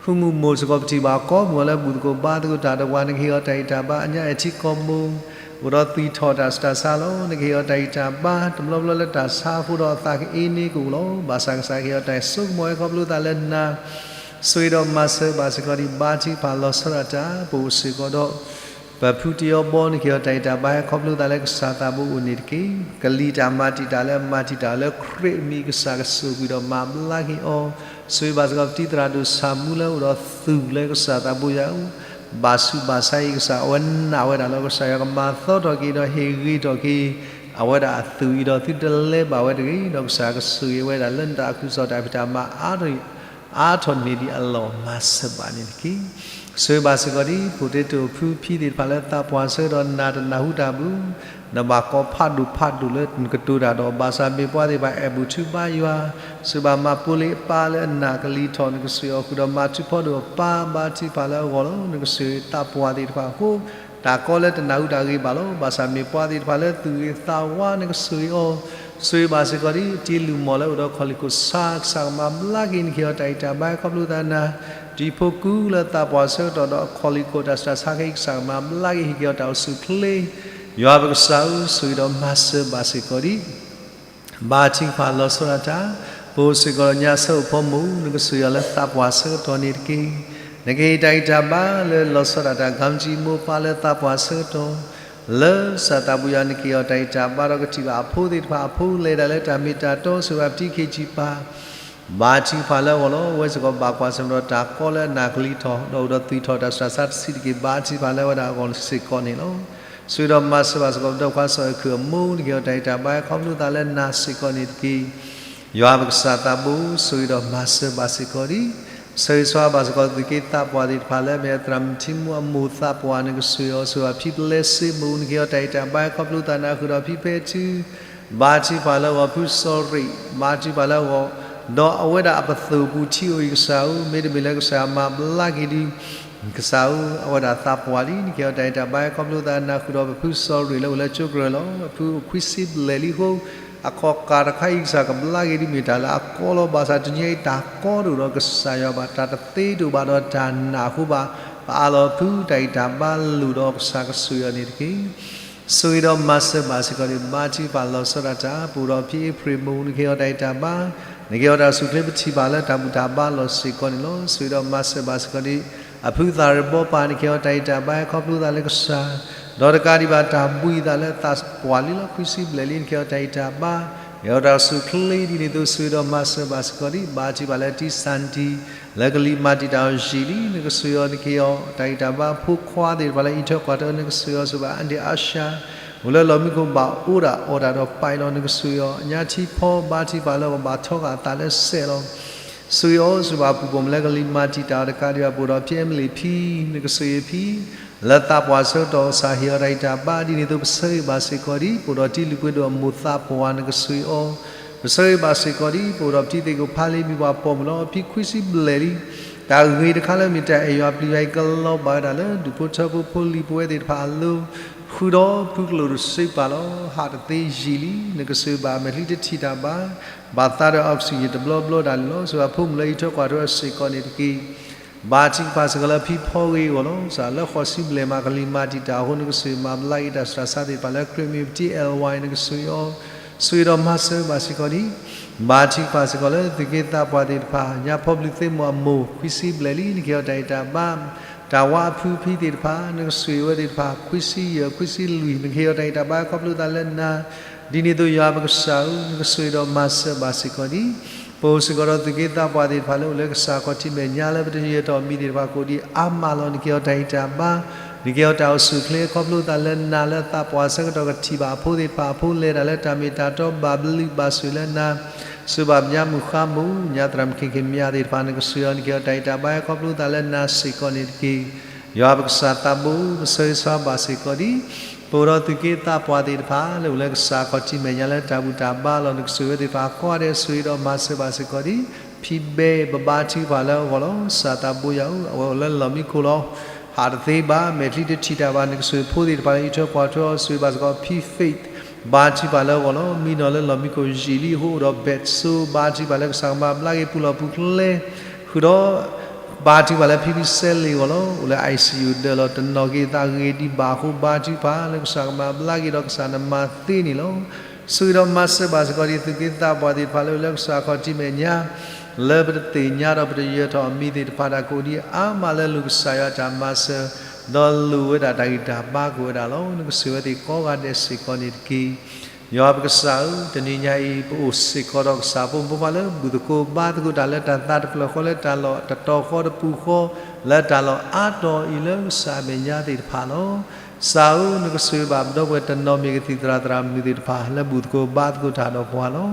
ဖံ ဃုမုၢ်မိၢ်စ့ၢ်ကီး ပထံၣ်ဘၣ်ကိးမုၢ်ဂီၤလၢဘူၣ်သကိးဘါသကိးတၢ်ဒီးပှၤ, နကဟ့ၣ်အီၤတၢ်ဂံၢ်တၢ်ဘါ, အညါအဲၣ်ထံကီၢ်မိၢ် အိၣ်ဒီးသွံၣ်ထီၣ်တၢ်ဆူးတၢ်ဆါလီၤ. နကဟ့ၣ်အီၤတၢ်ဂံၢ်တၢ်ဘါ, တဘျီဘျီလၢတၢ်ဆါအဃိဒီးအသးကအ့န့ၣ်ကအိၣ်လီၤ. ဘၣ်ဆၣ်ကစၢ်ကဟ့ၣ်အီၤတၢ်ဆိကမိၣ်ဝဲခီဖျိသးလၢနၤ, ဆိၣ်ဂ့ၤဒီးမၤစၢၤဘၣ်စ့ၢ်ကီးဒ် ဘါထုကဖၣ်လီၤဆီဒၣ်တၢ်, ပအိၣ်စ့ၢ်ကီးဒီး ပဖုတ့အီဘီ နကဟ့ၣ်အီၤတၢ်ဂံၢ်တၢ်ဘါဟဲခီဖျိသးလၢကစၢ်သးဘိအိၣ်န့ၣ်တက့ၢ်. ကလံၤတၢ်မၤတံာ်တာ်လၢမၤတံာ်တာ်လၢခရံာ်အမံၤ ကစၢ်ကစၢၢ်ကွံာ်ဒီးမၤဘျါက့ၤအီၤ, ဆိၣ်ဂ့ၤဘၣ်စ့ၢ်ကီးပတံၤသရၣ်ဒိၣ်ဆၣ်မူလၢအိၣ်ဒီးသူၣ်လၢကစၢ်သးဘိယွၤဧၢ, ဘၣ်ဆူးဘၣ်ဆါအံၤကစၢ် အဝဲနာ်ဝဲဒၣ်လီၤ. ကစၢ်ယွၤကမၤသီထီၣ်က့ၤဒီးဟ့ၣ်ဂ့ၤထီၣ်က့ၤ အဝဲဒၣ်အသူၣ်အံၤဒီးသုတလဲၤဘၣ်ဝဲတဂ့ၤ, ဒီးကစၢ်ကဆိၣ်ဂ့ၤဝဲဒၣ်လၢနတၢ်အုၣ်က့ၤခီၣ်က့ၤတၢ်ဖံးတၢ်မၤအါထီၣ်န့ၢ်ဒံးအလီၢ် မၤစၢၤဘၣ်န့ၣ်တက့ၢ်. ဆိၣ်ဂ့ၤဘၣ်စ့ၢ်ကီးဒ် ဖိတ့တိၣ်ဖုဖံသ့ၣ်တဖၣ်လၢသးပှၢ်ဆၢကတီၢ် နၤတနၢ်ဟူတၢ်ဘၣ်, နဘၣ်ကိးဖးဒိၣ်ဖးဒိၣ်လၢနကတိၤတၢ်ဒီး ဘၣ်ဆၣ်မ့ၢ်ပှၤသ့ၣ်တဖၣ်အဲၣ်ဘူၣ်ထုဘါယွၤ, ဆိၣ်ဂ့ၤဘၣ်မၤပိာ်လံအပၢ်လၢအနာ်ကလံၤထီၣ် နကစၢ်အံၤအီၤဃုာ်ဒီးမၤထူးဖီဒိၣ်အပၢ် ဘါထုကဖၣ်လၢအဂီၢ်လီၤ. နကစၢ်အံၤသးပှၢ်သ့ၣ်တဖၣ်အဃိ တၢ်ကီလၢတနၢ်ဟူတၢ်ဂ့ၤဘၣ်လီၤ. ဘၣ်ဆၣ်မ့ၢ်ပှၤသ့ၣ်တဖၣ်လၢသူၣ်ဂ့ၤသးဝါ နကစၢ်အံၤအီၤ, ဆိၣ်ဂ့ၤဘၣ်စ့ၢ်ကီးဒ် တ့လုၢ်မီၢ်လၢအိၣ်ဒီးခီၣ်လ့ၢ်ခိၣ်ဆါ ကစၢ်ကမၤဘျါက့ၤ နကဟ့ၣ်အီၤတၢ်ဂံၢ်တၢ်ဘါဟဲခီဖျိသးနၤ, တံၤဖိကူလၢသးပှၢ်ဆၢကတီၢ်ဒီးအခီၣ်လ့ၢ်ခိၣ်တၢ်ဆူးတၢ်ဆါခဲအံၤ ကစၢ်ကမၤဘျါက့ၤ ဟ့ၣ်က့ၤအီၤတၢ်အိၣ်ဆူၣ်အိၣ်ချ့, ယွၤပကစၢ်ဧၢ, ဆိၣ်ဂ့ၤဒီးမၤစၢၤဘၣ်စ့ၢ်ကီးဒ် ဘါထုကဖၣ်လီၤဆီဒၣ်တၢ်, ပအိၣ်စ့ၢ်ကီးဒီးညါဆၢအိၣ်ဖီမိၢ် နကစၢ်အံၤအီၤလၢသးပှၢ်ဆၢကတီၢ်န့ၣ်တက့ၢ်. နကဟ့ၣ်တၢ်ဂံၢ်တၢ်ဘါလၢလီၤဆီဒၣ်တၢ် ကၤမတံမိၢ်ပၢ်လၢသးပှၢ်ဆၢကတီၢ်, လၢကစၢ်သးဘိယွၤ နကဟ့ၣ်အီၤတၢ်ဂံၢ်တၢ်ဘါဒီးကထံၣ်ဘၣ်အဖိသ့ၣ်တဖၣ်အဖိလဲၤတၢ်လၢတၢ်မ့ၢ်တၢ်တီ ဆိၣ်ဂ့ၤဘၣ်ပတံၤခံးဆံပၢ် ဘါထုကဖၣ်လၢအဂီၢ်လီၤ. အဝဲစ့ၢ်ကီးဘၣ်ကွၢ်ဆၢၣ်မဲာ်ဒီးတၢ်ကီလၢအနာ်ကလံၤထီၣ် ဒီးအိၣ်ဒီးသွံၣ်ထီၣ်တၢ်ဆူးတၢ်ဆါတဆံးတက့ၢ်. ဘါထုကဖၣ်လၢအဝဲဒၣ်အဂီၢ်စ့ၢ်ကီးန့ၣ်လီၤ. ဆိၣ်ဂ့ၤဒီးမၤစၢၤဘၣ်စ့ၢ်ကီး ပဒီပုၢ်ဝဲၢ်စီၤအဲၣ်ခုၣ်အမိၢ် နကဟ့ၣ်အီၤတၢ်ဂံၢ်တၢ်ဘါဟဲခီဖျိသးလၢနၤစ့ၢ်ကီးန့ၣ်တက့ၢ်. ယွၤပကစၢ်သးဘိ ဆိၣ်ဂ့ၤဒီးမၤစၢၤဘၣ်စ့ၢ်ကီးဒ် ဆၢဂ့ၤဆၢဝါဘၣ်စ့ၢ်ကီး သုးက့သးပှၢ်သ့ၣ်တဖၣ်လၢအမ့ၢ်အသရၣ်မုၣ်ထံမူအမိၢ်သးပှၢ် နကစၢ်အံၤအီၤ ဆိၣ်ဂ့ၤဘၣ်ဖံပလဲစ့မိၢ် နကဟ့ၣ်အီၤတၢ်ဂံၢ်တၢ်ဘါဟဲခီဖျိသးနၤ ဃုာ်ဒီးဖံဖဲထူ ဘါထုကဖၣ်လၢအဂီၢ် ဖုစီၤရ့ၣ် ဘါထုကဖၣ်လၢအဂီၢ်, ဒီးအဝဲဒၣ်အပသိၣ်ပူၤထံအိၣ်အံၤကစၢ်ဧၢ, မ့တမ့ၢ်လၢကစၢ်မၤဘျါက့ၤဒုး ကစၢ်ဧၢ, အဝဲဒၣ်သးပှၢ်လံ နကဟ့ၣ်အီၤတၢ်ဂံၢ်တၢ်ဘါဟဲခီဖျိသးနၤ ဃုာ်ဒီးပဖုစီၤရ့ၣ်လၢအိၣ်လၢကၠိကရၢၢ်လီၤ. အဖုအိၣ်ခွံဆံဘျဲၣ်လံအဃိ အခီၣ်ကၢ်တခါအံၤကစၢ်ကဘျါက့ၤဒုးမ့ၢ်တၢ်လၢအကီလီၤ. ဘၣ်ဆၣ်တနံၤအံၤတၢ်ကီတအိၣ်ဒီးကစၢ်ယွၤဘၣ်, တၢ်တသ့တအိၣ်ဘၣ်ဒီးတၢ်နာ်အဃိဘၣ်, ပအၢၣ်လီၤဖုတၢ်ဂံၢ်တၢ်ဘါလိာ်ဒီးကစၢ်ကစၢ်ယွၤန့ၣ်တက့ၢ်. ဆိၣ်ဂ့ၤဒီးမၤစၢၤဘၣ်စ့ၢ်ကီးန့ၣ် ဘါထုကဖၣ်လီၤဆီဒၣ်တၢ်, ပအိၣ်ဒီးဖံအ့ဖြ့ၣ်မိၢ် နကဟ့ၣ်အီၤတၢ်ဂံၢ်တၢ်ဘါ, နကဟ့ၣ်အီၤတၢ်အိၣ်ဆူၣ်အိၣ်ချ့ ပထံၣ်ဘၣ်လၢတၢ်ဘူၣ်တၢ်ဘါလီၢ်စ့ၢ်ကီးန့ၣ်လီၤ. ဆိၣ်ဂ့ၤဒီးမၤစၢၤဘၣ်စ့ၢ်ကီးဒ် အဖုသးရ့ၣ်ဘီပၢ် နကဟ့ၣ်အီၤတၢ်ဂံၢ်တၢ်ဘါဟဲခီဖျိသးလၢကစၢ်, ဒီးတကးဒံးဘၣ်တၢ်ဘှံးသးလၢသးပှၢ်လံလီၤ. ခွံဆံဘျဲၣ်လံ နကဟ့ၣ်အီၤတၢ်ဂံၢ်တၢ်ဘါ, နကဟ့ၣ်အီၤတၢ်အိၣ်ဆူၣ်အိၣ်ချ့ဒ်န့ၣ်အသိး ဆိၣ်ဂ့ၤဒီးမၤစၢၤဘၣ်စ့ၢ်ကီးဒ် ဘါထုကဖၣ်လၢတံၢ်စၢ်တံၢ် လၢကလံၤမၤတံာ်တာ်အီၤယံာ်လံ, နကစၢ်အံၤအီၤ နကဟ့ၣ်အီၤတၢ်ဂံၢ်တၢ်ဘါ ဖိခွါသ့ၣ်တဖၣ်လၢအံးထွဲကွၢ်ထွဲ နကစၢ်အံၤအီၤ ဆိၣ်ဂ့ၤဘၣ်အါဒံၣ်အါရှါ, အိၣ်လၢလီၢ်မံခိၣ်ဘၣ်အိၣ်ဒၣ်အီၣ်တၢ်ဒီးပာ်အီၤလီၤ. နကစၢ်အံၤအီၤ ညါထံဖီ ဘါထုကဖၣ်လၢအဂီၢ် ဘၣ်ထီဂာ်အသးလၢစဲးလီၤ. ဆိၣ်ဂ့ၤအီၤ ဆိၣ်ဂ့ၤဘၣ်ပူၤပိာ်မုၣ်လၢကလံၤမၤတံာ်တာ်အီၤတကးဒံးဘၣ် ပအိၣ်ဒီးဖံအဲမလ့ၣ်ဖံ, နကစၢ်အံၤဖံ လၢသးပှၢ်ဆၢကတီၢ် ကစၢ်ဟ့ၣ်အီၤတၢ်ဂံၢ်တၢ်ဘါဒ်န့ၣ်အသိး ပဆၢဂ့ၤဘၣ်စ့ၢ်ကီးဒ် ပအိၣ်ဒီးတံၤလုၢ်ပှ့ၤဒိၣ်အမိၢ်သးပှၢ် နကစၢ်အံၤအီၤ, ပဆၢဂ့ၤဘၣ်စ့ၢ်ကီးဒ် ပအိၣ်ဒီးပတံၤသကိးဖးလံ မ့ၢ်ပှၤပိာ်မုၣ်လီၤ. ဖံခွံဆံဘျဲၣ်လံ, တၢ်ဂ့ၤတခါလၢမ့ၢ်တၢ်အဲၣ်ယွၤပျံၤယွၤအံၤ ကလီၤဘၣ်ဝဲဒၣ်လၢ ဒူၣ်ဖိထၢဖိဖိလံၤပဝဲသ့ၣ်တဖၣ်အလိၤ, ဃုာ်ဒီးဖုကလိၣ်တစ့ပာ်လီၤ. ဟးတသ့ယံာ်လံ, နကစၢ်အံၤဘၣ်မဲာ်ချံတထံၣ်တၢ်ဘၣ်, ဘၣ်သးဒီး oxygen တဘျီဘျီဒၣ်လံလီၤ. ဆိၣ်ဂ့ၤဘၣ်ဖိမုၣ်လၢအံးထွဲကွၢ်ထွဲအီၤစ့ၢ်ကီးန့ၣ်တက့ၢ်. ဘါထုကဖၣ်စ့ၢ်ကီးလၢဖံဖီဂ့ၤအဂီၢ်လီၤ. ကစၢ်လၢဃိးဆံဘျဲၣ်မး ကလံၤမၤတံာ်တာ်အဃိ နကစၢ်မၤဘျါက့ၤတၢ်ဆူးတၢ်ဆါသ့ၣ်တဖၣ်လၢခရံာ်မံၤ ပတံၤ L Y နကစၢ်အံၤအီၤ, ဆိၣ်ဂ့ၤဒီးမၤစၢၤဘၣ်စ့ၢ်ကီးဒ် ဘါထုကဖၣ်စ့ၢ်ကီးလၢသုးက့သးပှၢ်သ့ၣ်တဖၣ် ညါဖီဘျုးသ့ၣ်မိၢ်အမိၢ် ခွံဆံဘျဲၣ်လံ နကဟ့ၣ်အီၤတၢ်ဂံၢ်တၢ်ဘါ, တၢ်ဝါအဖုဖံသ့ၣ်တဖၣ် နကစၢ်အံၤဝဲသ့ၣ်တဖၣ် ခွံဆံယဲၢ် ခွံဆံလွံၢ် နကဟ့ၣ်အီၤတၢ်ဂံၢ်တၢ်ဘါခီဖျိသးလၢနၤ, ဒ်န့ၣ်အသိးယွၤပကစၢ်ဧၢ, နကစၢ်အံၤဒီးမၤစၢၤဘၣ်စ့ၢ်ကီးဒ် ပအိၣ်စ့ၢ်ကီးဒီးသူၣ်က့သးပှၢ်သ့ၣ်တဖၣ်လၢအိၣ်လၢကစၢ်ခီၣ်ထံးမဲာ်ညါလၢပတယၢၤထီၣ်အမံၤသ့ၣ်တဖၣ်ကိးဒံးအါမးလီၤ. နကဲအီၤတၢ်ဂံၢ်တၢ်ဘါ, နကဲအီၤတၢ်အိၣ်ဆူၣ်အိၣ်ချ့ခီဖျိသးလၢနၤလၢသးပှၢ်ဆၢကတီၢ်ကထံၣ်ဘၣ်အဖိသ့ၣ်တဖၣ်အဖိလဲၤတၢ်လၢတၢ်မ့ၢ်တၢ်တီဘၣ်ဘျုးဘၣ်ဆိၣ်လၢနၤ စူၢ်ဘၣ်ပညါမုၢ်ဃါမူၢ် ညါသရၣ်မုၣ်ခံက့ၤမၠါသ့ၣ်တဖၣ် နကစၢ်ယွၤ နကဲအီၤတၢ်ဂံၢ်တၢ်ဘါဟဲခီဖျိသးလၢနၤစ့ၢ်ကီးန့ၣ်တက့ၢ်. ယွၤပကစၢ်သးဘိ ပဆၢဂ့ၤဆၢဝါဘၣ်စ့ၢ်ကီးဒံး ပအိၣ်ဒီးသူၣ်က့သးပှၢ်သ့ၣ်တဖၣ် လၢအိၣ်လၢကစၢ်ခီၣ်ထံးမဲာ်ညါလၢတၢ်ဘူၣ်တၢ်ဘါလီၤ. နကစၢ်ဝဲသ့ၣ်တဖၣ် ကိးဂၤဒဲးဆိၣ်ဂ့ၤဒီးမၤစၢၤဘၣ်စ့ၢ်ကီးဒံး ဖံဘဲ ပဘါထုကဖၣ်လၢအဂီၢ်လီၤ. ကစၢ်သးဘိယွၤဧၢ, အဝဲအိၣ်လၢလီၢ်မံခိၣ်လီၤ. ဟးတသ့ဘၣ်, မဲာ်ချံတထံၣ်တၢ်ဘၣ်, နကစၢ်ဖိသ့ၣ်တဖၣ်လၢအံးထွဲကွၢ်ထွဲအီၤ ဆိၣ်ဂ့ၤဘၣ်စ့ၢ်ကီး ဖံ Faith ဘါထုကဖၣ်လၢအဂီၢ်လီၤ. မံနီၤလၢလီၢ်မံခိၣ်ယံာ်လံအဃိ အိၣ်ဒီးဘဲးစိ ဘါထုကဖၣ်လၢကစၢ်ကမၤဘျါက့ၤပူၤလီၢ်ပူၤကျဲ ဃုာ်ဒီး ဘါထုကဖၣ်လၢဖံဖံစဲလ့ၣ်အဂီၢ်လီၤ. အိၣ်လၢ ICU ဒၢးလီၤ. တနီၤက့ၤသးဂ့ၤဒံးဘၣ်အဃိ ဘါထုကဖၣ်လၢကစၢ်ကမၤဘျါက့ၤဒီးကစၢ်နမၤသ့န့ၣ်လီၤ. ဆိၣ်ဂ့ၤဒီးမၤစၢၤဘၣ်စ့ၢ်ကီးဒံး သူၣ်က့သးပှၢ်သ့ၣ်တဖၣ်လၢအိၣ်လၢကစၢ်ခီၣ်ထံးမဲာ်ညါ လၢပတသ့ၣ်ညါဒီးပတယၢၤထီၣ်အမံၤသ့ၣ်တဖၣ် တၢ်ကိးဒံးအါမးလၢလိၣ်ကစၢ်ယွၤတၢ်မၤစၢၤ ဒီးလိၣ်ဝဲဒၣ်တၢ်ဂံၢ်တၢ်ဘါကအိၣ်ဝဲဒၣ်လီၤ. နကစၢ်ဝဲသ့ၣ်ကိးဂၤဒဲးစ့ၢ်ကီးန့ၣ်တက့ၢ်. ယွၤပကစၢ်ဧၢ, တနံၤညါအံၤ ပအိၣ်စ့ၢ်ကီးဒီးကစၢ်ဖိမုၣ်ဖိခွါလၢဘူၣ်သကိးဘါသကိးတၢ်လၢတၢ်သးတဖျၢၣ်ဃီ လၢတၢ်လီၢ်တတီၤဃီတပူၤဃီ လၢတၢ်လီၢ်အါတီၤအံၤလၢကစၢ်အမဲာ်ညါသ့ၣ်တဖၣ်လီၤ. ကစၢ်ဧၢ, နကဆိၣ်ဂ့ၤဘၣ်ပဒီပုၢ်ဝဲၢ်တနီၤမ့ၢ်ကသံၣ်သရၣ်သရၣ်မုၣ်သ့ၣ်တဖၣ် လၢဘူၣ်သကိးဘါသကိးတၢ်ဒီးပှၤလီၤ.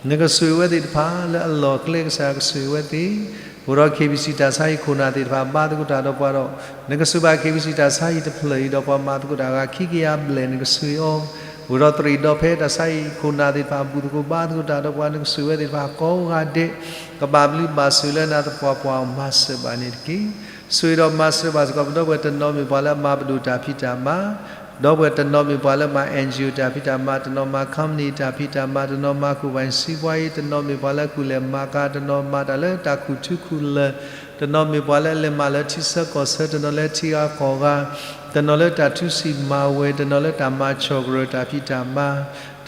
နကဆိၣ်ဂ့ၤဝဲသ့ၣ်တဖၣ်လၢအလီၢ်ကျဲ ကစၢ်ယွၤကဆိၣ်ဂ့ၤဝဲသ့ၣ် အိၣ်ဒီး KBC တၢ်ဆါဟံၣ်ခိၣ်နၢ်သ့ၣ်တဖၣ် ဘါသကိးတၢ်ဒီးပှၤဒီး နကစၢ်ဘၣ် KBC တၢ်ဆါဟံၣ်တဖျၢၣ်အံၤဒီးပှၤမၤသကိးတၢ်အဂၤခံကယၤဘျဲၣ် နကစၢ်အီၤ အိၣ်ဒီးသရံးဒီးဖဲတၢ်ဆါဟံၣ်ခိၣ်နၢ်သ့ၣ်တဖၣ် ဘူၣ်သကိးဘါသကိးတၢ်ဒီးပှၤ နကစၢ်ဝဲသ့ၣ်တဖၣ်ကိးဂၤဒဲး ကဘၣ်ဘျုးဘၣ်ဆိၣ်လၢနၤသပှၢ်ပှၢ်အီၤ မၤစၢၤဘၣ်န့ၣ်တက့ၢ်. ဆိၣ်ဂ့ၤဒီးမၤစၢၤဘၣ်စ့ၢ်ကီး ပဒီပုၢ်ဝဲၢ်တနီၤမ့ၢ်ပှၤလၢအမၤပဒိၣ်တၢ်ဖံးတၢ်မၤ ဒီပုၢ်ဝဲၢ်တနီၤမ့ၢ်ပှၤလၢမၤ NGO တၢ်ဖံးတၢ်မၤ, တနီၤမၤ company တၢ်ဖံးတၢ်မၤ, တနီၤမၤ ကုၢ်ပှၤစံးပှၤအံၤ, တနီၤမ့ၢ်ပှၤလၢကူၣ်လဲၤမၤကၤ, တနီၤမၤတၢ်လၢတၢ်ခူၣ်ထူခူၣ်လၢၢ်, တနီၤမ့ၢ်ပှၤလၢအလဲၤမၤလၢထံဆၢကီၢ်ဆၢ, တနီၤလၢထံဂၤကီၢ်ဂၤ, တနီၤလၢတၢ်ထူစံၣ်မၤဝဲ, တနီၤလၢတၢ်မၤဆီၣ်ကရၢၢ်တၢ်ဖံးတၢ်မၤ,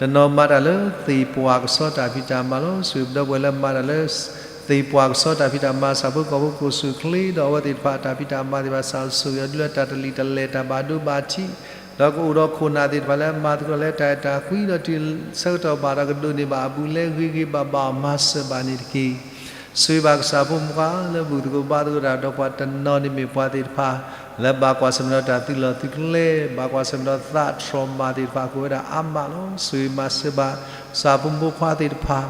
တနီၤမၤတၢ်လၢသ့ၣ်ပှၢ်ကစီတၢ်ဖံးတၢ်မၤလီၤ. ဆိၣ်ဂ့ၤပဒီပုၢ်ဝဲၢ်လၢမၤတၢ်လၢ သ့ၣ်ပှၢ်ကစီတၢ်ဖံးတၢ်မၤ ဆၣ်ဖိကီၢ်ဖိ ကိၣ်ဆူၣ်ချ့ဒီးအဝဲသ့ၣ်တဖၣ် တၢ်ဖံးတၢ်မၤသ့ၣ်တဖၣ် စၢ်ဆိၣ်ဂ့ၤအီၤဒုးလၢတၢ်တလံာ်တလဲၢ် တၢ်ဘၣ်ဒိဘၣ်ထံး, ဒီးကအိၣ်ဒီးခိၣ်နၢ်သ့ၣ်တဖၣ်လၢအမၤသကိးလၢတၢ်အဲၣ်တၢ်ကွံ ဒီးတုၤဆၢကတီၢ်ဘၣ်ဒီးကဒိးန့ၢ်ဘၣ်အဘူးအလဲ ဂ့ၤဂ့ၤဘၣ်ဘၣ်အီၤ မၤစၢၤဘၣ်န့ၣ်တက့ၢ်. ဆိၣ်ဂ့ၤဘၣ်ကစၢ်ဖိမုၣ်ဖိခွါလၢဘူၣ်သကိးဘါသကိးတၢ်ဒီးပှၤ တနီၤန့ၣ်မ့ၢ်ပှၤသ့ၣ်တဖၣ် လၢဘၣ်ကွၢ်ဆၢၣ်မဲာ်ဒီးတၢ်သုးလီၢ်သုးကျဲ, ဘၣ်ကွၢ်ဆၢၣ်မဲာ်ဒီးသးထီၣ်မၤသ့ၣ်တဖၣ် ကအိၣ်ဝဲဒၣ်အါမးလီၤ. ဆိၣ်ဂ့ၤမၤစၢၤဘၣ် ကစၢ်ဖိမုၣ်ဖိခွါသ့ၣ်တဖၣ်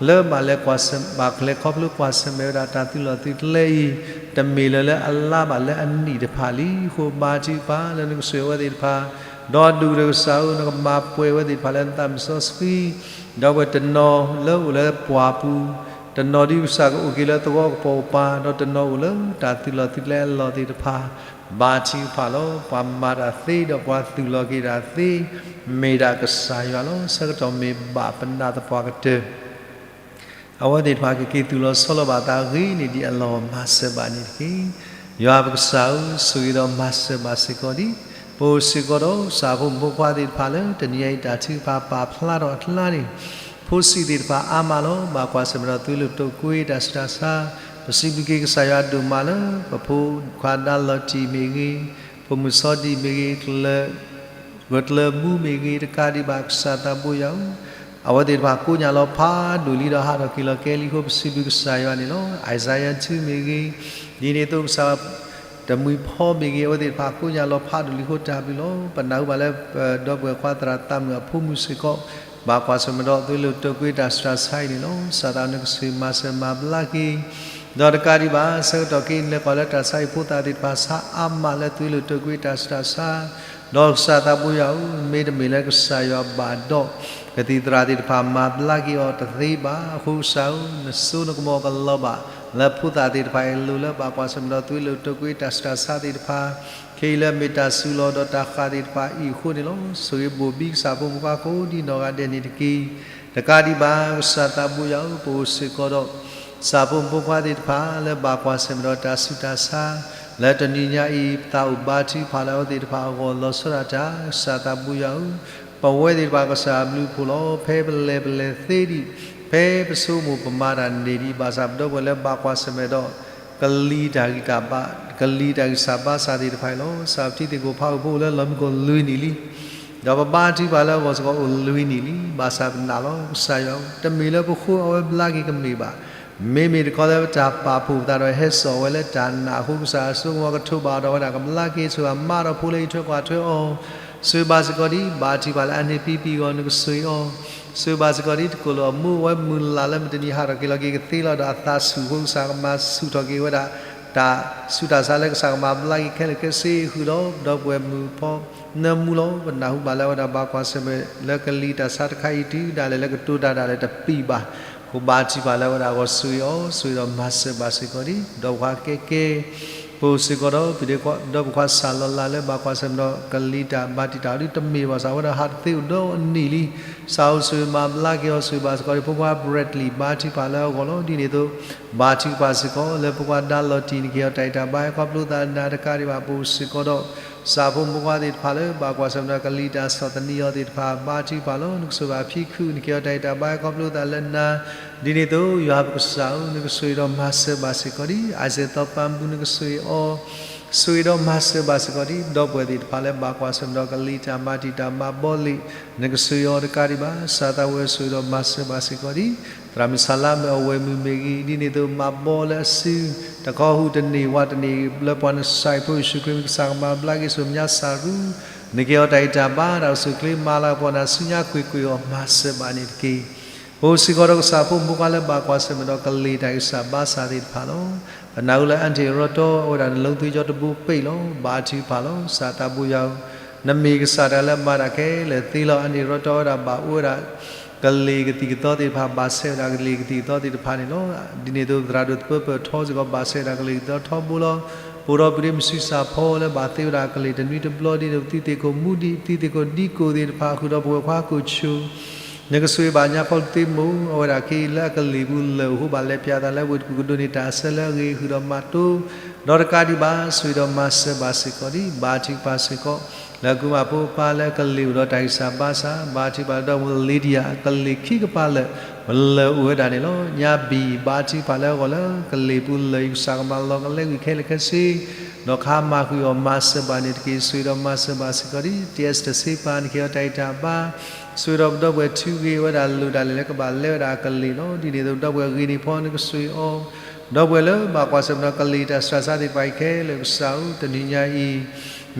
လၢမၤလဲၤကွၢ်ဆၢၣ် ဘၣ်လဲၤခီဖျိကွၢ်ဆၢၣ်မဲာ်ဝဲဒၣ်တၢ်သုးလီၢ်သုးကျဲအံၤ တမ့ၢ်လၢၤလၢအလါဘၣ် လၢအနံၣ်တဖၣ်လံ. အဃိဘါထုကဖၣ်လၢနကဆိၣ်ဂ့ၤအဝဲသ့ၣ်တဖၣ်, ဒီးဒိၣ်ကတၢၢ်ကစၢ်ဧၢ နကမၤပှဲၤဝဲသ့ၣ်တဖၣ်လၢနသးမုၢ်စီဆှံ, ဒီးပှၤတနီၤလၢအိၣ်လၢပှၢ်ပူၤ, တနီၤဒ်ကစၢ်ကအိၣ်က့ၤလၢသဝီကပိာ်ကပၤ, ဒီးတနီၤအိၣ်လၢတၢ်သုးလီၢ်သုးကျဲအလီၢ်သ့ၣ်တဖၣ် ဘါထုကဖၣ်လီၤ. ပှၤမၤတၢ်သ့ဒီးပှၤသူၣ်လီၤက့ၤတၢ်သ့ မ့ၢ်ဒၣ်ကစၢ်ယွၤလီၤ. ဆၢကတီၢ်မ့ၢ်ဘၣ်ပနၢ်သပှၢ်ကတၢၢ် အဝဲသ့ၣ်တဖၣ်ကက့ၤသူၣ်လီၤဆီလီၤဘၣ်သးဂ့ၤန့ၢ်ဒံးအလီၢ် မၤစၢၤဘၣ်န့ၣ်တက့ၢ်. ယွၤပကစၢ်ဧၢ, ဆိၣ်ဂ့ၤဒီးမၤစၢၤဘၣ်စ့ၢ်ကီးဒံး ပအိၣ်စ့ၢ်ကီးဒီးကစၢ်ဖိမုၣ်ဖိခွါသ့ၣ်တဖၣ်လၢ တနံၤအံၤတၢ်ထုကဖၣ်ပာ်ဖျါထီၣ်အကျါန့ၣ် ဖိဆံးသ့ၣ်တဖၣ်အါမးလီၤ. ဘၣ်ကွၢ်ဆၢၣ်မဲာ်ဒီးသုးလိာ်တိာ်ကွံတၢ်ဆူးတၢ်ဆါ, ပစံးဘျုးက့ၤကစၢ်ယွၤဒိၣ်မးလၢ ပဖိခွါဒါလီၤတံၢ်မ့ၢ်ဂ့ၤ, ဖိမုၣ်စီၤဒံၣ်မ့ၢ်ဂ့ၤ, ကလၢၤကျၢၤမူမ့ၢ်ဂ့ၤ, တကးဒံးဘၣ်ကစၢ်သးဘိယွၤဧၢ, အဝဲသ့ၣ်တဖၣ်ကိးညါလီၤဖးဒိၣ်လံဒီးဟးထီၣ်က့ၤလီၤကဲလံအဃိ ပစံးဘျုးကစၢ်ယွၤန့ၣ်လီၤ. အံၣ်စါယၤ ထူ မ့ၢ်ဂ့ၤ, ဒ်န့ၣ်အသိးကစၢ် တမှံၤဖီမ့ၢ်ဂ့ၤ, အဝဲသ့ၣ်တဖၣ်ကိးညါလီၤဖးဒိၣ်လံအဃိတၢ်ဘျုးလီၤ. ပနၢ်ဟူဘၣ်လၢ ပဒီပုၢ်ဝဲၢ်ခွါသရၣ်သးမုၣ်အဖိမုၣ်စ့ၢ်ကီး ဘၣ်ကွၢ်ဆၢၣ်မဲာ်ဒီးသုးလိာ်တိာ်ကွံတၢ်ဆူးတၢ်ဆါအံၤန့ၣ်လီၤ. ကစၢ်သးနကဆိၣ်ဂ့ၤမၤစၢၤမၤဘျါက့ၤ ဒီးတကးဒံးဘၣ် ဆၢကတီၢ်ခဲအံၤ နလဲၤကွၢ်လၢတၢ်ဆါဟံၣ်ဖိသၣ်သ့ၣ်တဖၣ်ဆါအါမးလၢသုးလိာ်တိာ်ကွံတၢ်ဆူးတၢ်ဆါ, ဒီးကစၢ်သးဘိယွၤဧၢ, မ့တမ့ၢ်လၢကစၢ်ယွၤဘၣ်ဒီး ကသံၣ်သရၣ်သ့ၣ်တဖၣ်မၤဘျါက့ၤအီၤတသ့ဘၣ်. အဃိကစၢ်ဧၢ, နစိနကမီၤကလီၤဘၣ် လၢဖိသၣ်သ့ၣ်တဖၣ်အံၤအလိၤ လၢဘၣ်ကွၢ်ဆၢၣ်မဲာ်ဒီးသုးလိာ်တိာ်ကွံတၢ်ဆူးတၢ်ဆါသ့ၣ်တဖၣ်, ခဲအံၤလၢအမ့ၢ်တၢ်စူၤလီၤဒီးတၢ်ဃၣ်သ့ၣ်တဖၣ်အံၤအဃိန့ၣ်လီၤ. ဆိၣ်ဂ့ၤဘိၣ်ဘံကစၢ်ဖိမုၣ်ဖိခွါကိးဒံနီၢ်ဂၤဒဲးန့ၣ်တက့ၢ်. တကးဒံးဘၣ် ကစၢ်သးဘိယွၤဧၢ, ပအိၣ်စ့ၢ်ကီးဒီး ကစၢ်ဖိမုၣ်ဖိခွါသ့ၣ်တဖၣ် လၢဘၣ်ကွၢ်ဆၢၣ်မဲာ်ဒီးတၢ်ဆူးတၢ်ဆါ လၢတနံၤညါအံၤ ပသးအိၣ်ဘါထုကဖၣ်လၢအဝဲသ့ၣ်တဖၣ်အဂီၢ် လီၤဆီဒၣ်တၢ် ကစၢ်သးဘိယွၤဧၢ, ပဝဲသ့ၣ်တဖၣ်ကစၢ်အဘျုးအဖှိၣ်လီၤ. ဖဲပလဲၤပလဲၤသ့ဒံး, ဖဲပဆိကမိၣ်ပမၤတၢ်န့ၢ်ဒံး ဘၣ်ဆၣ်ပဒီပုၢ်ဝဲၢ်လၢဘၣ်ကွၢ်ဆၢၣ်မဲာ်ဒီး ကလံၤတၢ်ဂံၢ်တၢ်ဘါ, ကလံၤတၢ်ဂံၢ်စၢ်ဘါစၢ်သ့ၣ်တဖၣ်အံၤလီၤ. ကစၢ်ပထံသ့ၣ်ကိၣ်ဖးအိၣ်ဖိအိၣ်လၢလီၢ်မံခိၣ်လွံၢ်နံၣ်လံ. ဒီးပဘါထုကဖၣ်လၢအဂီၢ်စ့ၢ်ကီးအိၣ်လွံၢ်နံၣ်လံ. ဘၣ်ဆၣ်ပနာ်လီၤ ကစၢ်ယွၤဧၢ, တမ့ၢ်လၢပဃိအဝဲဘျါက့ၤကမ့ၢ်ဘၣ်. မ့မ့ၢ်တခီလၢပတၢ်ပာ်ဖှိၣ်ပသးဒီးဟဲစိာ်ဝဲလၢတၢ်နာ်အဃိ ကစၢ်ယွၤဆိကမိၣ်ကထိးဘၣ်ဒီးဝဲဒၣ် ကဘျါက့ၤဆိၣ်ဂ့ၤမၤဒီးဖိလၢအံးထွဲကွၢ်ထွဲအီၤ, ဆိၣ်ဂ့ၤဘၣ်စ့ၢ်ကီးဒံး ဘါထုကဖၣ်လၢအန့ၢ်ပံပံအီၤ နကဆိၣ်ဂ့ၤအီၤ, ဆိၣ်ဂ့ၤဘၣ်စ့ၢ်ကီးဒံး တကိၣ်လိာ်အမူအဝဲမုၢ်လၢ်လၢမုၢ်တနံၤဟးထီၣ်က့ၤလီၤက့ၤကသ့လီၤဒီးအသးဆူၣ်အဃိ ကစၢ်ကမၤဆူၣ်ထီၣ်က့ၤဝဲဒၣ် တၢ်ဆူးတၢ်ဆါလၢကစၢ်ကမၤဘျါက့ၤခဲလၢာ်ခဲဆ့ဃုာ်ဒီး ဒီပုၢ်ဝဲၢ်မုၣ်ဖီ နၢမူလီၤ. ပနၢ်ဟူဘၣ်လၢဝဲဒၣ်ဘၣ်ကွၢ်ဆၢၣ်မဲာ်လၢကလံၤတၢ်ဆါတခါအံၤတုၤဒၣ်လဲာ်လၢကတိၤတၢ်ဒၣ်လဲာ်တပံာ်ဘၣ်, အဃိဘါထုကဖၣ်လၢဝဲဒၣ်အဂီၢ်ဆိၣ်ဂ့ၤအီၤ ဆိၣ်ဂ့ၤဒီးမၤစၢၤဘၣ်စ့ၢ်ကီးဒံး ဒီပုၢ်ဝဲၢ်ကဲကဲ ပအိၣ်စ့ၢ်ကီးဒီး ပဒီပုၢ်ဝဲၢ်ခွါစၢ်လီၤလးလၢဘၣ်ကွၢ်ဆၢၣ်မဲာ်ဒီးကလံၤတၢ်ဘါတံာ်တာ်အီၤဒ်တမ့ၢ်ဘၣ်ဆၣ် အဝဲဒၣ်ဟးတသ့အိၣ်ဒီးအနံၣ်လံ ကစၢ်အိၣ်ဆိၣ်ဂ့ၤမၤဘျါက့ၤအီၤ ဆိၣ်ဂ့ၤဘၣ်စ့ၢ်ကီးဒံး ဖိခွါ Bradley ဘါထုကဖၣ်လၢအဂီၢ်လီၤ. ဒ်န့ၣ်အသိး ဘါထုကဖၣ်စ့ၢ်ကီးလၢဖိခွါဒါလီၤတံၢ် နကဟဲအီၤတၢ်အံၤတၢ်ဘါဟဲခီဖျိသးနၤတကးဒံးဘၣ် ပအိၣ်စ့ၢ်ကီးဒီး ကစၢ်ဖိမုၣ်ဖိခွါသ့ၣ်တဖၣ်လၢဘၣ်ကွၢ်ဆၢၣ်မဲာ်ဒီးကလံၤတၢ်ဆီၣ်သနံးအီၤသ့ၣ်တဖၣ် ဘါထုကဖၣ်လီၤ. နကဆိၣ်ဂ့ၤဘၣ်ဖံခု နကဟဲအီၤတၢ်အံၤတၢ်ဘါဟဲခီဖျိသးလၢနၤ ဒ်န့ၣ်အသိး ယွၤပကစၢ်ဧၢ နကဆိၣ်ဂ့ၤဒီးမၤစၢၤဘၣ်စ့ၢ်ကီးဒံး အစဲးသီပၤမူ နကဆိၣ်ဂ့ၤအီၤ ဆိၣ်ဂ့ၤဒီးမၤစၢၤဘၣ်စ့ၢ်ကီးဒံး ဒီပုၢ်ဝဲၢ်သ့ၣ်တဖၣ်လၢဘၣ်ကွၢ်ဆၢၣ်မဲာ်ဒီးကလံၤတၢ်မၤတံာ်တာ်မၤဘီလ့ၣ် နကဆိၣ်ဂ့ၤအီၤတကးဒံးဘၣ် ကစၢ်သးဝဲဆိၣ်ဂ့ၤဒီးမၤစၢၤဘၣ်စ့ၢ်ကီးဒံး သရၣ်မုၣ်စၢ်လါမဲာ်အီၣ်ဝဲၢ်မုၢ်မ့ၢ်ဂ့ၤ ဒ်န့ၣ်အသိးမၤဘီလၢအစု တခီဟူးတန့ၢ်ဝးတန့ၢ် လၢပှၤနစၢ်ဖိယ့ၣ်ၡူးခရံာ်မ့ၢ်ကစၢ်ကမၤဘျါက့ၤဆိၣ်မၠါစၢ်ရူ နကဟဲအီၤတၢ်အံၤတၢ်ဘါ တၢ်အိၣ်ဆူၣ်အိၣ်ချ့မၤလၤကပီၤနၤဆူညါကွ့ၢ်ကွ့ၢ်အီၤ မၤစၢၤဘၣ်န့ၣ်တက့ၢ်. ပအိၣ်စ့ၢ်ကီးဒီးကစၢ်ဖိမုၣ်ဖိခွါလၢဘၣ်ကွၢ်ဆၢၣ်မဲာ်ဒီးကလံၤတၢ်ဂံၢ်စၢ်ဘါစၢ်သ့ၣ်တဖၣ်လီၤ. ပနၢ်ဟူလၢအၣ်တံၣ်ရီတီ အဝဲဒၣ်နလိသ့ကၠီတဘိပ့ၣ်လီၤ. ဘါထုကဖၣ်လီၤ. ကစၢ်သးဘိယွၤဧၢ, နမ့ၢ်ကစၢ်တဂၤလၢမၤတၢ်ခဲလၢာ်သ့လီၤ. အၣ်တံၣ်ရီတီ အဝဲဒၣ်ဘၣ်အိၣ်ဝဲဒၣ် ကလံၤကသံၣ်ကသီသ့ၣ်တဖၣ် ဘၣ်ဆဲးဝဲဒၣ်ကလံၤကသံၣ်ကသီသ့ၣ်တဖၣ်န့ၣ်လီၤ. ဒ်န့ၣ်အသိး သရၣ်ဒိၣ်သပၢၤပၢၢ်ထီစ့ၢ်ကီး ဘၣ်ဆဲးဝဲဒၣ်ကလံၤကသီထီဘိလီၤ. ပအိၣ်ဒီးပဒ့မုၣ်ဆံးစၢ်ဖီလၢဘၣ်သ့ဝဲဒၣ်ကလံၤတနွံတဘျီ ဒ်န့ၣ်အသိး ပသုးသ့ၣ်ခိၣ်မူဒံး ပသုးသ့ၣ်ခိၣ်ဒံကိၣ်သ့ၣ်တဖၣ် ဃုာ်ဒီးပဝဲၢ်ခွါကိၣ်ဆူၣ် နကဆိၣ်ဂ့ၤဘၣ်ညါခီလၢသ့မိၢ် အဝဲဒၣ်ကဟ့ၣ်လၢအကလံၤပူၤလၢာ်အဃိ ဘၣ်လဲၤပၠးသးလၢဝ့ၢ်တကူၣ်ကဒိးန့ၢ်တၢ်အဆၢလၢအဂ့ၤ ဃုာ်ဒီးမၤတိၢ် ဒီးတကးဒံးဘၣ် ဆိၣ်ဂ့ၤဒီးမၤစၢၤဘၣ်စ့ၢ်ကီးဒံး ဘါထုကဖၣ်စ့ၢ်ကီး လၢကုမၣ်ဖိအပၢ်လၢကလံၤအိၣ်ဒီးတၢ်ဂံၢ်စၢ်ဘါစၢ် ဘါထုကဖၣ်လၢဒီပုၢ်ဝဲၢ် Lydia ကလံၤခံကပၤလၢာ် လၢာ်အိၣ်ဝဲဒၣ်န့ၣ်လီၤ. ညါဘံၣ် ဘါထုကဖၣ်လၢအဂီၢ်လၢကလံၤပူၤလၢာ်အံၤ ကစၢ်ကမၤလီၤကလဲကွံာ်ခဲလၢာ်ခဲဆ့ ဒီးကဟါမၢ်ကွံာ်အီၤ မၤစၢၤဘၣ်န့ၣ်တက့ၢ်. ဆိၣ်ဂ့ၤဒီးမၤစၢၤဘၣ်စ့ၢ်ကီးဒံး တ့စတၢၢ်စ့ပၤ နကဟ့ၣ်အီၤတၢ်ဂံၢ်တၢ်ဘါ ဆိၣ်ဂ့ၤဒီးပဒီပုၢ်ဝဲၢ်ထုးဂ့ၤဝဲဒၣ်လိၣ်ဒၣ်လဲာ်လၢကဘၣ်လဲဝဲဒၣ်အကလံၤလီၤ. ဒ်န့ၣ်အသိး ပဒီပုၢ်ဝဲၢ်ဂ့ၤန့ၢ်ဖီ နကဆိၣ်ဂ့ၤအီၤ ဒီပုၢ်ဝဲၢ်လၢဘၣ်ကွၢ်ဆၢၣ်မဲာ်ဒီးကလံၤတၢ်စှၤဆါသ့ၣ်တဖၣ်အံၤခဲလၢာ် ကစၢ်ဧၢ တနံၤညါအံၤ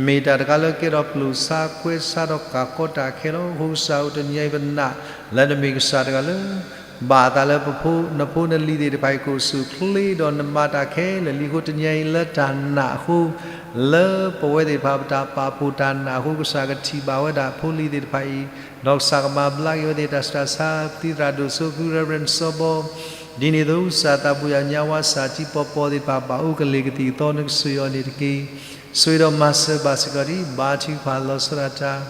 မ့ၢ်တၢ်တခါလၢကဲထီၣ်ပျိာ်ဆါကွဲဆါဒီးကၢ်ကီတၢ်ခဲလီၤ. အဃိကစၢ်ဧၢ တနံၤညါအံၤပနာ်လၢနမ့ၢ်ကစၢ်တဂၤလၢ ဘၣ်အသးလၢပဖိ နဖိနလံၤသ့ၣ်တဖၣ်အံၤ ကအိၣ်ဆူၣ်အိၣ်ချ့ဒီးနမၤတၢ်ခဲလၢာ်လံအဃိ တနံၤညါအံၤလၢတၢ်နာ်အဃိ လၢပဝဲသ့ၣ်တဖၣ်ပတၢ်ပာ်ဖှိၣ်တၢ်နာ်အဃိ ကစၢ်ကထံၣ်ဘၣ်ဝဲဒၣ်ဖိလံၤသ့ၣ်တဖၣ်အံၤ ဒီးကစၢ်ကမၤဘျါက့ၤဝဲသ့ၣ်တၢ်ဆူးတၢ်ဆါ ပသုးသရၣ်ဒိၣ်စိဖု Reverend စီၤဘီ ဒ်န့ၣ်အသိး ကစၢ်သးဘိယွၤ ညါဝါစၢ်ထံပီၤပီၤသ့ၣ်တဖၣ် ဘၣ်အိၣ်ကလံၤကသံၣ်ကသီ နကဆိၣ်ဂ့ၤအီၤန့ၣ်တက့ၢ်. ဆိၣ်ဂ့ၤဒီးမၤစၢၤဘၣ်စ့ၢ်ကီးဒံး ဘါထုကဖၣ်လီၤဆီဒၣ်တၢ်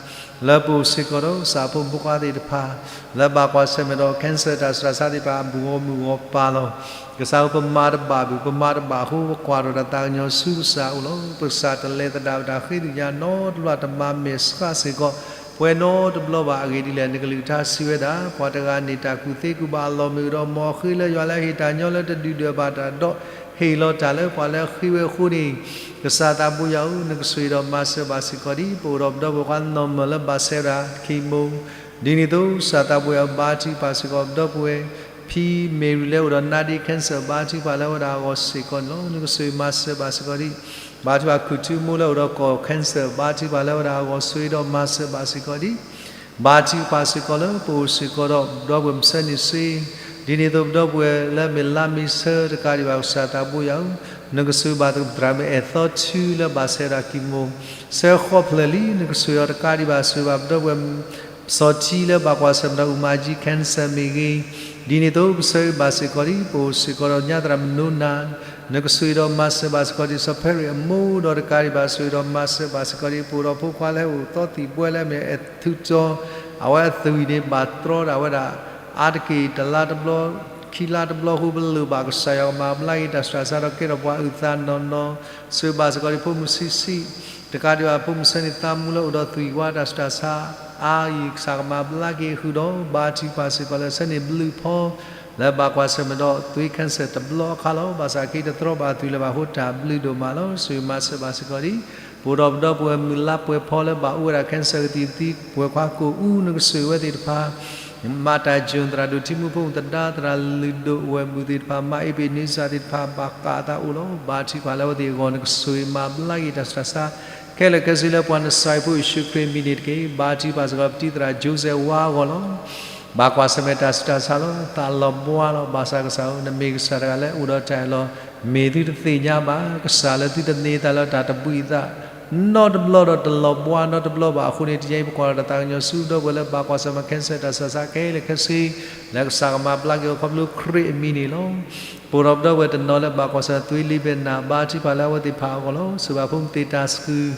လၢပအိၣ်စ့ၢ်ကီးဒီး ကစၢ်ဖိမုၣ်ဖိခွါသ့ၣ်တဖၣ် လၢဘၣ်ကွၢ်ဆၢၣ်မဲာ်ဒီး cancer တၢ်ဆူးတၢ်ဆါသ့ၣ်တဖၣ် အဘူးဂီၢ်မုၢ်ဂီၢ်ပၤလီၤ. ကစၢ်ဧၢ ပမၤတဘၣ်ဘၣ် ပမၤတဘၣ်အဃိ ပကွၢ်ထီၣ်တၢ်သးကညီၤဆူကစၢ်အအိၣ်လီၤ. ပကစၢ်တလဲၤသဒၣ်ပတၢ်ဃ့ သ့ၣ်ညါနီတဘျီ တမၤမဲာ်ဆှးစ့ၢ်ကီး ပှဲၤနီတဘျီဘၣ်. အဂ့ၢ်ဒ်လဲၣ် နကလုၢ်ကထါစံးဝဲဒၣ် ပှၤတဂၤန့ၣ် တၢ်ကူၣ်သ့ကူၣ်ဘၣ်အလီၢ်မ့ၢ်အိၣ်ဒီး မ်အဃ့လၢယွၤလၢအဟ့ၣ်တၢ်ညီလၢတဒုၣ်ဒွဲၣ်ဘၣ်တၢ်ဒီး ဟ့ၣ်လီၤတၢ်လၢပှၤလၢအဃ့ဝဲအဃိန့ၣ် ကစၢ်သးဘိယွၤဧၢ နကဆိၣ်ဂ့ၤဒီးမၤစၢၤဘၣ်စ့ၢ်ကီးဒံး ပအိၣ်ဒီးပဒီပုၢ်ဝဲၢ်ခွါနီၢ်မၢၢ်လၢဘၣ်ဆဲးဝဲဒၣ် chemo ဒ်န့ၣ်အသိး ကစၢ်သးဘိယွၤဧၢ ဘါထုကဖၣ်စ့ၢ်ကီး ပဒီပုၢ်ဝဲၢ် ဖံမ့ၢ်ရံလၢအိၣ်ဒီးနါဒ့ cancer ဘါထုကဖၣ်လၢအဝဲဒၣ်အဂီၢ်စ့ၢ်ကီးန့ၣ်လီၤ. နကဆိၣ်ဂ့ၤမၤစၢၤဘၣ်စ့ၢ်ကီးဒံး ဘါထုကဖၣ်ခူၣ်ထူမိၢ်လၢအိၣ်ဒီးကီၢ် cancer ဘါထုကဖၣ်လၢအဝဲဒၣ်အဂီၢ် ဆိၣ်ဂ့ၤဒီးမၤစၢၤဘၣ်စ့ၢ်ကီးဒံး ဘါထုကဖၣ်စ့ၢ်ကီးလၢပအိၣ်စ့ၢ်ကီးဒီး ပဒီပုၢ်ဝဲၢ်မုၢ်ဆ့ၣ်န့ၣ်စ့ၢ်, ဒ်န့ၣ်အသိး ပဒီပုၢ်ဝဲၢ်လၢအမ့ၢ်လါမ့ၢ်ဆၢတကးဒံးဘၣ် ကစၢ်သးဘိယွၤဧၢ, နကဆိၣ်ဂ့ၤဘၣ်သရၣ်မုၣ်အဲၣ်သီထူလၢဘၣ်ဆဲးဝဲဒၣ် chemo ဆၢဃီဖျၢၣ်လံ, နကဆိၣ်ဂ့ၤအီၤတကးဒံးဘၣ် ဆိၣ်ဂ့ၤဘၣ်ပဒီပုၢ်ဝဲၢ် စီၤထံလၢဘၣ်ကွၢ်ဆၢၣ်မဲာ်ဒီး အူမၤကၠံ cancer မ့ၢ်ဂ့ၤ, ဒ်န့ၣ်အသိး ပဆၢဂ့ၤဘၣ်စ့ၢ်ကီးဒံး ပအိၣ်စ့ၢ်ကီးဒီးညါသရၣ်မုၣ်နိနၤ, နကဆိၣ်ဂ့ၤဒီးမၤစၢၤဘၣ်စ့ၢ်ကီးဒံး စီၤဖဲရံၣ်အမိၢ်ဒီးတကးဒံးဘၣ် ဆိၣ်ဂ့ၤဒီးမၤစၢၤဘၣ်စ့ၢ်ကီးဒံး ပအိၣ်ဒီးဖိခွါလၢဟဲအိၣ်သီသံၣ်ဘှဲလၢအမ့ၢ်အဲၣ်ထူတီ, အဝဲအသွံၣ်န့ၣ်ဘၣ်တြီဒၣ်ဝဲဒၣ် အါတက့ၢ်တလါတဘျီ ခံလါတဘျီအဃိ ပလိၣ်ဘၣ်ကစၢ်ယွၤကမၤဘျါက့ၤတၢ်ဆူးတၢ်ဆါဒီးကဲထီၣ်ပှၤအုၣ်သးနီၢ်နီၢ်, ဆိၣ်ဂ့ၤဘၣ်စ့ၢ်ကီးဒံး ဖိမုၣ်ဆံးဆံး, တကးဒံးဘၣ် ဖိမုၣ်ဆ့ၣ်န့ၣ် သးမူလၢအိၣ်ဒီးသွံၣ်ဝါတၢ်ဆူးတၢ်ဆါအါအံၤ ကစၢ်ကမၤဘျါက့ၤဃုာ်ဒီး ဘါထုကဖၣ်စ့ၢ်ကီးလၢ ဆၢန့ၣ်ဘျုးဖီ လၢဘၣ်ကွၢ်ဆၢၣ်မဲာ်ဒီး သွေး cancer တဘျီအခါလီၤ. ဘၣ်ဆၣ်က့တတြီဘၣ်သွံၣ်လၢၤဘၣ်အဃိ တၢ်ဘျုးဒိၣ်မးလီၤ. ဆိၣ်ဂ့ၤမၤစၢၤဘၣ်စ့ၢ်ကီးဒံး ပအိၣ်ဒီးပဒီပုၢ်ဝဲၢ်မုၣ်လါပှဲၤဖီလၢဘၣ်အိၣ်ဝဲဒၣ် cancer ကသံၣ်သံ ပဝဲၢ်ခွါကိၣ်အူ နကဆိၣ်ဂ့ၤဝဲသ့ၣ်တဖၣ် မၤတၢ်ယိၣ် သရၣ်ဒိၣ်ထံမူဖိသဒါ သရၣ်လုၢ်ဒိၣ်ဝဲၢ်မုၢ်သ့ၣ်တဖၣ် မၤအ့ဘ့ၣ်နံစၢ်သ့ၣ်တဖၣ် ဘၣ်ဃးအသးအိၣ်လီၤ. ဘါထုကဖၣ်လၢအဝဲသ့ၣ်အဂီၢ် နကဆိၣ်ဂ့ၤမၤဘျါက့ၤတၢ်ဆူးတၢ်ဆါ ခဲလၢာ်ခဲဆ့လၢပှၤနစၢ်ဖိယ့ၣ်ၡူးခရံာ်အမံၤန့ၣ်တက့ၢ်. ဘါထုကဖၣ်စ့ၢ်ကီးပတံၤသရၣ် Joseph ဝါအဂီၢ်လီၤ. ဘၣ်ကွၢ်ဆၢၣ်မဲာ်တၢ်ဆူးတၢ်ဆါလီၤ. သးလီၤဘှါလီၤ. ဘၣ်ဆၣ်ကစၢ်ဧၢ, နမ့ၢ်ကစၢ်တဂၤလၢအိၣ်ဒီးတၢ်အၢၣ်လီၤ, မ့ၢ်သုတသ့ၣ်ညါဘၣ်, ကစၢ်လၢသုတန့ၢ်သါလၢတၢ်တဘှံးအသး နီတဘျီဒီးတလီၤဘှါနီတဘျီဘၣ်. အဃိန့ၣ် တနံၤအံၤ ပကွၢ်လီၤတၢ်သးကညီၤဆူ ဒီပုၢ်ဝဲၢ်လၢဘၣ်ကွၢ်ဆၢၣ်မဲာ် cancer တၢ်ဆူးတၢ်ဆါခဲလၢာ်ခဲဆ့ လၢကစၢ်ကမၤဘျါက့ၤအီၤ ခီဖျိခရံာ်အမံၤန့ၣ်လီၤ. ပအိၣ်ဒီးပဒီပုၢ်ဝဲၢ်တနီၤလၢဘၣ်ကွၢ်ဆၢၣ်မဲာ် သွေးလေးပင်နာ ဘါထုကဖၣ်လၢအဝဲသ့ၣ်တဖၣ်အဂီၢ်လီၤ. ဆိၣ်ဂ့ၤဘၣ်ဖိမုၣ်သ့ၣ်တၢ်စကုၤ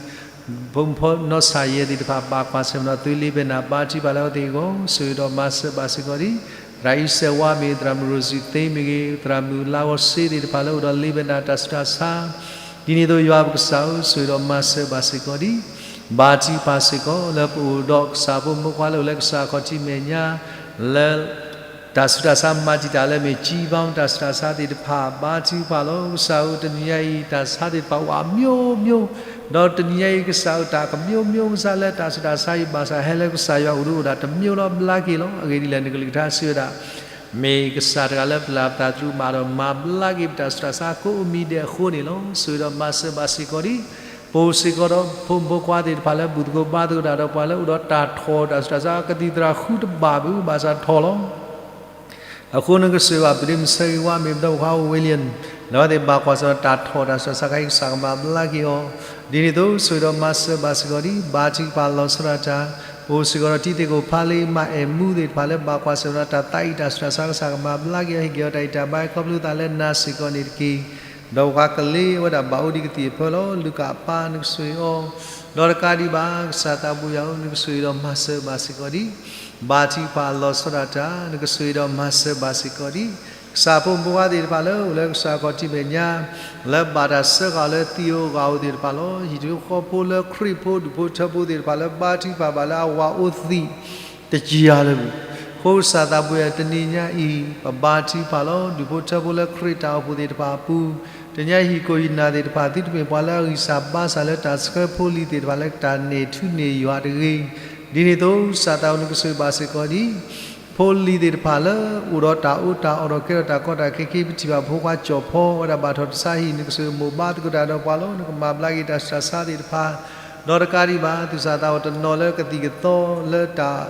ဖိမုၣ်ဖိနီၢ်ဆၣ်ယဲသ့ၣ်တဖၣ် ဘၣ်ကွၢ်ဆၢၣ်မဲာ်ဒီး သွေးလေးပင်နာ ဘါထုကဖၣ်လၢအဝဲသ့ၣ်အဂီၢ် ဆိၣ်ဂ့ၤဒီးမၤစၢၤဘၣ်စ့ၢ်ကီးဒံး. သရၣ်အံၤစဲးဝါမ့ၢ်ဂ့ၤ, သရၣ်မုၣ်ရိၣ်စံၣ်သ့မ့ၢ်ဂ့ၤ, သရၣ်မုၣ်လါဂီၤစ့သ့ၣ်တဖၣ်လၢအိၣ်ဒီးလေးပင်နာ တၢ်ဆူးတၢ်ဆါ ဒ်န့ၣ်အသိး ယွၤပကစၢ်ဧၢ, ဆိၣ်ဂ့ၤဒီးမၤစၢၤဘၣ်စ့ၢ်ကီးဒံး. ဘါထုကဖၣ်စ့ၢ်ကီး လၢပအိၣ်ဒီးကစၢ်ဖိမုၣ်ဖိခွါလၢအိၣ်လၢကစၢ်ခီၣ်ထံးမဲာ်ညါ လၢ တၢ်ဆူးတၢ်ဆါမၤတံာ်တာ်လၢမ့ၢ် ကၠံဘီ တၢ်ဆူးတၢ်ဆါသ့ၣ်တဖၣ် ဘါထုကဖၣ်လီၤ. ကစၢ်ဧၢ, တနံၤညါအံၤ တၢ်ဆါသ့ၣ်တဖၣ်အိၣ်အမျိုးမျိုး, ဒီးတနံၤညါအံၤ ကစၢ်ဧၢ, တၢ်ကမျိုးမျိုးကစၢ်လၢတၢ်ဆူးတၢ်ဆါအံၤ ဘၣ်ဆၣ်ဟဲလၢကစၢ်ယွၤအိၣ်ဒီးအိၣ်ဒၣ်တမျိုးလီၤ ဘျါက့ၤလီၤ. အဂ့ၢ်ဒ်လဲၣ် နကလုၢ်ကထါစံးဝဲဒၣ် မ့ၢ်ကစၢ်တဂၤလၢပျၢ်ပသးတရူးမးဒီး မၤဘျါက့ၤပတၢ်ဆူးတၢ်ဆါကိးမံၤဒဲးအဃိန့ၣ်လီၤ. ဆိၣ်ဂ့ၤဒီးမၤစၢၤဘၣ်စ့ၢ်ကီးဒံး. ပအိၣ်စ့ၢ်ကီးဒီးဖိမုၣ်ဖိခွါသ့ၣ်တဖၣ်လၢဘူၣ်သကိးဘါသကိးတၢ်ဒီးပှၤလၢအိၣ်ဒီးတၢ်ထီၣ်တၢ်ဆူးတၢ်ဆါ ကသံၣ်သရၣ်ဃုတဘၣ်ဘၣ် ဘၣ်ဆၣ်ထီၣ်လီၤ. အဃိန့ၣ်ကစၢ်ယွၤ ပဒ့မုၣ်ဆၢဂ့ၤဝါမ့ၢ်ပဒီပုၢ်ဝဲၢ်ခွါ William လၢအဝဲသ့ၣ်ဘၣ်ကွၢ်ဆၢၣ်ဒီးတၢ်ထီၣ်တၢ်ဆူးတၢ်ဆါခဲအံၤ ကစၢ်ကမၤဘျါက့ၤအီၤ ဒ်န့ၣ်အသိး ဆိၣ်ဂ့ၤဒီးမၤစၢၤဘၣ်စ့ၢ်ကီးဒံး ဘါထုကဖၣ်လီၤဆီဒၣ်တၢ် ပအိၣ်စ့ၢ်ကီးဒီးတံၤသကိးဖးလ့ မါအဲၣ်မူသ့ၣ်တဖၣ်လၢဘၣ်ကွၢ်ဆၢၣ်ဒီးတၢ်သးအံၤတၢ်ဆူးတၢ်ဆါ ကစၢ်ကမၤဘျါက့ၤအီၤ ဟ့ၣ်က့ၤအီၤတၢ်အံးတၢ်ဘါခီဖျိသးလၢနၤစ့ၢ်ကီးန့ၣ်တက့ၢ်. ဒီးပှၤကလ့ဝဲဒၣ်ဘၣ်အိၣ်ဒံးကသံၣ်အဖၢလီၤ လူၤကၣ်အပၢ်နကဆိၣ်ဂ့ၤအီၤ ဒီးတကးဒံးဘၣ် ကစၢ်သးဘိယွၤဧၢ နကဆိၣ်ဂ့ၤဒီးမၤစၢၤဘၣ်စ့ၢ်ကီးဒံး ဘါထုကဖၣ်လီၤဆီဒၣ်တၢ် နကဆိၣ်ဂ့ၤဒီးမၤစၢၤဘၣ်စ့ၢ်ကီးဒံး ကစၢ်ဖိမုၣ်ဖိခွါသ့ၣ်တဖၣ်လၢအိၣ်လၢကစၢ်ခီၣ်ထံးမဲာ်ညါ လၢဘၣ်တၢ်စၢဃာ်အီၤလၢသံၣ်ဧိၤဂၣ်ဧိၤသ့ၣ်တဖၣ်လီၤ. ဟံၣ်ဖိဃီဖိလၢခရံာ်ဖိဒူၣ်ဖိထၢဖိသ့ၣ်တဖၣ်လၢဘါထုကဖၣ်ဘၣ်လၢအဝၤအိၣ်သံး တယၤလၢၤဘၣ်. အဃိကစၢ်သးဘိယွၤ တနံၤညါအံၤ ပဘါထုကဖၣ်လီၤ ဒူၣ်ဖိထၢဖိလၢခရံာ်တၢ်အိၣ်ဖှိၣ်သ့ၣ်တဖၣ်အပူၤ တနံၤညါအံၤ ဟံၣ်ခိၣ်ဟံၣ်နၢ်သ့ၣ်တဖၣ် သုတမ့ၢ်ပှၤလၢအဂံၢ်စၢ်ဘါစၢ်လၢတၢ်ဆှၢဖိလံၤသ့ၣ်တဖၣ်လၢတၢ်န့ၢ်ထူန့ၢ်ယွၤတဂ့ၤ. ဒ်န့ၣ်အသိး ကစၢ်သးဘိယွၤ နကဆိၣ်ဂ့ၤဘၣ်စ့ၢ်ကီးဒံး ဖိလံၤသ့ၣ်တဖၣ်လၢ အိၣ်ဒီးတၢ်အီၣ်တၢ်အီဒီးကဲထီၣ်တၢ်ကီတၢ်ခဲ ခဲအံၤ ပထံၣ်ဘၣ်ဖိခွါကၠီၣ်ဖီ အဝဲဒၣ်ဘၣ်ထီၣ်တၢ်ဆါဟံၣ် နကဆိၣ်ဂ့ၤမိၢ်ဘါသကိးတၢ်ဒီးပှၤလီၤ. နကမၤဘျါက့ၤတၢ်ဆူးတၢ်ဆါသ့ၣ်တဖၣ် ဒီးတကးဒံးဘၣ် သူၣ်စၢ်သးဘီၣ်တနီၤလၢကသံၣ်ကသီလၢတၢ်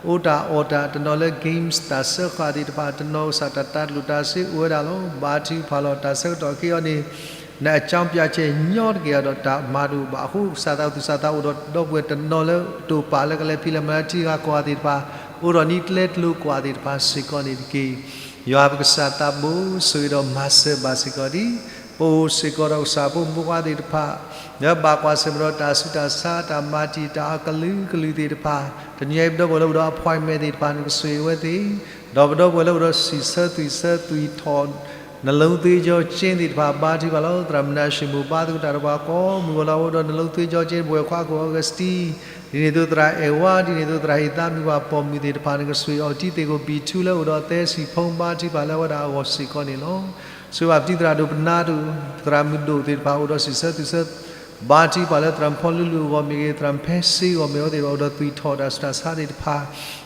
အီၣ်တၢ်အီတၢ် တနီၤလၢ games တၢ်စၢဃာ်သ့ၣ်တဖၣ် တနီၤကစၢ်တၢ်တၢ်ကျိၣ်တၢ်စ့အိၣ်ဝဲဒၣ်လီၤ. ဘါထုကဖၣ်လီၤ တၢ်ဆၢကတီၢ်ခဲအံၤန့ၣ် နအကြောင်းပြချက်ညီတက့ၢ်ဒီးတၢ်မၤတအိၣ်ဘၣ်အဃိ ကစၢ်သးဘိယွၤ သူၣ်စၢ်သးဘီၣ်အိၣ်ဒီးဒီပုၢ်ဝဲၢ်တနီၤလၢတိာ်ပာ်လၢကလဲၤဖံးလဲၤမၤလၢထံဂၤကီၢ်ဂၤသ့ၣ်တဖၣ် အိၣ်ဒီးနံၣ်ကျဲကျိၤကွာ်သ့ၣ်တဖၣ်စ့ၢ်ကီးန့ၣ်တက့ၢ်. ယွၤပကစၢ်သးဘိ ဆိၣ်ဂ့ၤဒီးမၤစၢၤဘၣ်စ့ၢ်ကီးဒံး ပအိၣ်စ့ၢ်ကီးဒီးကစၢ်ဖိမုၣ်ဖိခွါသ့ၣ်တဖၣ် လၢဘၣ်ကွၢ်ဆၢၣ်မဲာ်ဒီးတၢ်ဆူးတၢ်ဆါ တၢ်မၤတံာ်တာ်အကလုာ်ကလုာ်သ့ၣ်တဖၣ် တနံၤအံၤ ပဒီပုၢ်ဝဲၢ်လၢအိၣ်ဒီး appointment သ့ၣ်တဖၣ် နကဆိၣ်ဂ့ၤဝဲသ့ၣ် ဒီးပဒီပုၢ်ဝဲၢ်လၢအိၣ်ဒီးစံးဆၢသွံၣ်ဆၢသွံၣ်ထီၣ် နှလုံးသွေးကြောကျဉ်သ့ၣ်တဖၣ် ဘါထုကဖၣ်လီၤ. သရၣ်မနၤၡ့ၣ်မိၢ်ဘါသကိးတၢ်ဒီးပှၤကိးမုၢ်ဂီၤလီၤ အိၣ်ဒီးနှလုံးသွေးကြောကျဉ် ပဝဲၢ်ခွါခိၣ် Augustine ဒ်န့ၣ်အသိးသရၣ်အဲၣ်ဝါ ဒ်န့ၣ်အသိးသရၣ်ဟ့ၣ်သးမုၢ်ပှၢ်ပိာ်မုၣ်သ့ၣ်တဖၣ် နကဆိၣ်ဂ့ၤအီၤ တံၤသကိးဘံၣ်ထူလၢအိၣ်ဒီးသဲစံၣ်ဖီ ဘါထုကဖၣ်လၢအဝဲဒၣ်အဂီၢ်စ့ၢ်ကီးန့ၣ်လီၤ. ဆိၣ်ဂ့ၤဘၣ်ပတံၤသရၣ်ဒိၣ်ပနၢ်ဒိၣ် သရၣ်မုၢ်ဒိၣ်သ့ၣ်တဖၣ် အိၣ်ဒီးစံးဆၢသွံၣ်ဆၢ ဘါထုကဖၣ်လၢသရၣ်ဖီလူလူအဂီၢ်မ့ၢ်ဂ့ၤ သရၣ်ဖဲစ့အဂီၢ်မ့ၢ်ဂ့ၤ အဝဲသ့ၣ်တဖၣ်အိၣ်ဒီးသွံၣ်ထီၣ်တၢ်ဆူးတၢ်ဆါသ့ၣ်တဖၣ်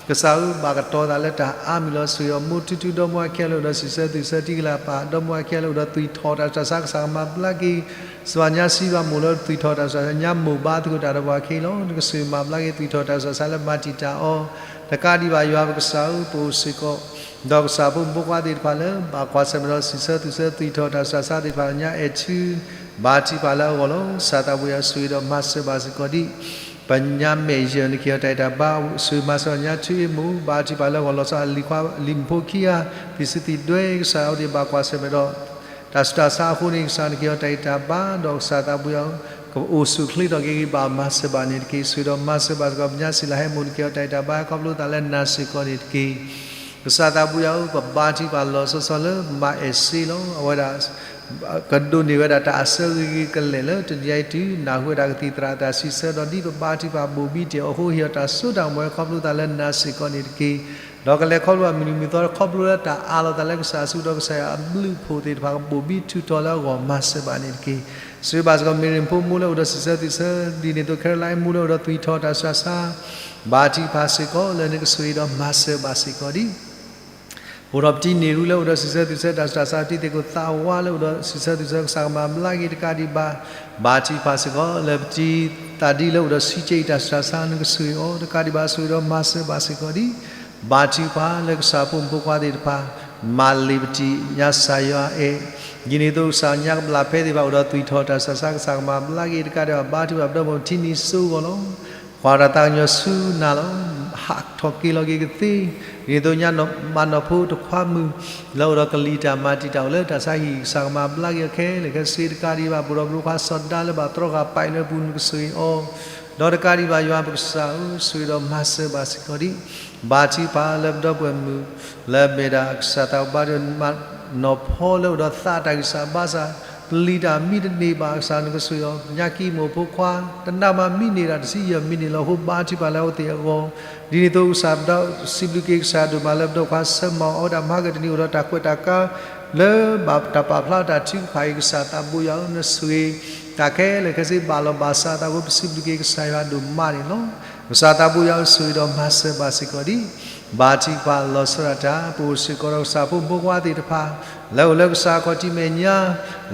ကစၢ်ဧၢ ဘၣ်ကတီၤသးလၢတၢ်အါမံၤလီၤ. ဆိၣ်ဂ့ၤအီၤ မိၢ်ထူထူဒီမါဝၤခဲလၢာ်အိၣ်ဒီးစံးဆၢသွံၣ်ဆၢ တံၤကလၢပၢ် ဒီမါဝၤခဲလၢာ်အိၣ်ဒီးသွံၣ်ထီၣ်တၢ်ဆူးတၢ်ဆါ ကစၢ်ကမၤဘျါက့ၤ စှၤညါစံးဘၣ်မိၢ်လၢသွံၣ်ထီၣ်တၢ်ဆူးတၢ်ဆါ ညါမိၢ်ဘါသကိးတၢ်ဒီးပှၤခဲအံၤလီၤ. နကဆိၣ်ဂ့ၤမၤဘျါက့ၤသွံၣ်ထီၣ်တၢ်ဆူးတၢ်ဆါလၢမၤတံာ်တာ်အီၤ တကးဒံးဘၣ် ယွၤပကစၢ်ဧၢ ပအိၣ်စ့ၢ်ကီး ဒီးကစၢ်ဖိမုၣ်ဖိခွါသ့ၣ်တဖၣ်လၢ ဘၣ်ကွၢ်ဆၢၣ်မဲာ်ဒီးစံးဆၢသွံၣ်ဆၢ သွံၣ်ထီၣ်တၢ်ဆူးတၢ်ဆါသ့ၣ်တဖၣ် ညါအဲၣ်ထူ ဘါထုကဖၣ်လၢအဂီၢ်လီၤ. ကစၢ်သးဘိယွၤ ဆိၣ်ဂ့ၤဒီးမၤစၢၤဘၣ်စ့ၢ်ကီးဒံး ပညါမဲာ်ယဲၢ် နကဟ့ၣ်အီၤတၢ်အံးတၢ်ဘါ ဆိၣ်ဂ့ၤမၤစၢၤညါထူအ့ၣ်မိၢ် ဘါထုကဖၣ်လၢအဂီၢ်လီၤဆီ အလံၤခွါလံၤမုၣ်ဖိခံဂၤ သံၣ်စူၤသံၣ်ဒွဲ ကစၢ်အဝဲသ့ၣ်ဘၣ်ကွၢ်ဆၢၣ်မဲာ်ဒီး တၢ်ဆူးတၢ်ဆါအဃိန့ၣ် ကစၢ်နကဟ့ၣ်အီၤတၢ်အံးတၢ်ဘါ ဒီးကစၢ်သးဘိယွၤ ကအိၣ်ဆူၣ်အိၣ်ချ့ထီၣ်က့ၤဂ့ၤ ဘၣ်မၤစၢၤဘၣ်န့ၣ်တက့ၢ်. ဆိၣ်ဂ့ၤဒီးမၤစၢၤဘၣ်စ့ၢ်ကီး ပညါစံးလၢဟဲမိၢ် နကဟ့ၣ်အီၤတၢ်အံးတၢ်ဘါ ခီဖျိသးလၢနၤစ့ၢ်ကီးန့ၣ်တက့ၢ်. ကစၢ်သးဘိယွၤဧၢ ပဘါထုကဖၣ်လီၤဆီဆီလၢမါအဲၣ်စ့လီၤ. အဝဲဒၣ် ကဒိးန့ၢ်ဝဲဒၣ်တၢ်အစၢဂ့ၤဂ့ၤကလဲာ်လၢ တနံၤအံၤတုၤ နၢ်ဟူဝဲဒၣ်ကသံၣ်သရၣ်အတၢ်စံးဆၢဒီး ဒ်ပဘါထုကဖၣ်ဘိၣ်ဘံၣ်တဲာ်အီၤအဃိ ဟ့ၣ်အီၤတၢ်စိတၢ်ကမီၤဝဲ ခီဖျိသးလၢနၤစ့ၢ်ကီးန့ၣ်တက့ၢ်. ဒီးကလဲၤခီဖျိဘၣ်မုၢ်နံၤမုၢ်သီ ခီဖျိလၢတၢ်အးလီၤသးလၢကစၢ်အစုဒီးကစၢ်ယွၤအဘျုးအဖှိၣ်သ့ၣ်တဖၣ်ကဘိၣ်ဘံထူးထီၣ်လၢအဂီၢ် မၤစၢၤဘၣ်န့ၣ်တက့ၢ်. ဆိၣ်ဂ့ၤဘၣ်စ့ၢ်ကီး မ့ၢ်ရ့ၣ်ဖိမိၢ်လၢအိၣ်ဒီးစံးဆၢသုဆၢ ဒ်န့ၣ်အသိး ခဲရလါအံၤမိၢ်လၢအိၣ်ဒီးသွံၣ်ထီၣ်တၢ်ဆူးတၢ်ဆါ ဘါထုကဖၣ်စ့ၢ်ကီးလၢနကဆိၣ်ဂ့ၤဒီးမၤစၢၤဘၣ်စ့ၢ်ကီးဒံး အိၣ်ဒီးပတံၤန့ၣ်ရူလၢအိၣ်ဒီးစံးဆၢသုဆၢတၢ်ဆူးတၢ်ဆါ ပတံၤသ့ၣ်ခိၣ်သးဝါလၢအိၣ်ဒီးစံးဆၢသုဆၢ ကစၢ်ကမၤဘျါက့ၤတကးဒံးဘၣ် ဘါထုကဖၣ်စ့ၢ်ကီးလၢပတံၤသးဒံလၢအိၣ်ဒီးဆံးက့အံၤတၢ်ဆူးတၢ်ဆါ နကဆိၣ်ဂ့ၤအီၤတကးဒံးဘၣ် ဆိၣ်ဂ့ၤဒီးမၤစၢၤဘၣ်စ့ၢ်ကီးဒံး ဘါထုကဖၣ်လၢကစၢ်ဖိမုၣ်ဖိခွါသ့ၣ်တဖၣ် မၤလ့ၤပတံၤညါစၢ်ယွၤအဲၣ် ဒ်န့ၣ်အသိးကစၢ်ညါကဘျၣ်ဖဲသ့ၣ်တဖၣ်အိၣ်ဒီးသွံၣ်ထီၣ်တၢ်ဆူးတၢ်ဆါ ကစၢ်ကမၤဘျါက့ၤတကးဒံးဘၣ် ဘါထုကဖၣ်ပဒီပုၢ်ဝဲၢ်ထံနံၤစိဂီၢ်လီၤ. ကွၢ်တၢ်သးကညီၤဆူနၤလီၤ. ဟးထီၣ်က့ၤလီၤက့ၤကသ့ ဒ်န့ၣ်အသိးညါမၤနီၢ်ဖိတခွါမုၣ် လၢအိၣ်ဒီးကလံၤတၢ်မၤတံာ်တာ်အိၣ်လၢတၢ်ဆါဟံၣ် ကစၢ်ကမၤဘျါက့ၤအီၤခဲလၢာ်ခဲဆ့တကးဒံးဘၣ် ပအိၣ်ဒီးပဒိၣ်ခွါစီၤဒါလၢဘၣ်တြီဃာ်ပာ်အံၤလၢပူၤ နကဆိၣ်ဂ့ၤအီၤ ဒီးတကးဒံးဘၣ် ယွၤပကစၢ်ဧၢ ဆိၣ်ဂ့ၤဒီးမၤစၢၤဘၣ်စ့ၢ်ကီးဒံး ဘါထုကဖၣ်လၢပဒီပုၢ်ဝဲၢ်မုၣ် လၢအမ့ၢ်ဒၣ်ကစၢ်သးဘါထုကဖၣ် နီၢ်ဖီလၢအိၣ်ဒီးသးတၢ်ဂံၢ်စၢ်ဘါစၢ် ပလံၤတၢ်မံတန့ၢ်ဘၣ် ကစၢ်နကဆိၣ်ဂ့ၤအီၤ ညါကံမိၢ်ဖိခွါ တနးမးမံန့ၢ်ဒၣ်တဆံယဲၢ်မံန့ၢ်လီၤ အဃိဘါထုကဖၣ်လၢအဝဲသ့ၣ်အဂီၢ် ဒ်န့ၣ်အသိးကစၢ်ပဒီ စံးဘျုးက့ၤကစၢ်ဒိၣ်မးလၢပဒီပုၢ်ဝဲၢ်ခွါဆၢမၤအီၤ အဝဲဒၣ်မၤကတနံၤအိၣ်ဒီးတၢ်ကွဲးတၢ်ကါ လၢဘၣ်တၢ်ပာ်ဖျါတၢ်ထုကဖၣ်အံၤ ကစၢ်သးဘိယွၤဧၢ နဆိၣ်ဂ့ၤ တၢ်ခဲလၢာ်ခဲဆ့ဘၣ်လီၤဘၣ်စးအသးအဃိ ပစံးဘျုးက့ၤကစၢ်ယွၤဒိၣ်မးန့ၣ်လီၤ. ကစၢ်သးဘိယွၤဧၢ ဆိၣ်ဂ့ၤဒီးမၤစၢၤဘၣ်စ့ၢ်ကီးဒံး ဘါထုကဖၣ်လီၤဆီဒၣ်တၢ် ပအိၣ်စ့ၢ်ကီးဒီးကစၢ်ဖိမုၣ်ဖိခွါသ့ၣ်တဖၣ် လၢအိၣ်လၢကစၢ်အခီၣ်ထံးမဲာ်ညါ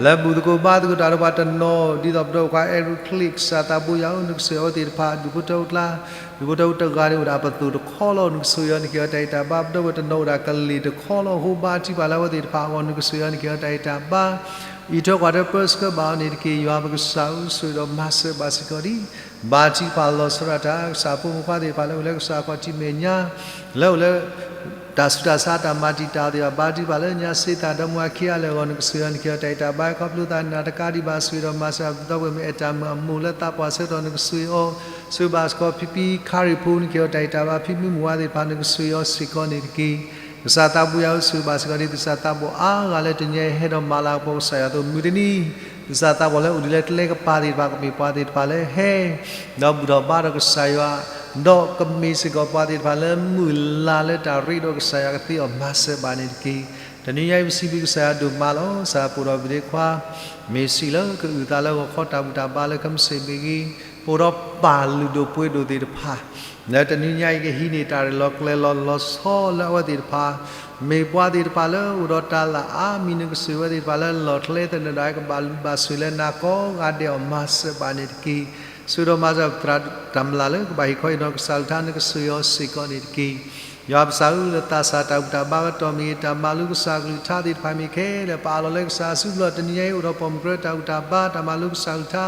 လၢဘူၣ်သကိးဘါသကိးတၢ်ဒီးပှၤတနီၤ ဒ်သိးပဒီပုၢ်ဝဲၢ်ခွါ Eric Clay ကစၢ်သးဘိယွၤဧၢ နကဆိၣ်ဂ့ၤအဝဲသ့ၣ်တဖၣ် ဒူၣ်ဖိထၢဖိကျါ ဒူၣ်ဖိထၢဖိတဂၤန့ၣ်အိၣ်ဒၣ်ပသိၣ်တခီလီၤ နကဆိၣ်ဂ့ၤအီၤ နကဟ့ၣ်အီၤတၢ်အံၣ်တၢ်ဘါ ပဒီပုၢ်ဝဲၢ်တနီၤအိၣ်ဒၣ်ကလ့ၢ်တခီလီၤ အဃိဘါထုကဖၣ်လၢအဝဲသ့ၣ်တဖၣ်အဂီၢ် နကဆိၣ်ဂ့ၤအီၤ နကဟ့ၣ်အီၤတၢ်အံၣ်တၢ်ဘါ အံးထွဲကွၢ်ထွဲပၢဆှၢဘၣ်အီၤန့ၣ်တက့ၢ် ယွၤပကစၢ်ဧၢ ဆိၣ်ဂ့ၤဒီးမၤစၢၤဘၣ်စ့ၢ်ကီးဒံး ဘါထုကဖၣ်လီၤဆီဒၣ်တၢ် ကစၢ်ဖိမုၣ်ဖိခွါသ့ၣ်တဖၣ်လၢအိၣ်လၢကစၢ်အခီၣ်ထံးမဲာ်ညါ လၢအိၣ်လၢ တၢ်ဆူးတၢ်ဆါတၢ်မၤတံာ်တာ်သ့ၣ်တဖၣ် ဘါထုကဖၣ်လၢညါစ့သးဒီမါဝၤခံဂၤလၢအဂီၢ် နကဆိၣ်ဂ့ၤအီၤ နကဟ့ၣ်အီၤတၢ်အံၣ်တၢ်ဘါ ခီဖျိသးနၤတကးဒံးဘၣ် ဆိၣ်ဂ့ၤဒီးမၤစၢၤ ပဒီပုၢ်ဝဲၢ်မ့ၢ်အဲၣ်တၢ်မုၢ်အမိၢ်လၢသးပှၢ်ဆၢကတီၢ် နကဆိၣ်ဂ့ၤအီၤ ဆိၣ်ဂ့ၤဘၣ်စ့ၢ်ကီး ဖံဖံခါရံၣ်ဖိ နကဟ့ၣ်အီၤတၢ်အံၣ်တၢ်ဘါ ဖံမုၢ်မုၢ်ဝါသ့ၣ်တဖၣ် နကဆိၣ်ဂ့ၤအီၤစ့ၢ်ကီးန့ၣ်တက့ၢ် ကစၢ်သးဘိယွၤဧၢ ဆိၣ်ဂ့ၤဘၣ်စ့ၢ်ကီးဒံး ကစၢ်သးဘိအါဂၤလၢတနံၤအံၤဟဲဒီးမၤလၤကပီၤကစၢ်ယွၤအသိး မုၢ်တနံၤ ကစၢ်သးဘိလၢအိၣ်ဒံးလၢကျဲကပၤသ့ၣ်တဖၣ် ကမ့ၢ်ပှၤသ့ၣ်တဖၣ်လၢဟဲ ဒီးဘူၣ်ထီၣ်ဘါထီၣ်ကစၢ်ယွၤ ဒီးကမ့ၢ်စ့ၢ်ကီးပှၤသ့ၣ်တဖၣ်လၢမုၢ်လၢ်လၢတၢ်ရ့ဒီးကစၢ်ယွၤကသ့အီၤ မၤစၢၤဘၣ်န့ၣ်တက့ၢ်. တနံၤညါအံၤပစံးဘျုးကစၢ်ယွၤဒိၣ်မးလီၤ. ကစၢ်ပအိၣ်ဒီးပဒ့ခွါ မ့ၢ်စံးလၢကအုၣ်သးလၢဂီၤခီတၢ်ဘူၣ်တၢ်ဘါလၢ ခဲမုၢ်ဆ့ၣ်မ့ၢ်ဂ့ၤ, ပအိၣ်ဒီးပၢ်လုၢ်ဒိၣ်ပှ့ၤဒိၣ်သ့ၣ်တဖၣ် လၢတနံၤညါအံၤကဟံးန့ၢ်တၢ်ရဲၣ်လီၤကျဲၤလီၤလီၤဆီလၢအဝဲသ့ၣ်တဖၣ် မ့ၢ်ပှၤသ့ၣ်တဖၣ်လၢအိၣ်ဒီးတၢ်လၢအါမံၤ နကဆိၣ်ဂ့ၤဝဲသ့ၣ်တဖၣ်လၢလီၢ်ကျဲသနၢၣ်ဒၣ် ကဘၣ်လုၢ်ဘၣ်ဆိၣ်လၢနၤကိးဂၤဒဲးအီၤ မၤစၢၤဘၣ်န့ၣ်တက့ၢ်. ဆိၣ်ဂ့ၤဒီးမၤစၢၤပသရၣ်တၢ်မျၢ်လၢကဘၣ်ဟ့ၣ်ခီဟ့ၣ်နီၤကစၢ်အကလုၢ်ကထါ နကဆိၣ်ဂ့ၤအီၤစ့ၢ်ကီးန့ၣ်တက့ၢ်. ယွၤပကစၢ်ဧၢ လၢသးစၢ်တၢ်ဘူၣ်တၢ်ဘါကတီၢ်မ့ၢ်ဂ့ၤ, တၢ်မၤလိကစၢ်အကလုၢ်ကထါသ့ၣ်တဖၣ်မ့ၢ်ဂ့ၤ, ပအးလီၤလၢကစၢ်အစုပူၤလီၤ. တနံၤညါအံၤအိၣ်ဒီးပိာ်မုၣ်ကရၢတၢ်ဘူၣ်တၢ်ဘါ တၢ်မၤလိကစၢ်အကလုၢ်ကထါ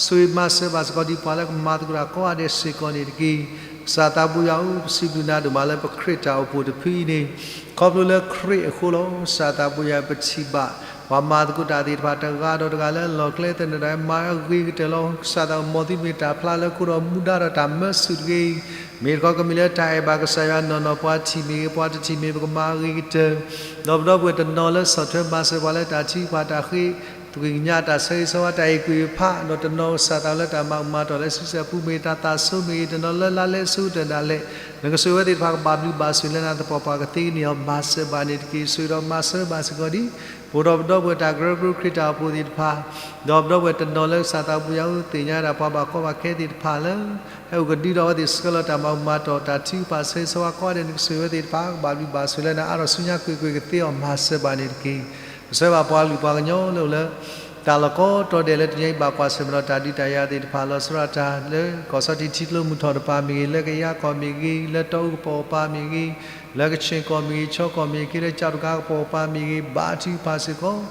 ဆိၣ်ဂ့ၤမၤစၢၤဘၣ်စ့ၢ်ကီးဒ်ပှၤလၢကမၤသကိးတၢ်ကိးဂၤဒဲးစ့ၢ်ကီးန့ၣ်တက့ၢ်. ကစၢ်သးဘိယွၤဧၢ, ပစံးဘျုးနၤဒိၣ်မးလၢပခရံာ်တၢ်အိၣ်ဖှိၣ်တဖုအံၤန့ၣ်, ခီဖျိလၢခရံာ်အဃိလီၤ. ကစၢ်သးဘိယွၤ ပထံၣ်ဘၣ် ပှၤမၤသကိးတၢ်သ့ၣ်တဖၣ်တဂၤဒီးတဂၤလၢလီၢ်ကျဲသနၢၣ်ဒၣ် မၤအဂ့ၤကတၢၢ်လီၤ. ကစၢ်သးဘိယွၤ မ်သုတမ့ၢ်တၢ်ဖျါလၢခိဒီးမူဒါဒီးတၢ်မၢဆူၣ်တဂ့ၤ မ့ၢ်တခီကမ့ၢ်လၢတၢ်အဲၣ်ဘၣ်ကစၢ်ယွၤနီၢ်နီၢ် ပှၤထံၣ်မ့ၢ်ဂ့ၤ ပှၤတထံၣ်မ့ၢ် ပကမၤအဂ့ၤကတၢၢ်, ဒီးပဒီပုၢ်ဝဲၢ်တနီၤလၢဆီၣ်ထွဲမၤစၢၤပှၤလၢတၢ်ထုကဖၣ်တၢ်ဃ့ သွံၣ်ကညးတၢ်ဆၢဂ့ၤဆၢဝါတၢ်အဲၣ်ကွံာ်ဖး ဒီးတနီၤကစၢ်သးလၢတၢ်မၤကမၣ်တီၢ်လၢဆံဆဲၣ်ပူၤမ့ၢ်ဂ့ၤ တၢ်သးဆိမ့ၢ်ဂ့ၤ တနီၤလၢလါလဲဆူတၢၢ်ဒၣ်လဲာ် နကဆိၣ်ဂ့ၤဝဲသ့ၣ်တဖၣ်ကဘၣ်ဘျုးဘၣ်ဆိၣ်လၢနၤသပှၢ်ပှၢ်ကသ့ကန့ၢ်အီၤ မၤစၢၤဘၣ်န့ၣ်တက့ၢ်. ဆိၣ်ဂ့ၤဒီးမၤစၢၤဘၣ်စ့ၢ်ကီးဒ် ပအိၣ်ဒီးပဒီပုၢ်ဝဲၢ်တၢ်ကရၢကရိခရံာ်တၢ်အိၣ်ဖှိၣ်သ့ၣ်တဖၣ် ဒီးပဒီပုၢ်ဝဲၢ်တနီၤလၢကစၢ်သးဘိယွၤဧၢ သ့ၣ်ညါဒၣ်ပှၤဘၣ်ကီဘၣ်ခဲသ့ၣ်တဖၣ်လၢ ဟဲအိၣ်ကဒုဒီးအဝဲသ့ၣ်ဆှၢလီၤတၢ်မၤကမၣ်တီၢ်တၢ်ထုကဖၣ်ဆၢဂ့ၤဆၢဝါကိးဂၤဒဲး နကဆိၣ်ဂ့ၤဝဲသ့ၣ်တဖၣ် ကဘၣ်ဘျုးဘၣ်ဆိၣ်လၢနၤအါထီၣ်ဆူညါကွ့ၢ်ကွ့ၢ်ကသ့အီၤ မၤစၢၤဘၣ်န့ၣ်တက့ၢ်. ကစၢ်ဘၣ်ပှၤကလုာ်ပှၤကညီလၢအိၣ်လၢ တၢ်လီၢ်ကိးတီၤဒဲးလၢတနံၤအံၤဘၣ်ကွၢ်ဆၢၣ်မဲာ်ဒီးတၢ်ဒုးတၢ်ယၤသ့ၣ်တဖၣ် လီၤဆီဒၣ်တၢ်လၢကီၢ်ဆီၣ်တံၢ်ထံကျိမုၢ်ထီၣ်တပၤမ့ၢ်ဂ့ၤ, လၢကယါကီၢ်မ့ၢ်ဂ့ၤ, လၢတီအူကပိာ်ကပၤမ့ၢ်ဂ့ၤ, လၢကခၠ့ၣ်ကီၢ်မ့ၢ်ဂ့ၤ, ခၠီကီၢ်မ့ၢ်ဂ့ၤ, လၢကၠီၣ်တကၤကပိာ်ကပၤမ့ၢ်ဂ့ၤ, ဘါထုကဖၣ်စ့ၢ်ကီး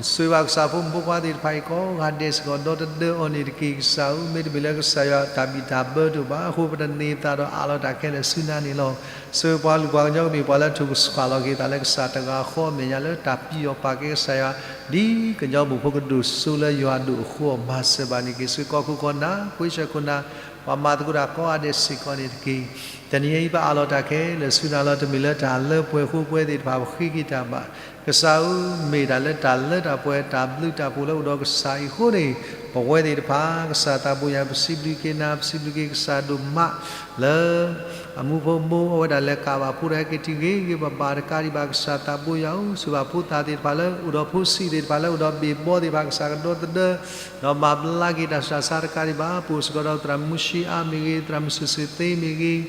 ဆိၣ်ဂ့ၤဘၣ်ကစၢ်ဖိမုၣ်ဖိခွါသ့ၣ်တဖၣ်အံၤကိးဂၤဒဲးစ့ၢ်ကီး ဒီတဒၢအီၤန့ၣ်တက့ၢ်. ကစၢ်ဧၢ, မ့တမ့ၢ်လၢကစၢ်ယွၤတၢ်ဘံၣ်တၢ်ဘၢတအိၣ်ဘၣ်အဃိ ပတန့ၢ်သးဒီးအးလီၤတၢ်ခဲလၢာ်ဆူနၤန့ၣ်လီၤ. ဆိၣ်ဂ့ၤပှၤကလုာ်ပှၤကညီကမ့ၢ်ပှၤလၢထိၣ်ကဆှၣ်လီၤက့ၤသးလၢကစၢ်တဂၤဃီအမဲာ်ညါ လၢတၢ်ပျံၤအီၤပာ်ကဲကစၢ်ယွၤ ဒ်ကညီမိၢ်ဖိကဒိၣ်စိလၢယွၤဒိၣ်အဃိ မၤစၢၤဘၣ်န့ၣ်တက့ၢ်. ဆိၣ်ဂ့ၤကီၢ်ခိၣ်ကီၢ်နၢ်, ကွ့ဆၢၣ်ခိၣ်နၢ်, ပှၤမၤသကိးတၢ်ကိးဂၤဒဲးစ့ၢ်ကီးန့ၣ်တက့ၢ်. တနံၤအံၤပအးလီၤတၢ်ခဲလၢာ်ဆူနၤလီၤ. တမ့ၢ်လၢတၢ်လၢပှဲၤဃိပှဲၤသ့ၣ်တဖၣ် ပဃ့က့ၤတၢ်ဘၣ်. ကစၢ်ဧၢ, မ့ၢ်တၢ်လၢတၢ်လၢတၢ်ပှဲၤတၢ်ဘျုးတၢ်ဖှိၣ်လၢအိၣ်ဒီးကစၢ်အံၤအဃိန့ၣ် ပဝဲသ့ၣ်တဖၣ် ကစၢ်သးဘိယွၤ ပစံးဘျုးက့ၤနၤ, ပစံးဘျုးက့ၤကစၢ်ဒိၣ်မးလၢ အမူဖိမူ အဝဲဒၣ်လဲၤကးဘၣ်ဖိဒီးဟဲက့ၤထံဂ့ၤဂ့ၤဘၣ်ဘၣ် တကးဒံးဘၣ် ကစၢ်သးဘိယွၤဧၢ, ဆိၣ်ဘၣ်ဖိသၣ်သ့ၣ်တဖၣ်လၢအိၣ်ဒီးဖိဆံးသ့ၣ်တဖၣ်လၢအိၣ်ဒီးဘ့ၣ်ဘီသ့ၣ်တဖၣ် ကစၢ်ကဒီသဒၢ ဒီးမၤဘျါက့ၤတၢ်ဆူးတၢ်ဆါ တကးဒံးဘၣ် ပအိၣ်စ့ၢ်ကီးဒီးသရၣ်မုၢ်ရှံအါမ့ၢ်ဂ့ၤ, သရၣ်မုၢ်စူၢ်စူၢ်သ့မ့ၢ်ဂ့ၤ, ဒ်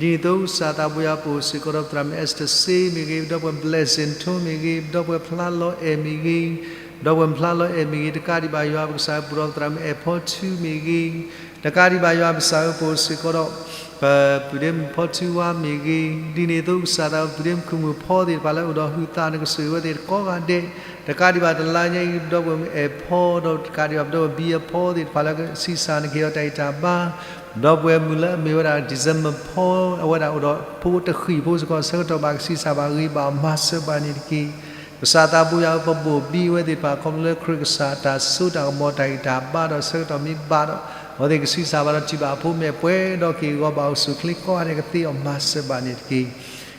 န့ၣ်အသိး ကစၢ်သးဘိယွၤ ပအိၣ်စ့ၢ်ကီးဒီးသရၣ်မုၢ်အဲစတၢၢ်စ့မ့ၢ်ဂ့ၤ, ဒီပုၢ်ဝဲၢ် blessing ထိမ့ၢ်ဂ့ၤ, ဒီပုၢ်ဝဲၢ်ဖျါလီၤအဲၣ်မ့ၢ်ဂ့ၤ, ဒီပုၢ်ဝဲၢ်ဖျါလီၤအဲၣ်မ့ၢ်ဂ့ၤ, တကးဒံးဘၣ်ယွၤပကစၢ် ပအိၣ်ဒီးသရၣ်မုၢ်အဲၣ်ဖီထူမ့ၢ်ဂ့ၤ, တကးဒံးဘၣ်ယွၤပကစၢ်ဧၢ ပအိၣ်စ့ၢ်ကီးဒီး ပပုၢ်ဒ့မုၣ်ဖီထူဝါမ့ၢ်ဂ့ၤ, ဒ်န့ၣ်အသိး ကစၢ်သးဘိ ပုၢ်ဒ့မုၣ်ခုၣ်မုၣ်ဖီသ့ၣ်တဖၣ်လၢအိၣ်ဒီးဟုးသး နကဆိၣ်ဂ့ၤဝဲသ့ၣ်ကိးဂၤဒဲး, တကးဒံးဘၣ်တလါညါအံၤ ပဒီပုၢ်ဝဲၢ်မုၣ်အဲၣ်ဖီ ဒီးတကးဒံးဘၣ် ပဒီပုၢ်ဝဲၢ်ဘံအဖီသ့ၣ်တဖၣ်လၢကဆံးစၢ်နကဟ့ၣ်အီၤတၢ်ဂံၢ်တၢ်ဘါ, ဒီပုၢ်ဝဲၢ်မုၣ်လၢအမ့ၢ်ဝဲဒၣ် December ဖီ အဝဲဒၣ်အိၣ်ဒီးဖိတဃံၢ်ဖိစ့ၢ်ကီး ဆၢကတီၢ်ဘၣ်ကဆံးစၢ်ဘၣ်ဂ့ၤဘၣ် မၤစၢၤဘၣ်န့ၣ်တက့ၢ်. ကစၢ်သးဘိယွၤဧၢ ပဘိၣ်ဘံအဝဲသ့ၣ်တဖၣ် ခီဖျိလၢခရံာ်ကစၢ်တၢ်စိတၢ်ကမီၤတၢ်ဂံၢ်တၢ်ဘါဒီး ဆၢကတီၢ်မ့ၢ်ဘၣ်ဒီး အဝဲသ့ၣ်ကဆံးစၢ်ဘၣ်ဒီးထံၣ်ဘၣ်အဖိမဲာ်ပှဲၤဒီးက့ၤဂီၤဘၣ် အိၣ်ဆူၣ်အိၣ်ချ့ကိးဂၤဒဲးကသ့အီၤ မၤစၢၤဘၣ်န့ၣ်တက့ၢ်.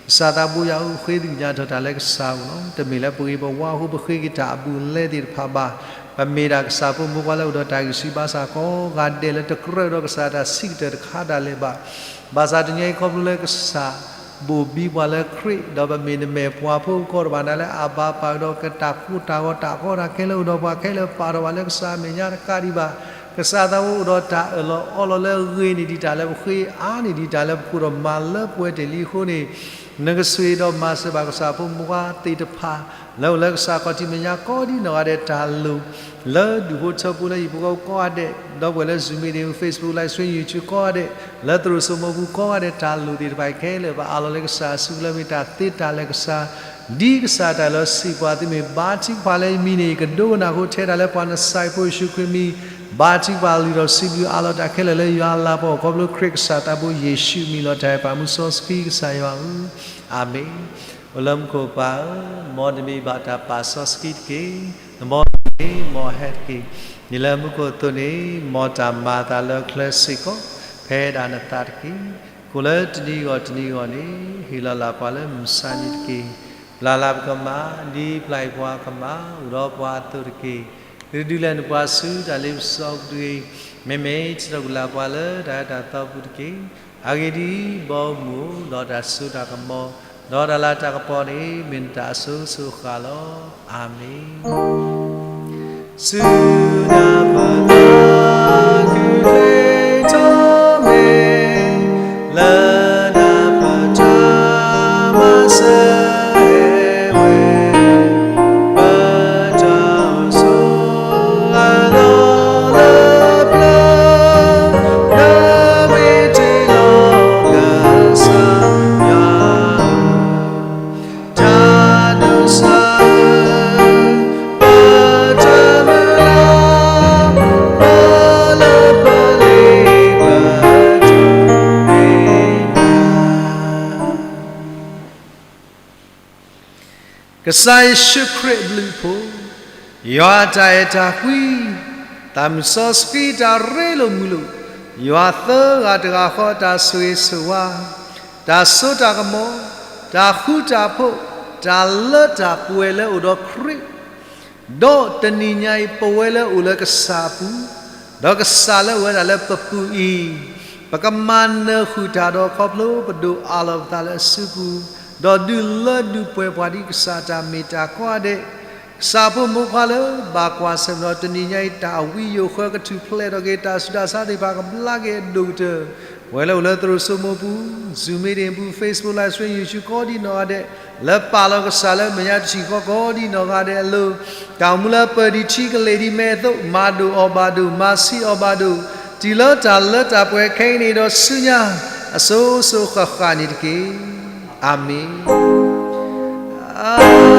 ကစၢ်သးဘိယွၤဧၢ ဃ့သ့ၣ်ညါထီၣ်တၢ်လၢကစၢ်အအိၣ်လီၤ. တမ့ၢ်လၢပဂ့ၤပဝါအဃိ ပဃ့က့ၤတၢ်အဘူးအလဲသ့ၣ်တဖၣ်ဘၣ်. ပမ့ၢ်ဒၣ်ကစၢ်ဖိမိၢ်ပှၢ်လၢအိၣ်ဒီးတၢ်ဂံၢ်ဆူၣ်ဘါစၢ်ကိးဂၤဒဲးလၢတကြၢးဒီးကစၢ်တၢ်စံးကတၢၢ်တခါဒၣ်လဲာ်ဘၣ်. ဘၣ်ဆၣ်တနံၤအံၤခီဖျိလၢကစၢ်ဘိၣ်ဘံပှၤလၢခရံာ် ဒီးပမ့ၢ်နမဲာ်ပှၤဖိ ကီၢ်တဘၣ်နၤလၢအဘၣ်ပာ်ဒီးကတၢ်ကိၢ်တၢ်ဂီၤတၢ်ကီတၢ်ခဲလၢအိၣ်ဒီးပှၤခဲလၢာ် ပာ်ထီၣ်ဘၣ်လၢကစၢ်အမဲာ်ညါ တကးဒံးဘၣ် ကစၢ်သးဘိအိၣ်ဒီးတၢ်အၢၣ်လီၤအီလီၤလၢအဂ့ၤန့ၢ်ဒံးတၢ်လၢပဃ့ အါန့ၢ်ဒံးတၢ်လၢပဃိဒီးမၤလၢပှဲၤတ့ၢ်လံအဃိန့ၣ် နကဆိၣ်ဂ့ၤဒီးမၤစၢၤဘၣ်ကစၢ်ဖိမိၢ်ပှၢ်သ့ၣ်တဖၣ် လၢအိၣ်လၢကစၢ်ခီၣ်ထံးမဲာ်ညါကိးဒံနီၢ်ဂၤဒဲး တၢ်လိၣ် လၢဒူၣ်ဖိထၢဖိလၢဟံၣ်ဖိဃီဖိကိးဂၤဒဲး ဒီပုၢ်ဝဲၢ်လၢ Zoom meeting Facebook live stream YouTube ကိးဂၤဒဲး လၢသရိာ်စိမိၢ်ပူၤကိးဂၤဒဲး တၢ်လိၣ်သ့ၣ်တဖၣ်ခဲလၢာ် ပအးလီၤလၢကစၢ်အစုပူၤလၢမ့ၢ်တၢ်သ့တၢ်လၢာ်ကစၢ် ဒ်ကစၢ်တၢ်လၢစံးပှၤသုမ့ၢ်ဘါထုကဖၣ်လၢယမံၤန့ၣ် ယကဒိကနၣ်ဃိထဲတၢ်လၢပှၤနစၢ်ဖိယ့ၣ်ၡူးခရံာ်မံၤ ဘါထုကဖၣ်လုၢ်ထီၣ်စံးဘျုးအးလီၤတၢ်ခဲလၢာ်လၢယွၤအလၤပီၢ် ခီဖျိခရံာ်ကစၢ်သးဘိယ့ၣ်ၡူးမံၤလီၤတၢ်အဲၣ်ပာ်မူစီဆှံကစၢ်ယွၤဧၢ, အၤမ့ၣ်. အိၣ်လၢမူခိၣ်ပၢ်ဧၢ, မ်တမံၤဘၣ်တၢ်ပာ်စီဆှံတက့ၢ်. နဘီတက့ၢ်, မ်ဟဲတက့ၢ်. မ့ၢ်လၢမူခိၣ်အသိးန့ၣ် မ်တၢ်မၤအသးလၢချၢစ့ၢ်ကီး ဖဲဒၣ်နသးတက့ၢ်. ကိးလၢတနံၤဂီၢ်တနံၤဂီၢ်န့ၣ် ဟ့ၣ်လီၤလၢ်ပှၤလၢမုၢ်ဆါနံၤတက့ၢ်. ဘျၢလၢ်ပကမၣ် ဒ်ပျၢ်အံၤပှၤကမၣ် အိၣ်ဒီးပှၤအသိးတက့ၢ်. သုတဒုးလဲၤနုာ်ပှၤဆူတၢ်လ့ပစီပူၤတဂ့ၤ. မ့မ့ၢ် ထံၣ်ထီၣ်ကွံာ်လၢ်ပှၤလၢတၢ်အၢတၢ်သီပူၤတက့ၢ်. အဂ့ၢ်ဒ်အံၤ, ဘီမုၢ်ဒီးတၢ်စိတၢ်ကမီၤ ဒီးတၢ်လၤတၢ်ကပီၤန့ၣ် မ့ၢ်နတၢ်အစိၤစိၤအဃၣ်လီၤ. အၤမ့ၣ်. စူၢ်နၤပတၢ်ကူၣ်ကျဲၤထီၣ်မ့ၢ် လၢနၤပတၢ်မၤစၢၤဝဲ ပတၢ်အိၣ်ဆိးအလီၢ်လၢပျၢၤ လၢမ့ၢ်တ့ၢ်လီၤကစၢ်ယွၤ တၢ်ဒိးစၢ် ပတၢ်မုၢ်လၢ် ပလၢပလ့ပတမ့ၢ်နၤ ကစၢ်ယ့ၣ်ၡူးခရံာ်အဘျုးအဖှိၣ်, ယွၤအတၢ်အဲၣ်တၢ်ကွံ, သးမုၢ်စီဆှံတၢ်ရ့လိာ်မုာ်လိာ်, ယွၤသၢဂၤတဂၤဃီအတၢ်ဆိၣ်ဂ့ၤဆိၣ်ဝါ, တၢ်စိတၢ်ကမီၤ, တၢ်ဃူတၢ်ဖိး, တၢ်လၢတၢ်ပှဲၤလၢအိၣ်ဒီးခရံာ် ဒီးတနံၤညါအံၤ ပဝဲလၢအိၣ်လၢကစၢ်အပူၤ, ဒီးကစၢ်လၢအိၣ်ဝဲဒၣ်လၢပပူၤအံၤ, ပကမၤနၢၤဃုာ်တၢ်ဒီးခီဖျိပဒိးအးလီၤပသးလၢအစုပူၤ, ဒီးဒုးလၢဒုးပှဲၤပှၤဒ်ကစၢ်တၢ်မ့ၢ်တၢ်ကိးဂၤဒဲး, ကစၢ်ဖိမိၢ်ပှၢ်လၢဘၣ်ကွၢ်ဆၢၣ်မဲာ်ဒီးတနံၤညါအံၤ တၢ်ဝံယိာ်ဃၢကထူၣ်ဖျဲးထီၣ်က့ၤ တၢ်ဆူးတၢ်ဆါသ့ၣ်တဖၣ်ကဘျါက့ၤအဒိၣ်ကတၢၢ် ပဝဲလၢအိၣ်လၢသရိာ်စိမိၢ်ပူၤ, Zoom meeting ပူၤ, Facebook live stream, YouTube ကိးဒံနီၢ်ဂၤဒဲး, လၢပာ်လီၤကစၢ်လၢမဲာ်ညါတထံၣ်ဃီကိးဒံနီၢ်ဂၤဒဲးအလိၤ, တၢ်အိၣ်မူလၢပၢၢ်ဒံးထံကလ့ၢ်ဒံးမဲအသိး, မၤဒိၣ်အီၤဘၣ်ဒိၣ်, မၤဆံးအီၤဘၣ်ဒိၣ်, တုၤလၢတၢ်လၢတၢ်ပှဲၤခဲအံၤန့ၣ်ဒီးဆူညါ, အစိၤစိၤဃၣ်ဃၣ်န့ၣ်တက့ၢ်. အၤမ့ၣ်.